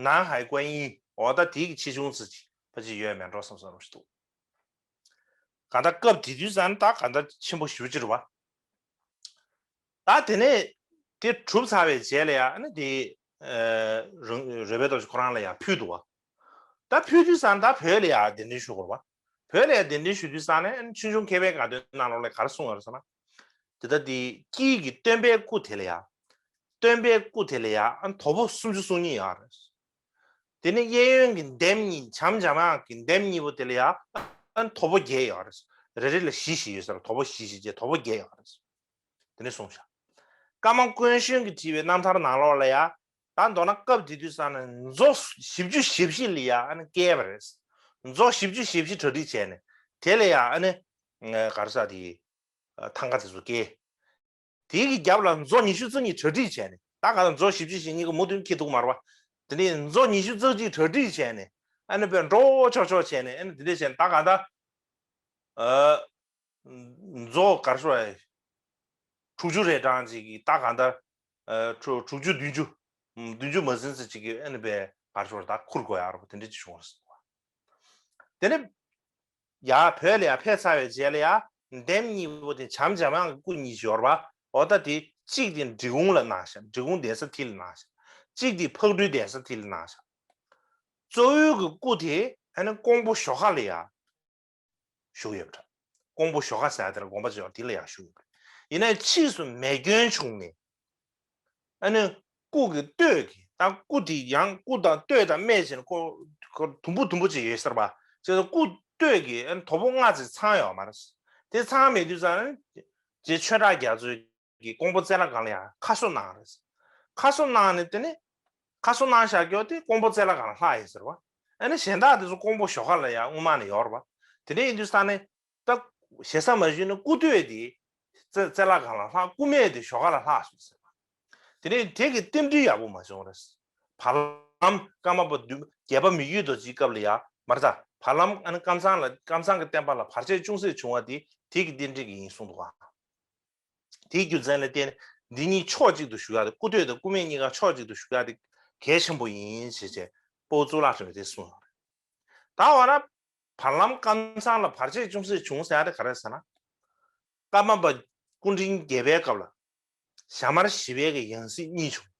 ནན་ཧའེ་ཀོན་ཡིན། འོ་ད་དེ་གི་ཆེ་ཆུང་ཚོ་ཅིག་ཕལ་ཆེར་ཡོད་མེད་འགྲོ་བསམ་བསམ་རེ་ཞིག་འདུག་གང་ལྟར་སྐབས་དེ་དུས་ཙང་ད་གང་ལྟར་ཆེན་པོ་ཞེ་པོ་ཅིག་རེད་པ། ད་དེ་ནས་དེ་གྲུབ་ཚར་བའི་རྗེས་ལ་ཡང་ཨ་ནི་དེ་ཨ་རོ་རོལ་པའི་རྡོ་རྗེ་ཁོ་རང་ལ་ཡང་ཕུལ་འདུག་པ། ད་ཕུལ་དུས་ཙང་ད་བོད་ལ་ཡང་གདན་འདྲེན་ཞུ་དགོས་རེད་པ། བོད་ལ་ཡང་གདན་འདྲེན་ཞུ་དུས་ཙང་ནས་ཨ་ནི་ཆོས་འབྱུང་མཁས་པའི་དགའ་སྟོན་ནང་ལོགས་ལ་ག་རེ་གསུངས་ཡོད་རེད་ཟེར་ན། དེ་ལྟར་དེ་དཀྱིལ་གྱི་སྟོན་པའི་སྐུ་དེ་ལ་ཡང་། སྟོན་པའི་སྐུ་དེ་ལ་ཡང་ཨ་ནི་དོ་པོ་སུམ་ཅུ་སོ་གཉིས་ཡོད་རེད། དེ་ནས་གཡས་གཡོན་གྱི་འདེམས་གཉིས་བྱམས་འཇམ་དབྱངས་ཀྱི་འདེམས་གཉིས་པོ་དེ་ལ་ཡང་ཨ་ནི་དོ་པོ་བརྒྱད་ཡོད་རེད། རེ་རེ་ལ་བཞི་བཞི་ཡོད་ཟེར། དོ་པོ་བཞི་བཞི་བྱས་དོ་པོ་བརྒྱད་ཡོད་རེད། དེ་ནས་གསུངས་བཞག་ཀརྨ་ཀུན་གཞོན་གྱིས་བྲིས་པའི་རྣམ་ཐར་ནང་ལོགས་ལ་ཡང་། ད་མདོར་ན་སྐབས་དེ་དུས་ཙང་ནས་མཛོ་བཞི་བཅུ་ཞེ་བཞི་ལ་ཡང་ཨ་ནི་བཀལ་བ་རེད། མཛོ་བཞི་བཅུ་ཞེ་བཞི་གྲ་སྒྲིག་བྱས་ནས་དེ་ལ་ཡང་ཨ་ནི་ག་རེ་ཟེར་དེ་ཐང་ག་དེ་ཚོ་བཀལ། དེའི་གི་རྒྱབ་ལ་མཛོ་ཉི་ཤུ་རྩ་གཉིས་གྲ་སྒྲིག་བྱས་ནས། ད་ག་ལ་མཛོ་བཞི་བཅུ་ཞེ་གཉིས་ཀྱི་མུ་མཐུད་འཁྱེར་འདུག་མ་རེད་པ། དེ་ནས་མཛོ་ཉི་ཤུ་རྩ་གཅིག་གྲ་སྒྲིག་བྱས་ནས་ཨ་ནི་དཔེ་འགྲོ་ཆོག་ཆོག་བྱས་ནས་ཨ་ནི་དེ་འདྲས་བྱས་ནས་ད་ག་ད་ཨ་མཛོ་གར་ཤོར་བ་དྲུག་ཅུ་རེ་གྲངས་ཅིག་གིས་ད་ག་ད་ཨ་དྲུག་ཅུ་བདུན་ཅུ་བདུན་ཅུ་མ་ཟིན་ཙམ་ཅིག་གིས་ཨ་ནི་དཔེ་གར་ཤོར་ད་ཁུར་དགོས་ཡག་རེད་པ། དེ་འདྲས་ཅིག་བྱུང་བ་རེད། དེ་ནས་ཡར་བོད་ལ་ཡར་ཕེབས་ཚར་བའི་རྗེས་ལ་ཡར་འདེམས་གཉིས་པོ་དེ་བྱམས་འཇམ་དབྱངས་ཀྱི་སྐུ་གཉིས་ཡོད་རེད་པ། འོ་ད་དེ་གཅིག་དེ་འབྲི་གུང་ལ་གནང་ཤག་འབྲི་གུང་གདན་ས་དེ་ལ་གནང་ཤག་གཅིག་དེ་ཕག་གྲུའི་གདན་ས་དེ་ལ་གནང་ཤག་གཙོ་བོའི་གི་སྐུ་དེ་ཨ་ནི་ཀོང་པོ་ཞོགས་ཁ་ལ་ཡར་བཞུགས་ཡོད་པ་འདྲ། ཀོང་པོ་ཞོགས་ཁ་ཟེར་ཡ་དེ་ལ་དགོན་པ་ཅིག་ཡོད་དེ་ལ་ཡར་བཞུགས་ཡོད་པ་རེད། ཡིན་ནའི་ཕྱིས་སུ་མེ་སྐྱོན་བྱུང་ནས། ཨ་ནི་སྐུ་གི་སྟོད་ཀྱི་ད་སྐུ་དེ་ཡང་སྐུ་དང་སྟོད་དང་སྨད་བྱས་ནས་ཁོ་ཁོ་དུམ་བུ་དུམ་བུ་ཅིག་ཡོད་ཟེར་བ། བྱས་ཙང་སྐུ་སྟོད་ཀྱི་ཨ་ནི་དོ་པོ་ལྔ་ཙམ་ཚང་ཡོད་མ་རེད། དེ་ཚང་མེད་དུས་ཙང་རྗེ་ཆོས་གྲགས་རྒྱ་མཚོས་ཀྱི་ཀོང་པོ་རྩེ་ལྷ་སྒང་ལ་ཡང་ཁ་གསོ་གནང་རེད། ཁ་གསོ་གནང་ནས་དེ་ནས་ཁ་གསོ་གནང་བཞག་རྒྱུ་དེ་ཀོང་པོ་རྩེ་ལྷ་སྒང་ལ་ལྷག་ཡོད་ཟེར་བ། ཨ་ནི་གཞན་དག་དེ་ཚོ་ཀོང་པོ་ཞོགས་ཁ་ལ་ཡང་སྔོན་མ་ནས་ཡོད་རེད་བ། དེ་འདྲ་ཡིན་དུས་ཙང་ནས། ད་ཞེ་ས་མ་ཞུས་ན་སྐུ་སྟོད་དེ་རྩེ་རྩེ་ལྷ་སྒང་ལ་ལྷག་སྐུ་སྨད་དེ་ཞོགས་ཁ་ལ་ལྷག་སོང་ཟེར་བ། དེ་ནས་དེ་གི་རྟེན་འབྲེལ་ཡག་པོ་མ་བྱུང་རེད། བར་ལམ་ཀརྨ་པ་བདུན་བརྒྱད་པ་མི་བསྐྱོད་རྡོ་རྗེའི་སྐབས་ལ་ཡ་མར་ད་བར་ལམ་ཨ་ནི་ཀམ་ཚང་ལ་ཀམ་ཚང་གི་བསྟན་པ་ལ་བར་ཆད་ཅུང་ཟད་བྱུང་བ་དེ་དེ་གི་རྟེན་འབྲེལ་གྱི་ཡིན་གསུངས་འདུག་ག་དེའི་རྒྱུ་མཚན་ལ་བརྟེན་ནས་འདི་གཉིས་ཕྱོགས་གཅིག་ཏུ་བཞུགས་ཡག་དེ་སྐུ་སྟོད་དང་སྐུ་སྨད་གཉིས་ཀ་ཕྱོགས་གཅིག་ཏུ་བཞུགས་ཡག་དེ་གལ་ཆེན་པོ་ཡིན་ཞེས་བྱས་དཔའ་བོ་གཙུག་ལག་ཕྲེང་བས་དེ་གསུངས་ཡོད་རེད། ད་འོ་ན། བར་ལམ་ཀམ་ཚང་ལ་བར་ཆད་ཅུང་ཟད་བྱུང་ཟེར་ཡ་དེ་ག་རེ་ཟེར་ན། ཀརྨ་པ་སྐུ་ཕྲེང་བརྒྱད་པའི་སྐབས་ལ་ཞྭ་དམར་ཞི་བའི་གི་ཡང་སྲིད་གཉིས་བྱུང་།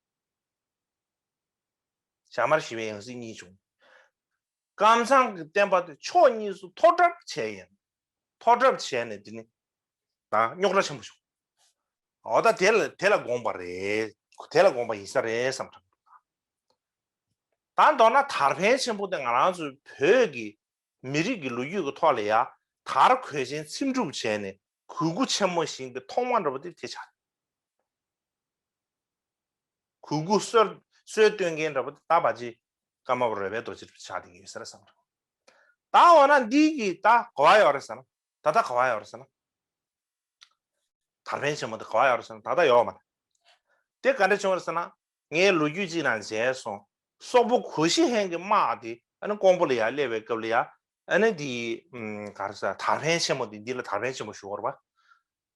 ཞྭ་དམར་ཞི་བའི་ཡང་སྲིད་གཉིས་བྱུང་། ཀམ་ཚང་གི་བསྟན་པ་དེ་ཕྱོགས་གཉིས་སུ་མཐོ་གྲབས་བྱས་ཡིན། མཐོ་གྲབས་བྱས་ནས་དེ་ནི་ད་རྙོག་དྲ་ཆེན་པོ་བྱུང་། འོ་ད་དེ་ལ་དེ་ལ་དགོངས་པ་རེད། དེ་ལ་དགོངས་པ་ཡིན་ས་རེད་བསམ་དྲན་འདུག་ད་མདོར་ན་དར་འཕེན་ཆེན་པོ་དེ་ང་རང་ཚོའི་བོད་ཀྱི་མི་རིགས་ཀྱི་ལོ་རྒྱུས་ཀྱི་ཐོག་ལ་ཡ་དར་གོས་ཆེན་འཚེམ་དྲུབ་བྱས་ནས་གོས་སྐུ་ཆེན་མོ་བཞེངས་པའི་ཐོག་མ་འདྲ་པོ་དེ་དེ་ཆགས། གོས་སྐུ་སྲོལ་སྲོལ་གཏོད་མཁན་འདྲ་པོ་དེ་ད་བ་ཅི་ཀརྨ་པ་རོལ་པའི་རྡོ་རྗེ་ཆགས་བསྡད་ཀྱི་ཡོད་ས་རེད་བསམ་རེད། ད་འོ་ན་འདི་གི་ད་གོ་བ་ཡོད་རེད་ཟེར་ན། ད་ལྟ་ག་བ་ཡོད་རེད་ཟེར་ན། དར་འཕེན་ཆེན་མོ་དེ་ག་བ་ཡོད་རེད་ཟེར་ན་ད་ལྟ་ཡོད་མ་རེད། དེ་ག་འདྲ་བྱུང་རེད་ཟེར་ན། ངའི་ལོ་རྒྱུས་གཅིག་ནང་མཇལ་སོང་། སོག་པོ་གོ་ཤྲི་ཧན་གྱི་དམག་དེ་ཨ་ནི་ཀོང་པོ་ལ་ཡར་སླེབས་པའི་སྐབས་ལ་ཡ། ཨ་ནི་དེ་ག་རེ་ཟེར་དར་འཕེན་ཆེན་མོ་དེ་འདི་ལ་དར་འཕེན་ཆེན་མོ་ཞུ་བར་བ།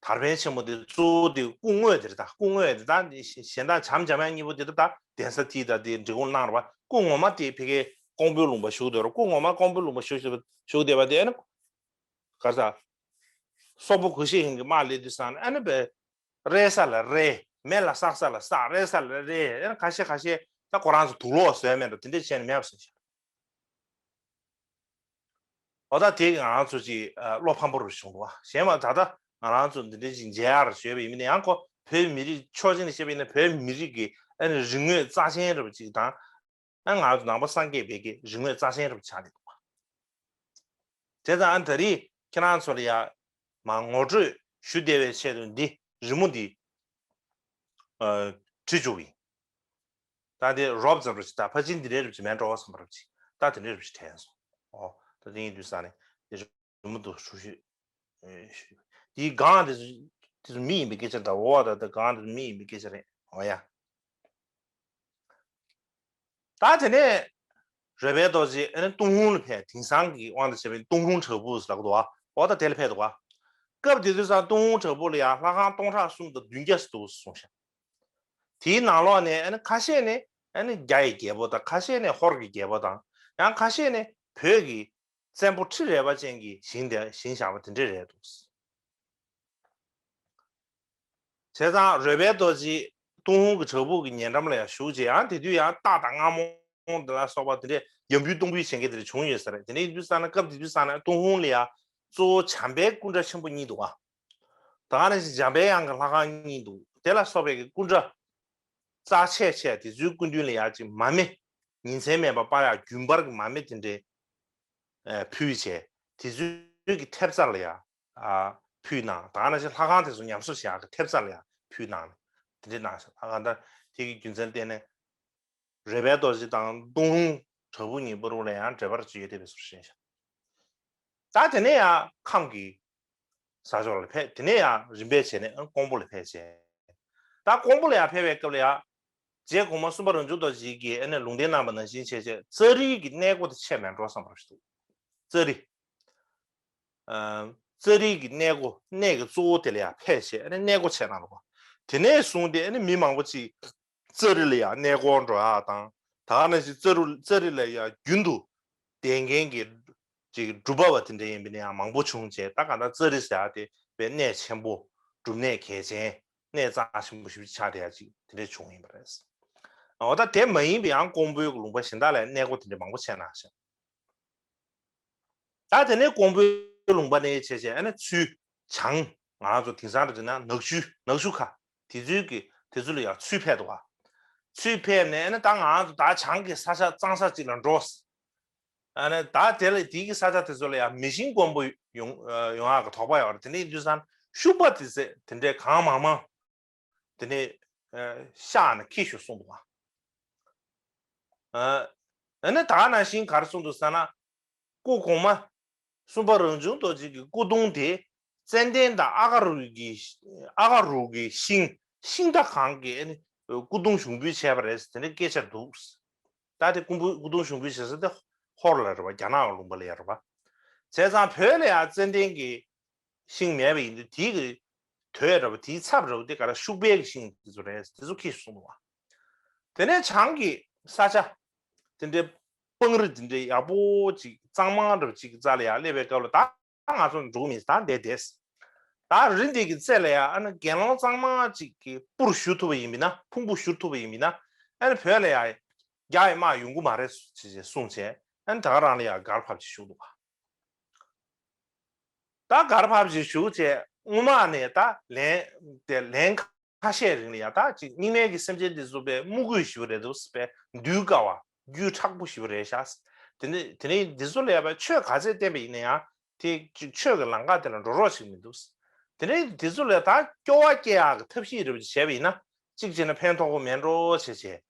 དར་འཕེན་ཆེན་མོ་དེ་གཙོ་བོ་དེ་སྐུ་དངོས་དེ་རེད་ད། སྐུ་དངོས་དེ་ད་གཞན་དག་བྱམས་འཇམ་དབྱངས་གཉིས་པོ་དེ་ད་གདན་ས་དེ་ད་དེ་འབྲི་གུང་གནང་ར་བ། སྐུ་ངོ་མ་དེ་ཕ་གི་ ཀོང་པོའི་ལུང་པ་བཞུགས་བསྡད་རོ། སྐུ་ངོ་མ་ཀོང་པོའི་ལུང་པ་བཞུགས་བཞུགས་བསྡད་པ་དེ་ནི་ག་ས་སོག་པོ་གུ་ཤྲི་ཧན་གྱི་དམག་སླེབས་དུས་ཙང་ཨ་ནི་བས་རེས་ས་ལ་རེས། མེ་ལ་བསགས་ས་ལ་བསགས། རེས་ས་ལ་རེས། ཨ་ནི་ཁ་ཤས་ཁ་ཤས་ད་ཁོ་རང་ཚོ་དུག་ལོག་བཟོས་མེད་འགྲོ། དེ་འདྲས་བྱས་ནས་མེད་པ་བཟོས་ཤག་འོ་ད་དེ་གི་ང་རང་ཚོ་ཅིག་ཨ་བློ་ཕམ་པོ་རུ་བྱུང་འདུག་བ། གཞན་མ་ད་ལྟ་ང་རང་ཚོ་འདི་འདྲའི་ཅིག་མཇལ་ཡག་རུ་བྱོས་པ་ཡིན་ན་ཡང་ཁོ་བོད་མི་རིགས་ཕྱོགས་གཅིག་ནས་བཤད་པ་ཡིན་ན་བོད་མི་རིགས་ཀྱི་ཨ་ནི་རིག་དངོས་རྩ་ཆེན་རུ་ཅིག་དང་། ཨ་ང་ཚོ་ནང་པ་སངས་རྒྱས་པའི་གི་རིག་དངོས་རྩ་ཆེན་རུ་ཆགས་ནས་འདུག་བ། དེ་ཙང་ཨ་ནི་ད་རེས་ཁྱེད་རང་ཚོ་ལ་ཡ་མ་ངོ་སྤྲོད་ཞུ་བདེ་བའི་ཆེད་དུ་འདི་རི་མོ་འདི་ཨ་བྲིས་བཅུག་གི་ཡིན། ད་དེ་རོབ་ཙམ་རུ་ཅིག་ད་ཕལ་ཆེར་འདི་འདྲའི་རུ་ཅིག་མེད་འགྲོ་བསམ་པ་རུ་ཅིག་ད་དེ་འདྲའི་རུ་ཅིག་དྲན་སོང་། ཨོ་ད་དེ་ཡིན་དུས་ས་ནས་དེ་རི་མོ་འདུག་ཞུ་ཞུ་ཨེ་ཞུ། དེའི་སྒང་དེ་ཚོ་དེ་ཚོ་མི་ཡིན་པའི་སྐད་ཆ་འདྲ་བོ་བ། ད་ད་སྒང་དེ་ཚོ་མི་ཡིན་པའི་སྐད་ཆ་རེད། ཨོ་ཡ། ད་དེ་ནས་རོལ་པའི་རྡོ་རྗེ་ཨ་ནི་ཏུན་ཧོང་ལ་ཕེབས། དེང་སང་གི་དབང་དུ་བྱས་པའི་ཏུན་ཧོང་བྲག་ཕུག་ལབ་ཀྱི་འདུག་བ། འོ་ད་དེ་ལ་ཕེབས་འདུག་བ། སྐབས་དེ་དུས་ཙང་ཏུན་ཧོང་བྲག་ཕུག་ལ་ཡང་ལྷ་ཁང་སྟོང་ཕྲག་གསུམ་དང་བདུན་བརྒྱ་ཙམ་འདུག་གསུངས་ཤག་དེའི་ནང་ལོགས་ནས་ཨ་ནི་ཁ་ཤས་ནི་ཨ་ནི་རྒྱ་ཡི་རྒྱལ་པོ་དང་། ཁ་ཤས་ནི་ཧོར་གྱི་རྒྱལ་པོ་དང་། ཡང་ཁ་ཤས་ནི་བོད་ཀྱི་བཙན་པོ་ཁྲི་རལ་པ་ཅན་གྱིས་བཞེངས་ཏེ་བཞེངས་བཞག་པ་དེ་འདྲས་རེད་འདུག་བྱས་ཙང་རོལ་པའི་རྡོ་རྗེ་ཏུན་ཧོང་གི་བྲག་ཕུག་གི་ཉེ་འགྲམ་ལ་ཡང་བཞུགས་རྗེས། ཡང་དེ་དུས་ཡང་སྟག་དང་རྔ་མོང་དེ་ལ་སོགས་པ་དེ་འདྲས་ཡམ་བུའི་སྟོང་བུའི་བྱེད་མཁན་དེ་འདྲ་བྱུང་ཡོད་ས་རེད། དེ་འདྲ་ཡིན་དུས་ཙང་ན་སྐབས་དེ་དུས་ཙང་ན་ཏུན་ཧོང་ལ་ཡང་གཙོ་བོ་བྱམས་པའི་སྐུ་འདྲ་ཆེན་པོ་གཉིས་འདུག་བ། ད་ག་ནང་བཞིན་འཇམ་པའི་དབྱངས་ཀྱི་ལྷ་ཁང་གཉིས་འདུག་དེ་ལ་སོགས་པའི་གི་སྐུ་འདྲ་རྩ་ཆེ་ཆེ་དེ་ཚོའི་སྐུ་མདུན་ལ་ཡང་ཅིག་མར་མེ་ཉིན་མཚན་མེད་པར་སྤར་ཡག་རྒྱུན་པར་གྱི་མར་མེ་དེ་འདྲས་ཨ་ཕུལ་བྱས། དེ་ཚོའི་གི་ཐེབས་རྩ་ལ་ཡང་ཨ་ཕུལ་གནང་། ད་ག་ནང་བཞིན་ལྷ་ཁང་དེ་ཚོ་ཉམས་གསོ་བྱེད་ཡག་གི་ཐེབས་རྩ་ལ་ཡང་ཕུལ་གནང་། དེ་འདྲས་གནང་ཞིང་། ད་ག་ད་དེ་གི་རྒྱུ་མཚན་བརྟེན་ནས་རོལ་པའི་རྡོ་རྗེ་དང་ཏུན་ཧོང་བྲག་ཕུག་གཉིས་བར་དུ་ལ་ཡང་འབྲེལ་བ་ཅིག་ཡོད་བསྡད་པའི་བཟོ་འདྲ་ཞིག་ཡིན་ཤག་ད་དེ་ནས་ཡང་ཁམས་ཀྱི་ས་ཕྱོགས་ལ་ཕེབས། དེ་ནས་ཡང་རིམ་པས་བྱས་ནས་ཀོང་པོ་ལ་ཕེབས་བྱས། ད་ཀོང་པོ་ལ་ཡང་ཕེབས་པའི་སྐབས་ལ་ཡང་རྗེ་གོང་མ་གསུམ་པ་རང་བྱུང་རྡོ་རྗེ་གིས་ཨ་ནི་ལུང་བསྟན་གནང་བ་ནང་བཞིན་བྱས་བྱས་ཙཱ་རི་གི་གནས་སྒོ་དེ་ཕྱེ་མེད་འགྲོ་བསམ་པ་ཞིག་འདུག་ཙཱ་རི། ཨ་ཙཱ་རི་གི་གནས་སྒོ། གནས་ཀྱི་གཙོ་བོ་དེ་ལ་ཡང་ཕེབས་བྱས་ཨ་ནི་གནས་སྒོ་ཕྱེ་གནང་འདུག་དེ་ནས་བཟུང་སྟེ་ཨ་ནི་མི་མང་པོ་ཅིག་ཙཱ་རི་ལ་ཡང་གནས་སྐོར་འགྲོ་ཡག་དང་། ད་ག་ནང་བཞིན་ཙཱ་རུ་ཙཱ་རི་ལ་ཡང་རྒྱུན་དུ་བསྡད་མཁན་གྱི་ཅིག་སྒྲུབ་པ་བ་དེ་འདྲ་ཡིན་པ་ནི་ཡང་མང་པོ་བྱུང་བྱས། ད་གང་ལྟར་ཙཱ་རི་ཟེར་ཡག་དེ་དཔེ་གནས་ཆེན་པོ། སྒྲུབ་གནས་གལ་ཆེན། གནས་རྩ་ཆེན་པོ་ཞེ་པོ་ཅིག་ཆགས་བསྡད་ཡག་ཅིག་དེ་འདྲ་བྱུང་ཡིན་པ་རེད། འོ་ད་དེ་མ་ཡིན་པའི་ཡང་ཀོང་པོའི་ལུང་པ་གཞན་དག་ལ་གནས་སྒོ་དེ་འདྲ་མང་པོ་ཕྱེ་གནང་ཞིང་། ད་དེ་ནས་ཀོང་པོའི་ལུང་པ་ནས་བྱས་བྱས་ཨ་ནི་ཚུར་བྱང་། ང་རང་ཚོ་དེང་སང་རེད་ན་ནག་ཆུ། ནག་ཆུ་ཁ་དེ་ཚོའི་གི་དེ་ཚོ་ལ་ཡང་ཚུར་ཕེབས་འདུག་ག་ཚུར་ཕེབས་ནས་ཨ་ནི་ད་ང་རང་ཚོ་ད་བྱང་གི་ས་ཆ་གཙང་ས་ཅིག་ལ་འགྲོ། ཨ་ནི་ད་དེ་ལ་དེའི་གི་ས་ཆ་དེ་ཚོ་ལ་ཡང་མི་ཤིང་དཀོན་པོ་ཡོང་ཡོང་ཡག་གི་དོགས་པ་ཡོད་རེད། དེ་འདྲ་ཡིན་དུས་ཙང་ཤུག་པ་དེ་ཚོ་དེ་འདྲའི་གང་མང་མང་དེ་ནས་ཨ་བཞག་ནས་འཁྱེར་ཤོག་གསུངས་འདུག་ག་ཨ་ནི་ད་ག་ནང་བཞིན་ག་རེ་གསུངས་འདུག་ཟེར་ན། སྐུ་གོང་མ་གསུམ་པ་རང་བྱུང་རྡོ་རྗེ་གི་སྐུ་གདུང་དེ་ཙན་དན་དང་ཨ་ག་རུ་གི་ཨ་ག་རུ་གི་ཤིང་ཤིང་རྟ་གང་གི་ཨ་ནི་སྐུ་གདུང་ཞུགས་འབུལ་བྱས་པ་རེད་ཟེར་དེ་འདྲའི་སྐད་ཆ་འདུག་ད་དེ་སྐུ་འབུ་སྐུ་གདུང་ཞུགས་འབུལ་བྱེད་ས་དེ་ཧོར་ལ་རེད་པ། རྒྱ་ནག་ལུང་པ་ལ་ཡ་རེད་པ། བྱས་ཙང་བོད་ལ་ཡང་ཙན་དན་གྱི་ཤིང་མེད་པ་ཡིན་དུས་དེའི་གི་དོད་ར་བ་དེའི་ཚབ་ར་བ་དེ་ག་ར་ཤུག་པའི་གི་ཤིང་དེ་ཚོ་རེད། དེ་ཚོ་ཁྱེར་སོང་བ། དེ་ནས་བྱང་གི་ས་ཆ་དེ་འདྲའི་སྤང་རི་དེ་འདྲའི་ཡག་པོ་ཅིག་གཙང་མ་འདྲ་བ་ཅིག་གི་རྩ་ལ་ཡང་སླེབས་པའི་སྐབས་ལ་ད་ང་ཚོ་འགྲོ་གི་མི་ད་འདས་འདས། ད་རི་འདི་གི་རྩེ་ལ་ཡང་ཨ་ནི་དགེ་སློང་གཙང་མ་ཅིག་གི་སྤུར་བཞུར་ཐུབ་པ་ཡིན་མིན་ན་ཕུང་པོ་བཞུར་ཐུབ་པ་ཡིན་མིན་ན་ཨ་ནི་བོད་ལ་ཡང་རྒྱ་ཡི་དམག་ཡོང་གི་མ་རེད་ཅེས་གསུངས་བྱས། ཨ་ནི་ད་ག་རང་ལ་ཡང་སྒར་ཕབ་ཅིག་བཞུགས་འདུག་ག་ད་སྒར་ཕབ་ཅིག་བཞུགས་བྱས་སྔོན་མ་ནས་ད་ལན་དེ་ལན་ཁ་ཤས་རིང་ལ་ཡང་ད་ཅིག་རྙིང་མའི་གི་སེམས་ཅན་འདི་ཚོ་དཔེ་དམུ་རྒོད་ཞེ་པོ་རེད་འདུག་དཔེ་འདུལ་དཀའ་བ་རྒྱུད་མཁྲེགས་པོ་ཞེ་པོ་རེད་ཤག་དེ་ནས་དེ་ནས་འདི་ཚོ་ལ་ཡང་དཔེ་ཆོས་ག་ཚད་བསྟན་པ་ཡིན་ན་ཡང་དེ་ཅིག་ཆོས་ཀྱི་ལམ་ཁ་དེ་ལ་འགྲོ་རོགས་བྱེད་ཀྱི་མི་འདུག་དེ་ནས་འདི་ཚོ་ལ་ད་སྐྱོ་བ་སྐྱེ་ཡག་གི་ཐབས་ཤེས་རེ་བ་ཅིག་བྱས་པ་ཡིན་ན་གཅིག་བྱས་ན་ཕན་ཐོགས་པོ་མེད་འགྲོ་བྱས་བྱས་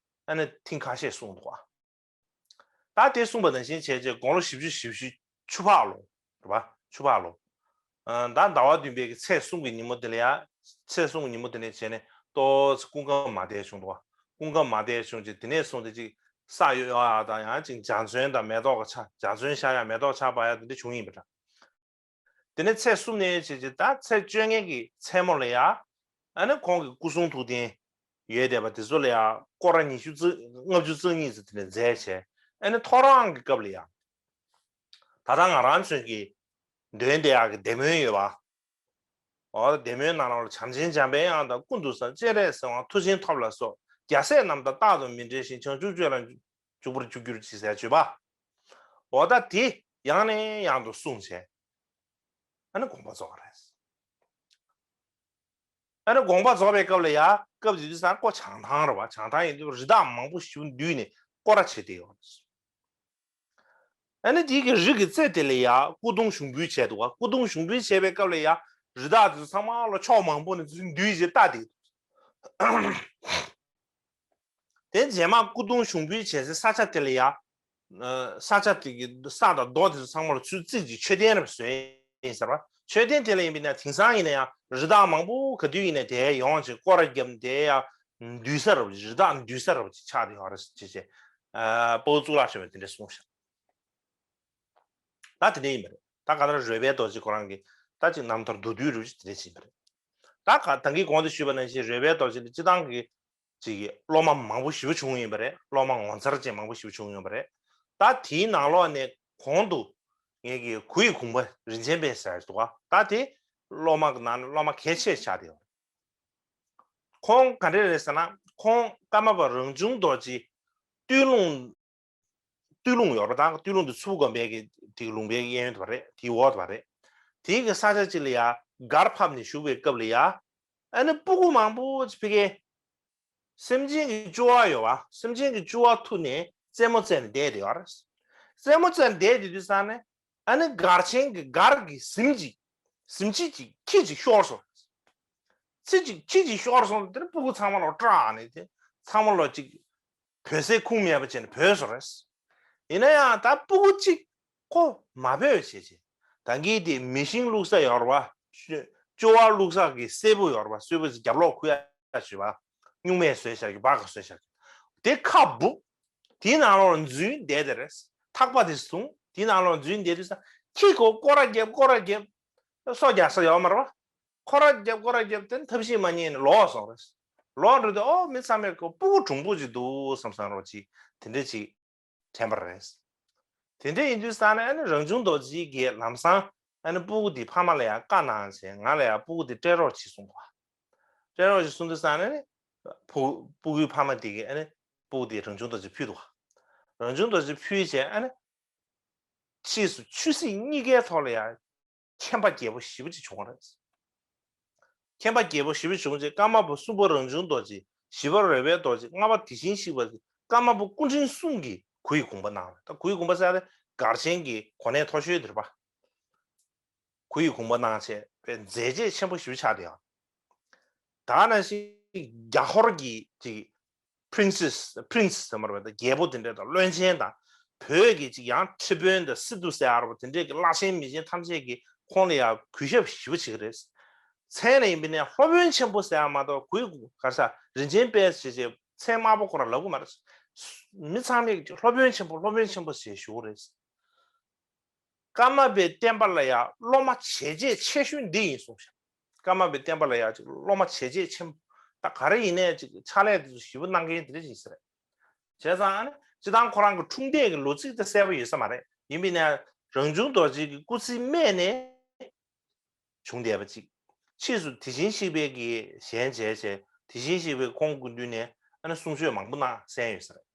ཨ་ནི་ཐེངས་ཁ་ཤས་གསུངས་འདུག་ག་ད་དེ་གསུངས་པ་ནང་བཞིན་བྱས་རྗེས་དགུང་ལོ་བཞི་བཅུ་ཞེ་བཞི་ཆུ་ཕག་ལོ་རེད་པ། ཆུ་ཕག་ལོ། ཨ་ད་ཟླ་བ་བདུན་པའི་གི་ཚེས་གསུམ་གི་ཉིན་མོ་དེ་ལ་ཡ། ཚེས་གསུམ་གི་ཉིན་མོ་དེ་ནས་བྱས་ནས་ཏོག་ཙམ་སྐུ་ཁམས་མ་བདེ་བྱུང་འདུག་པ། སྐུ་ཁམས་མ་བདེ་བྱུང་རྗེས་དེ་ནས་བཟུང་སྟེ་ཅིག་ས་གཡོ་ཡག་དང་ཡང་ཅིག་འཇའ་ཚོན་དང་མེ་ཏོག་གི་ཆར་འཇའ་ཚོན་ཤར་ཡག་མེ་ཏོག་ཆར་འབབ་ཡག་དེ་འདྲ་བྱུང་ཡིན་པ་འདྲ། དེ་ནས་ཚེས་གསུམ་ནས་བྱས་རྗེས་ད་ཚེས་བཅོ་ལྔའི་གི་མཚན་མོ་ལ་ཡ། ཨ་ནི་ཁོང་གི་སྐུ་གསུང་ཐུགས་རྟེན་ཡོད་བསྡད་པ་དེ་ཚོ་ལ་ཡ་སྐོར་ར་ཉི་ཤུ་རྩ་ལྔ་བཅུ་རྩ་གཉིས་ཙམ་དེ་ནས་མཛད་བྱས། ཨ་ནི་ཐོ་རངས་ཀྱི་སྐབས་ལ་ཡང་། ད་ལྟ་ང་རང་ཚོའི་གི་འདོན་བསྡད་ཡག་གི་བདེ་སྨོན་ཡོད་པ། འོ་བདེ་སྨོན་ནང་ལ་བྱམས་ཆེན་འཇམ་པའི་དབྱངས་དང་ཀུན་ཏུ་བཟང་སྤྱན་རས་གཟིགས་དབང་མཐུ་ཆེན་ཐོབ་ལ་སོགས་རྒྱལ་སྲས་རྣམས་དང་རྟག་ཏུ་མི་འབྲལ་ཞིང་བྱང་ཆུབ་སྤྱོད་ལ་འཇུག་པར་འགྱུར་གྱིས་ཟེར་བརྗོད་པ། འོ་ད་དེ་ཡང་ནས་ཡང་དུ་གསུངས་བྱས། ཨ་ནི་དགོངས་པ་རྫོགས་པ་རེད། ཨ་ནི་དགོངས་པ་རྫོགས་པའི་སྐབས་ལ་ཡ་སྐབས་དེ་དུས་སང་ཁོ་བྱང་ཐང་རེད་བ། བྱང་ཐང་ཡིན་དུས་རི་དྭགས་མང་པོ་ཞིག་འདུས་ནས་སྐོར་ར་བྱེད་དེ་ཡོད། ཨ་ནི་དེའི་གི་རི་གི་རྩེ་དེ་ལ་ཡ་སྐུ་གདུང་ཞུགས་འབུལ་བྱས་འདུག་བ། སྐུ་གདུང་ཞུགས་འབུལ་བྱས་པའི་སྐབས་ལ་ཡ་རི་དྭགས་དེ་ཚོ་ཚང་མ་ལ་ཕྱོགས་མང་པོ་ནས་འཛུལ་འདུས་བྱས་ལྟ་དེ། དེ་རྗེས་མ་སྐུ་གདུང་ཞུགས་འབུལ་བྱས་སའི་ས་ཆ་དེ་ལ་ཡ། ས་ཆ་དེ་གི་ས་དང་རྡོ་དེ་ཚོ་ཚང་མ་ལ་ཚུར་རྩིག་ཅིག་མཆོད་རྟེན་རེ་བཟོས་ཡིན་ཟེར་བ། མཆོད་རྟེན་དེ་ལ་ཡིན་པས་ན་དེང་སང་ཡིན་ན་ཡང་རི་དྭགས་མང་པོ་ག་དུས་ཡིན་ན་དེ་ཡོང་བྱས་སྐོར་ར་བརྒྱབ་ནས་དེ་ཡང་འདུས་ས་རེ་བ་ཅིག་རི་དྭགས་འདུས་ས་རེ་བ་ཅིག་ཆགས་བསྡད་ཡོད་རེད་ཅེས་བྱས། དཔའ་བོ་གཙུག་ལག་ཆེན་པོས་དེ་འདྲས་གསུངས་ཤག་ད་དེ་འདྲས་ཡིན་པ་རེད། ད་ག་ད་ར་རོལ་པའི་རྡོ་རྗེ་ཁོ་རང་གིས་ད་ཅིག་རྣམ་ཐར་མདོར་བསྡུས་རེ་བ་ཅིག་དེ་འདྲས་ཕྱིན་པ་རེད། ད་ག་ད་གིན་གོང་དུ་ཞུས་པ་ནང་བཞིན་རོལ་པའི་རྡོ་རྗེ་ལ་སྤྱི་བཏང་གི་ཅིག་གི་སློབ་མ་མང་པོ་ཞེ་པོ་བྱུང་ཡོད་པ་རེད། སློབ་མ་ངོ་མཚར་ཅན་མང་པོ་ཞེ་པོ་བྱུང་ཡོད་པ་རེད། ད་དེའི་ནང་ལོགས་ནས་གོང་དུ་ངེད་ཀྱི་གུ་ཡི་གུང་པ་རིན་ཆེན་དཔལ་ཟེར་འདུག་ག་ད་དེ་སློབ་མ་གི་ནང་ནས་སློབ་མ་གལ་ཆེ་ཆགས་བསྡད་ཡོད་རེད། ཁོང་ག་འདྲས་རེད་ཟེར་ན་ཁོང་ཀརྨ་པ་རང་བྱུང་རྡོ་རྗེ་སྟོད་ལུང་སྟོད་ལུང་ཡོད་རེད། ད་སྟོད་ལུང་དེ་མཚུར་ཕུ་དགོན་པའི་གི་དེ་གི་ལུང་པའི་གཡས་གཡོན་དུ་བ་རེད། དེའི་འོག་ཏུ་བ་རེད། དེའི་གི་ས་ཆ་གཅིག་ལ་ཡ་སྒར་ཕབ་ནས་བཞུགས་པའི་སྐབས་ལ་ཡ་ཨ་ནི་སྤུ་གུ་མང་པོ་ཅིག་ཕ་གི་སེམས་ཅན་གྱི་སྐྱོ་བ་ཡོད་བ། སེམས་ཅན་གྱི་སྐྱོ་བ་ཐུག་ནས་རྩེད་མོ་རྩེ་ནས་བསྡད་དེ་ཡོད་རེད། རྩེད་མོ་རྩེ་ནས་བསྡད་དེ་དུས་ཙང་ནས་ཨ་ནི་སྒར་ཆེན་གྱི་སྒར་གྱི་གཟིམ་ཅིག་གཟིམ་ཅིག་ཅིག་ཁྱི་ཅིག་ཤོར་སོང་། ཚི་ཅིག་ཁྱི་ཅིག་ཤོར་སོང་། དེ་ནས་སྤུ་གུ་ཚང་མ་ལོ་སྐྲག་ནས་དེ་ཚང་མ་ལོ་ཅིག་བོད་ཟས་ཁུངས་མེད་པ་བྱས་ནས་བྲོས་སོང་རེད། ཡིན་ན་ཡང་ད་སྤུ་གུ་གཅིག་ཁོ་མ་བོས་བྱས་བྱས། ད་གིན་དེ་མེ་ཤིང་བླུགས་ས་ཡོད་རེད་བ། ཅོ་བ་བླུགས་ས་གི་སྲད་བུ་ཡོད་རེད་བ། སྲད་བུ་ཅིག་རྒྱབ་ལོགས་ཁུར་ཡ་བྱས་བ། སྨྱུག་མས་བཟོས་བཞག་གི་སྦག་ག་བཟོས་བཞག་གི་དེ་ཁ་སྦུབ། དེའི་ནང་ལོགས་འཛུལ་བསྡད་དེ་རེད། ཐག་པ་དེ་བཟུང་དེའི་ནང་ལོགས་འཛུལ་བསྡད་དུས་ས་ཁྱི་ཁོ་སྐོར་ར་རྒྱབ་སྐོར་ར་རྒྱབ། སོ་རྒྱག་ས་ཡོད་མ་རེད་བ། སྐོར་ར་རྒྱབ་སྐོར་ར་རྒྱབ་དེ་ཐབས་ཤེས་མ་རྙེད་ནས་ལོག་སོང་རེད། ལོག་འགྲོ་དུས་ཨོ་མི་ཚང་མས་ཁོ་སྤུ་གུ་གྲུང་པོ་ཅིག་འདུག་བསམ་བསམ་རོགས་ཅིག་དེ་འདྲ་ཅིག་དྲན་པ་རེད། དེ་འདྲ་ཡིན་དུས་ས་ནས་ཨ་ནི་རང་བྱུང་རྡོ་རྗེ་གིས་ལམ་སང་ཨ་ནི་སྤུ་གུ་དེ་ཕ་མ་ལ་ཡང་བཀའ་གནང་བྱས་ང་ལ་ཡང་སྤུ་གུ་དེ་སྤྲད་རོགས་བྱེད་གསུངས་པ། སྤྲད་རོགས་བྱེད་གསུངས་དུས་ས་ནས་ནི་ཕུ་སྤུ་གུའི་ཕ་མ་དེ་གིས་ཨ་ནི་སྤུ་གུ་དེ་རང་བྱུང་རྡོ་རྗེ་ཕུལ་འདུག་རང་བྱུང་རྡོ་རྗེ་ཕུལ་བྱས་ཨ་ནི་ཕྱིས་སུ་ཆོས་སྲིད་གཉིས་ཀའི་ཐོག་ལ་ཡང་མཁྱེན་པ་རྒྱས་པོ་ཞེ་པོ་ཅིག་བྱུང་བ་རེད། མཁྱེན་པ་རྒྱས་པོ་ཞེ་པོ་བྱུང་རྗེས་ཀརྨ་པ་གསུམ་པ་རང་བྱུང་རྡོ་རྗེ། བཞི་པ་རོལ་པའི་རྡོ་རྗེ། ལྔ་པ་དེ་བཞིན་གཤེགས་པ། ཀརྨ་པ་སྐུ་ཕྲེང་གསུམ་གྱིས་གུ་ཡི་གུང་པ་གནང་བ་རེད། ད་གུ་ཡི་གུང་པ་ཟེར་ཡ་དེ་སྒར་ཆེན་གྱི་གོ་གནས་མཐོ་ཤོས་དེ་རེད་པ། གུ་ཡི་གུང་པ་གནང་བྱས་པའི་མཛད་རྗེས་ཆེན་པོ་ཞེ་པོ་ཆགས་བསྡད་ཡོད། ད་ནང་བཞིན་རྒྱ་ཧོར་གྱི་ཅིག princess prince ཟེར་མ་རེད་པ། ད་རྒྱལ་པོ་དེ་འདྲ་དང་བློན་ཆེན་དང་བོད་ཀྱི་ཅིག་ཡང་ཁྲི་དཔོན་དང་སི་ཏུ་ཟེར་ཡ་རེད་པ། དེ་འདྲས་ཀྱི་བླ་ཆེན་མི་ཆེན་ཐམས་ཅད་ཀྱིས་ཁོང་ལ་ཡང་གུས་ཞབས་ཞེ་པོ་བྱེད་ཀྱི་རེད། མཚན་ལ་ཡིན་པས་ན་སློབ་དཔོན་ཆེན་པོ་ཟེར་ཡ་མ་གཏོགས་གུས་གུ་ག་ས་རིན་ཆེན་དཔལ་ཞེས་བྱས་མཚན་དམའ་པོ་ཁོ་རང་ལབ་ཀྱི་མ་རེད། མི་ཚང་མས་ཀྱི་སློབ་དཔོན་ཆེན་པོ་སློབ་དཔོན་ཆེན་པོ་ཞེས་ཞུ་གི་རེད། ཀརྨ་པའི་བསྟན་པ་ལ་ཡང་སློབ་མ་བྱས་རྗེས་ཆེ་ཤོས་འདི་ཡིན་གསུངས་ཤག་ཀརྨ་པའི་བསྟན་པ་ལ་ཡང་ཅིག་སློབ་མ་བྱས་རྗེས་ཆེན་པོ་ད་ག་རེ་ཡིན་ནའི་ཅིག་ཕྱག་ལས་དེ་ཚོ་ཞེ་པོ་གནང་མཁན་དེ་འདྲ་ཞིག་ཟེར། བྱས་ཙང་ཨ་ནི་སྤྱི་བཏང་ཁོ་རང་གི་འཁྲུངས་འདས་ཀྱི་ལོ་ཚིགས་དེ་གསལ་པོ་ཡོད་ས་མ་རེད། ཡིན་པས་ན་རང་བྱུང་རྡོ་རྗེ་གི་སྐུ་ཚེའི་སྨད་ནས་བྱུང་བསྡད་པ་ཅིག་ཕྱིས་སུ་དེ་བཞིན་གཤེགས་པའི་གི་ཞལ་མཇལ་བྱས་དེ་བཞིན་གཤེགས་པའི་ཁོང་སྐུ་མདུན་ནས་ཨ་ནི་གསུང་ཆོས་མང་པོ་གནང་གསན་ཡོད་ས་རེད།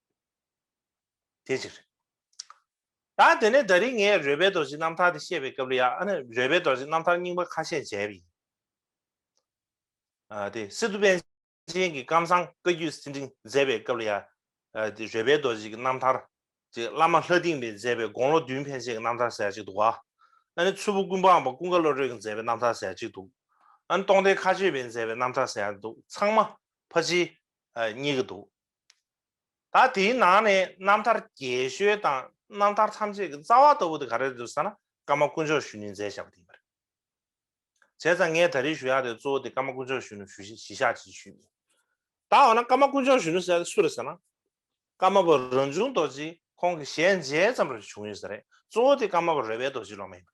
དེ་གཅིག་རེད། ད་དེ་ནས་ད་རིང་ངས་རོལ་པའི་རྡོ་རྗེ་རྣམ་ཐར་དེ་བཤད་པའི་སྐབས་ལ་ཡ་ཨ་ནི་རོལ་པའི་རྡོ་རྗེ་རྣམ་ཐར་རྙིང་པ་ཁ་ཤས་མཇལ་བ་ཡིན། ཨ་དེ་སི་ཏུ་པཎ་ཆེན་གྱིས་ཀམ་ཚང་བཀའ་བརྒྱུད་ཟིན་བྲིས་མཛད་པའི་སྐབས་ལ་ཡ་ཨ་དེ་རོལ་པའི་རྡོ་རྗེ་གི་རྣམ་ཐར་ཅིག་བླ་མ་ལྷ་སྡིངས་པས་མཛད་པའི་དགུང་ལོ་བདུན་ཕན་ཆད་ཀྱི་རྣམ་ཐར་ཟེར་ཡ་ཅིག་འདུག་ག་ཨ་ནི་མཚུར་ཕུ་ཀུན་སྤངས་པ་ཀུན་དགའ་བློ་གྲོས་ཀྱིས་མཛད་པའི་རྣམ་ཐར་ཟེར་ཡ་ཅིག་འདུག་ཨ་ནི་སྟོང་སྡེ་མཁའ་སྤྱོད་པས་མཛད་པའི་རྣམ་ཐར་ཟེར་ཡ་འདུག་ཚང་མ་ཕལ་ཆེར་ཨ་རྙེད་ཀྱི་འདུག་ད་དེའི་ནང་ནས་རྣམ་ཐར་རྒྱས་ཤོས་དང་རྣམ་ཐར་ཐམས་ཅད་ཀྱི་རྩ་བ་ལྟ་བུ་དེ་ག་རེ་རེད་འདུག་ཟེར་ན་ཀརྨ་དཀོན་མཆོག་གཞོན་ནུས་མཛད་བཞག་པ་དེ་ཡིན་པ་རེད། བྱས་ཙང་ངས་ད་རེས་ཞུ་ཡག་དེ་གཙོ་བོ་དེ་ཀརྨ་དཀོན་མཆོག་གཞོན་ནུ་ཞུ་གཞི་གཞི་བཞག་ཅིག་ཞུས་ཡིན། ད་འོ་ན་ཀརྨ་དཀོན་མཆོག་གཞོན་ནུ་ཟེར་དེ་སུ་རེད་ཟེར་ན། ཀརྨ་པ་རང་བྱུང་རྡོ་རྗེ་ཁོང་གི་ཞལ་མཇལ་ཙམ་རེ་བྱུང་ཡོད་ས་རེད། གཙོ་བོ་དེ་ཀརྨ་པ་རོལ་པའི་རྡོ་རྗེ་སློབ་མ་ཡིན་པ་རེད།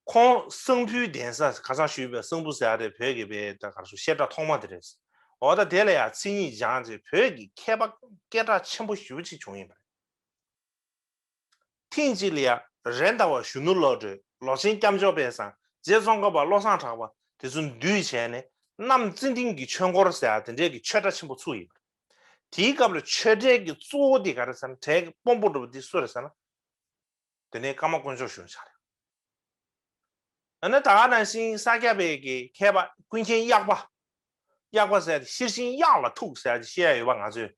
ཁོང་གསང་ཕུའི་གདན་ས་ཁ་སང་ཞུས་པའི་གསང་ཕུ་ཟེར་ཡ་དེ་བོད་ཀྱི་པའི་ད་ག་རེ་ཞུ་བཤད་གྲྭ་ཐོག་མ་དེ་རེད། འོ་ད་དེ་ལ་ཡང་མཚན་ཉིད་སྦྱངས་རྗེས་བོད་ཀྱི་མཁས་པ་ སྐད་གྲགས་ཆེན་པོ་ཞེ་པོ་ཅིག་བྱུང་ཡོད་པ་རེད། ཐེངས་གཅིག་ལ་ཡ་རེད་མདའ་བ་གཞོན་ནུ་བློ་གྲོས། ལོ་ཆེན་སྐྱབས་མཆོག་དཔལ་བཟང་། རྗེ་ཙོང་ཁ་པ་བློ་བཟང་གྲགས་པ་དེ་ཚོ་འདུས་བྱས་ནས་གནམ་ཙན་དན་གྱི་ཆོས་འཁོར་ཟེར་ཡ་དེ་འདྲའི་གི་ཆོས་གྲྭ་ཆེན་པོ་ཚུགས་ཡོད་པ་རེད། དེའི་སྐབས་ལ་ཆོས་གྲྭའི་གི་གཙོ་བོ་དེ་ག་རེ་ཟེར་ན། གྲལ་གྱི་དཔོན་པོ་འདྲ་པོ་དེ་སུ་རེད་ཟེར་ན། དེ་ནས་ཀརྨ་དཀོན་མཆོག་གཞོན་ནུ་ཆགས་རེད། ཨ་ནི་ད་ག་ནང་བཞིན་ས་སྐྱ་པའི་གི་མཁས་པ་ཀུན་མཁྱེན་གཡག་པ། གཡག་པ་ཟེར་ཏེ་ཤེར་ཕྱིན་གཡག་ལ་ཐུག་ཟེར་ཏེ་བཤད་ཡ་ཡོད་པ། ང་ཚོས་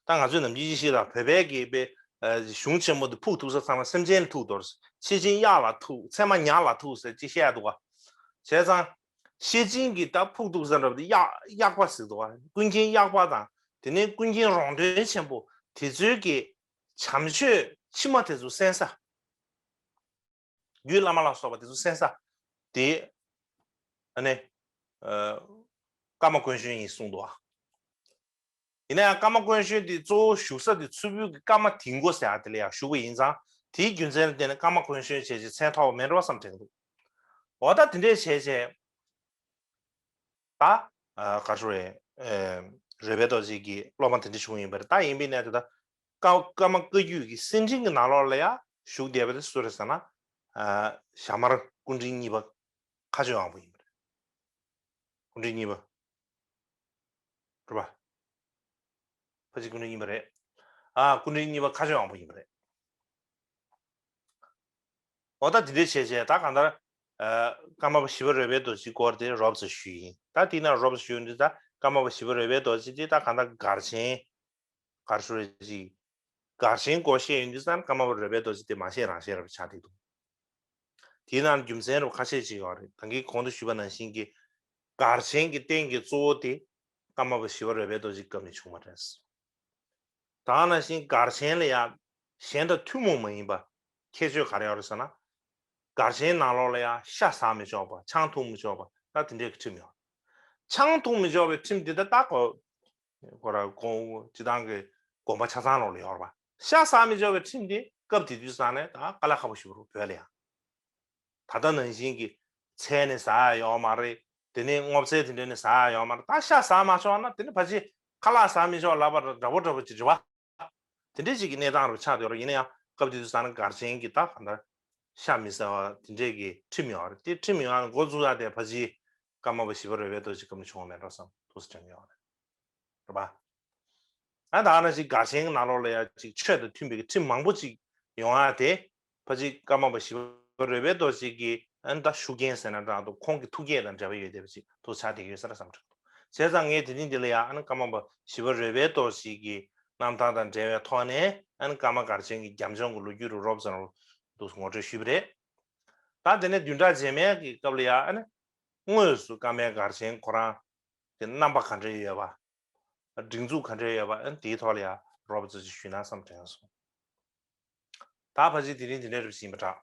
ད་ང་ཚོས་ནམ་རྒྱུན་ཅིག་བཤད་ད། བོད་པའི་གི་པའི་གཞུང་ཆེན་མོ་དེ་ཕུགས་ཐུག་ས་ཚང་མ་སེམས་ཅན་ལ་ཐུག་དོར། ཤེར་ཕྱིན་གཡག་ལ་ཐུག། ཚད་མ་ཉ་ལ་ཐུག་ཟེར་ཅིག་བཤད་ཡ་འདུག་ག་བྱས་ཙང་ཤེར་ཕྱིན་གྱི་ད་ཕུགས་ཐུག་ས་འདྲ་པོ་དེ་གཡག་གཡག་པ་ཟེར་འདུག་ག་ཀུན་མཁྱེན་གཡག་པ་དང་དེ་ནས་ཀུན་མཁྱེན་རོང་སྟོན་ཆེན་པོ་དེ་ཚོའི་གི་བྱམས་ཆོས་ཕྱི་མ་དེ་ཚོ་གསན་ས། རྒྱུད་བླ་མ་ལ་སོགས་པ་དེ་ཚོ་གསན་ས་དེ་ཨ་ནི་ཀརྨ་དཀོན་གཞོན་ཡིན་གསུངས་འདུག་ཨ། ཡིན་ན་ཡང་ཀརྨ་དཀོན་གཞོན་དེ་གཙོ་བོ་བཞུགས་ས་དེ་མཚུར་ཕུ་གི་ཀརྨ་དིང་པོ་ཟེར་ཡ་དེ་ལ་ཡང་བཞུགས་པ་ཡིན་ཙང་། དེའི་རྒྱུ་མཚན་ལ་བརྟེན་ནས་ཀརྨ་དཀོན་གཞོན་བྱས་རྗེས་མཚན་ཐོགས་པ་མེད་འགྲོ་བསམ་དྲན་འདུག་འོ་ད་དེ་འདྲས་བྱས་རྗེས། ད་ག་རེ་རེད། རོལ་པའི་རྡོ་རྗེ་གི་སློབ་མ་དེ་འདྲ་བྱུང་ཡིན་པ་རེད། ད་ཡིན་པའི་གནས་དེ་ད་ཀ་ཀརྨ་བཀའ་བརྒྱུད་ཀྱི་གསེར་ཕྲེང་གི་ནང་ལོགས་ལ་ཡང་བཞུགས་བསྡད་པ་དེ་སུ་རེད་ཟེར་ན། ཞྭ་དམར་སྐུ་ཕྲེང་གཉིས་པ་མཁའ་སྤྱོད་དབང་པོ་ཡིན་པ་རེད། སྐུ་ཕྲེང་གཉིས་པ། རེད་པ། ཕལ་ཆེར་སྐུ་ཕྲེང་གཉིས་པ་རེད། ཨ་སྐུ་ཕྲེང་གཉིས་པ་མཁའ་སྤྱོད་དབང་པོ་ཡིན་པ་རེད། འོ་ད་དེ་འདྲས་བྱས་བྱས་ད་གང་ལྟར། ཀརྨ་པ་ཞི་བ་རོལ་པའི་རྡོ་རྗེའི་སྐོར་དེ་རོབ་ཙམ་ཞུས་ཡིན། ད་དེའི་ནང་རོབ་ཙམ་ཞུས་ཡོང་དུས་ད་ཀརྨ་པ་ཞི་བ་རོལ་པའི་རྡོ་རྗེ་དེ་ད་གང་ལྟར་གར་ཆེན། གར་ཞུ་རེ་ཅིག་གར་ཆེན་སྐོར་བཤད་ཡོང་དུས་ཙང་ཀརྨ་པ་རོལ་པའི་རྡོ་རྗེ་དེ་མ་བཤད་རང་བཤད་རབ་ཆགས་བསྡད་འདུག་དེའི་ནང་རྒྱུ་མཚན་རབ་ཁ་ཤས་ཅིག་ཡོད་རེད། ད་གིན་གོང་དུ་ཞུས་པ་ནང་བཞིན་གྱི་གར་ཆེན་གྱི་རྟེན་གྱི་གཙོ་བོ་དེ་ཀརྨ་པ་ཞི་བ་རོལ་པའི་རྡོ་རྗེ་སྐབས་ནས་བྱུང་བ་རེད། ད་ག་ནང་བཞིན་གར་ཆེན་ལ་ཡང་གཞན་དང་ཐུན་མོང་མ་ཡིན་པ་ཁྱད་ཆོས་ག་རེ་ཡོད་རེད་ཟེར་ན། གར་ཆེན་ནང་ལོགས་ལ་ཡང་ཤ་ཟ་མི་ཆོག་པ། ཆང་འཐུང་མི་ཆོག་པ། ད་དེ་འདྲའི་གི་ཁྲིམས་ཡོད། ཆང་འཐུང་མི་ཆོག་པའི་ཁྲིམས་དེ་ད་ལྟ་གོ་ཁོ་ར་ཁོང་སྤྱི་བཏང་གི་དགོན་པ་ཆ་ཚང་ལོགས་ལ་ཡོད་རེད་པ། ཤ་ཟ་མི་ཆོག་པའི་ཁྲིམས་དེ་སྐབས་དེ་དུས་ཙང་ནས་ད་དཀའ་ལས་ཁག་པོ་ཞིག་རེད་བོད་ལ་ཡང་། ད་ལྟ་ནང་བཞིན་གྱི་ཚལ་ནས་ཟ་ཡ་ཡོད་མ་རེད། དེ་ནས་སྔོ་ཚལ་དེ་འདྲ་ནས་ཟ་ཡ་ཡོད་མ་རེད། ད་ཤ་ཟ་མ་ཆོག་ན་དེ་ནི་ཕལ་ཆེར་ཁ་ལག་ཟ་མི་ཆོག་ལབ་པ་འདྲ་པོ་འདྲ་པོ་ཅིག་རེད་པ། དེ་འདྲའི་ཅིག་གི་གནས་སྟངས་རུ་ཆགས་ཡོད་རེད། ཡིན་ན་ཡང་སྐབས་དེ་དུས་ཙང་ནས་གར་ཆེན་གྱི་ད་གང་ལྟར་ཤ་མི་ཟ་བ་དེ་འདྲའི་གི་ཁྲིམས་ཡོད་རེད། དེ་ཁྲིམས་ཡོད་ན་འགོ་འཛུགས་ཡ་དེ་ཕལ་ཆེར་ཀརྨ་པ་ཞི་བ་རོལ་པའི་རྡོ་རྗེ་སྐབས་ནས་བྱུང་བ་མེད་འགྲོ་བསམ་ཐུགས་སུ་དྲན་ཡོད་རེད། རེད་པ། ཨ་ད་ནང་བཞིན་གར་ཆེན་གྱི་ནང་ལོགས་ལ་ཡང་ཅིག་ཆོས་དང་མཐུན་པའི་ཁྲིམས་མང་པོ་ཅིག་ཡོང་ཡ་དེ་ཕལ་ཆེར་ཀརྨ་པ་ཞི་བ་རོལ་པའི་རྡོ་རྗེ་གི་ཨ་ནི་ད་ཤུགས་རྐྱེན་ཟེར་ན་འདྲ་འདུག་ཁོང་གི་ཐུགས་བསྐྱེད་དང་འབྲེལ་བ་ཡོད་བསྡད་པ་ཅིག་ཐུགས་ཆགས་བསྡད་ཀྱི་ཡོད་ས་རེད་བསམ་གྱི་འདུག་བྱས་ཙང་ངས་དེ་རིང་འདི་ལ་ཡང་ཨ་ནི་ཀརྨ་པ་ཞི་བ་རོལ་པའི་རྡོ་རྗེ་གི་རྣམ་ཐར་དང་འབྲེལ་བའི་ཐོག་ནས་ཨ་ནི་ཀརྨ་གར་ཆེན་གྱི་རྒྱབ་ལྗོངས་ཀྱི་ལོ་རྒྱུས་རུ་རོབ་ཙམ་འདུག་ངོ་སྤྲོད་ཞུས་པ་རེད། ད་དེ་ནས་བདུན་ཕྲག་རྗེས་མའི་གི་སྐབས་ལ་ཡང་ཨ་ནི་དངོས་སུ་ཀརྨའི་གར་ཆེན་ཁོ་རང་གི་རྣམ་པ་ག་འདྲ་ཡོད་པ། སྒྲིག་འཛུགས་ག་འདྲ་ཡོད་པ། ཨ་ནི་དེའི་ཐོག་ལ་ཡང་རོབ་ཙམ་ཅིག་ཞུས་ན་བསམ་དྲན་སོང་། ད་ཕལ་ཆེར་དེ་རིང་དེ་འདྲའི་རིགས་ཤིག་ཡིན་པ་འདྲ།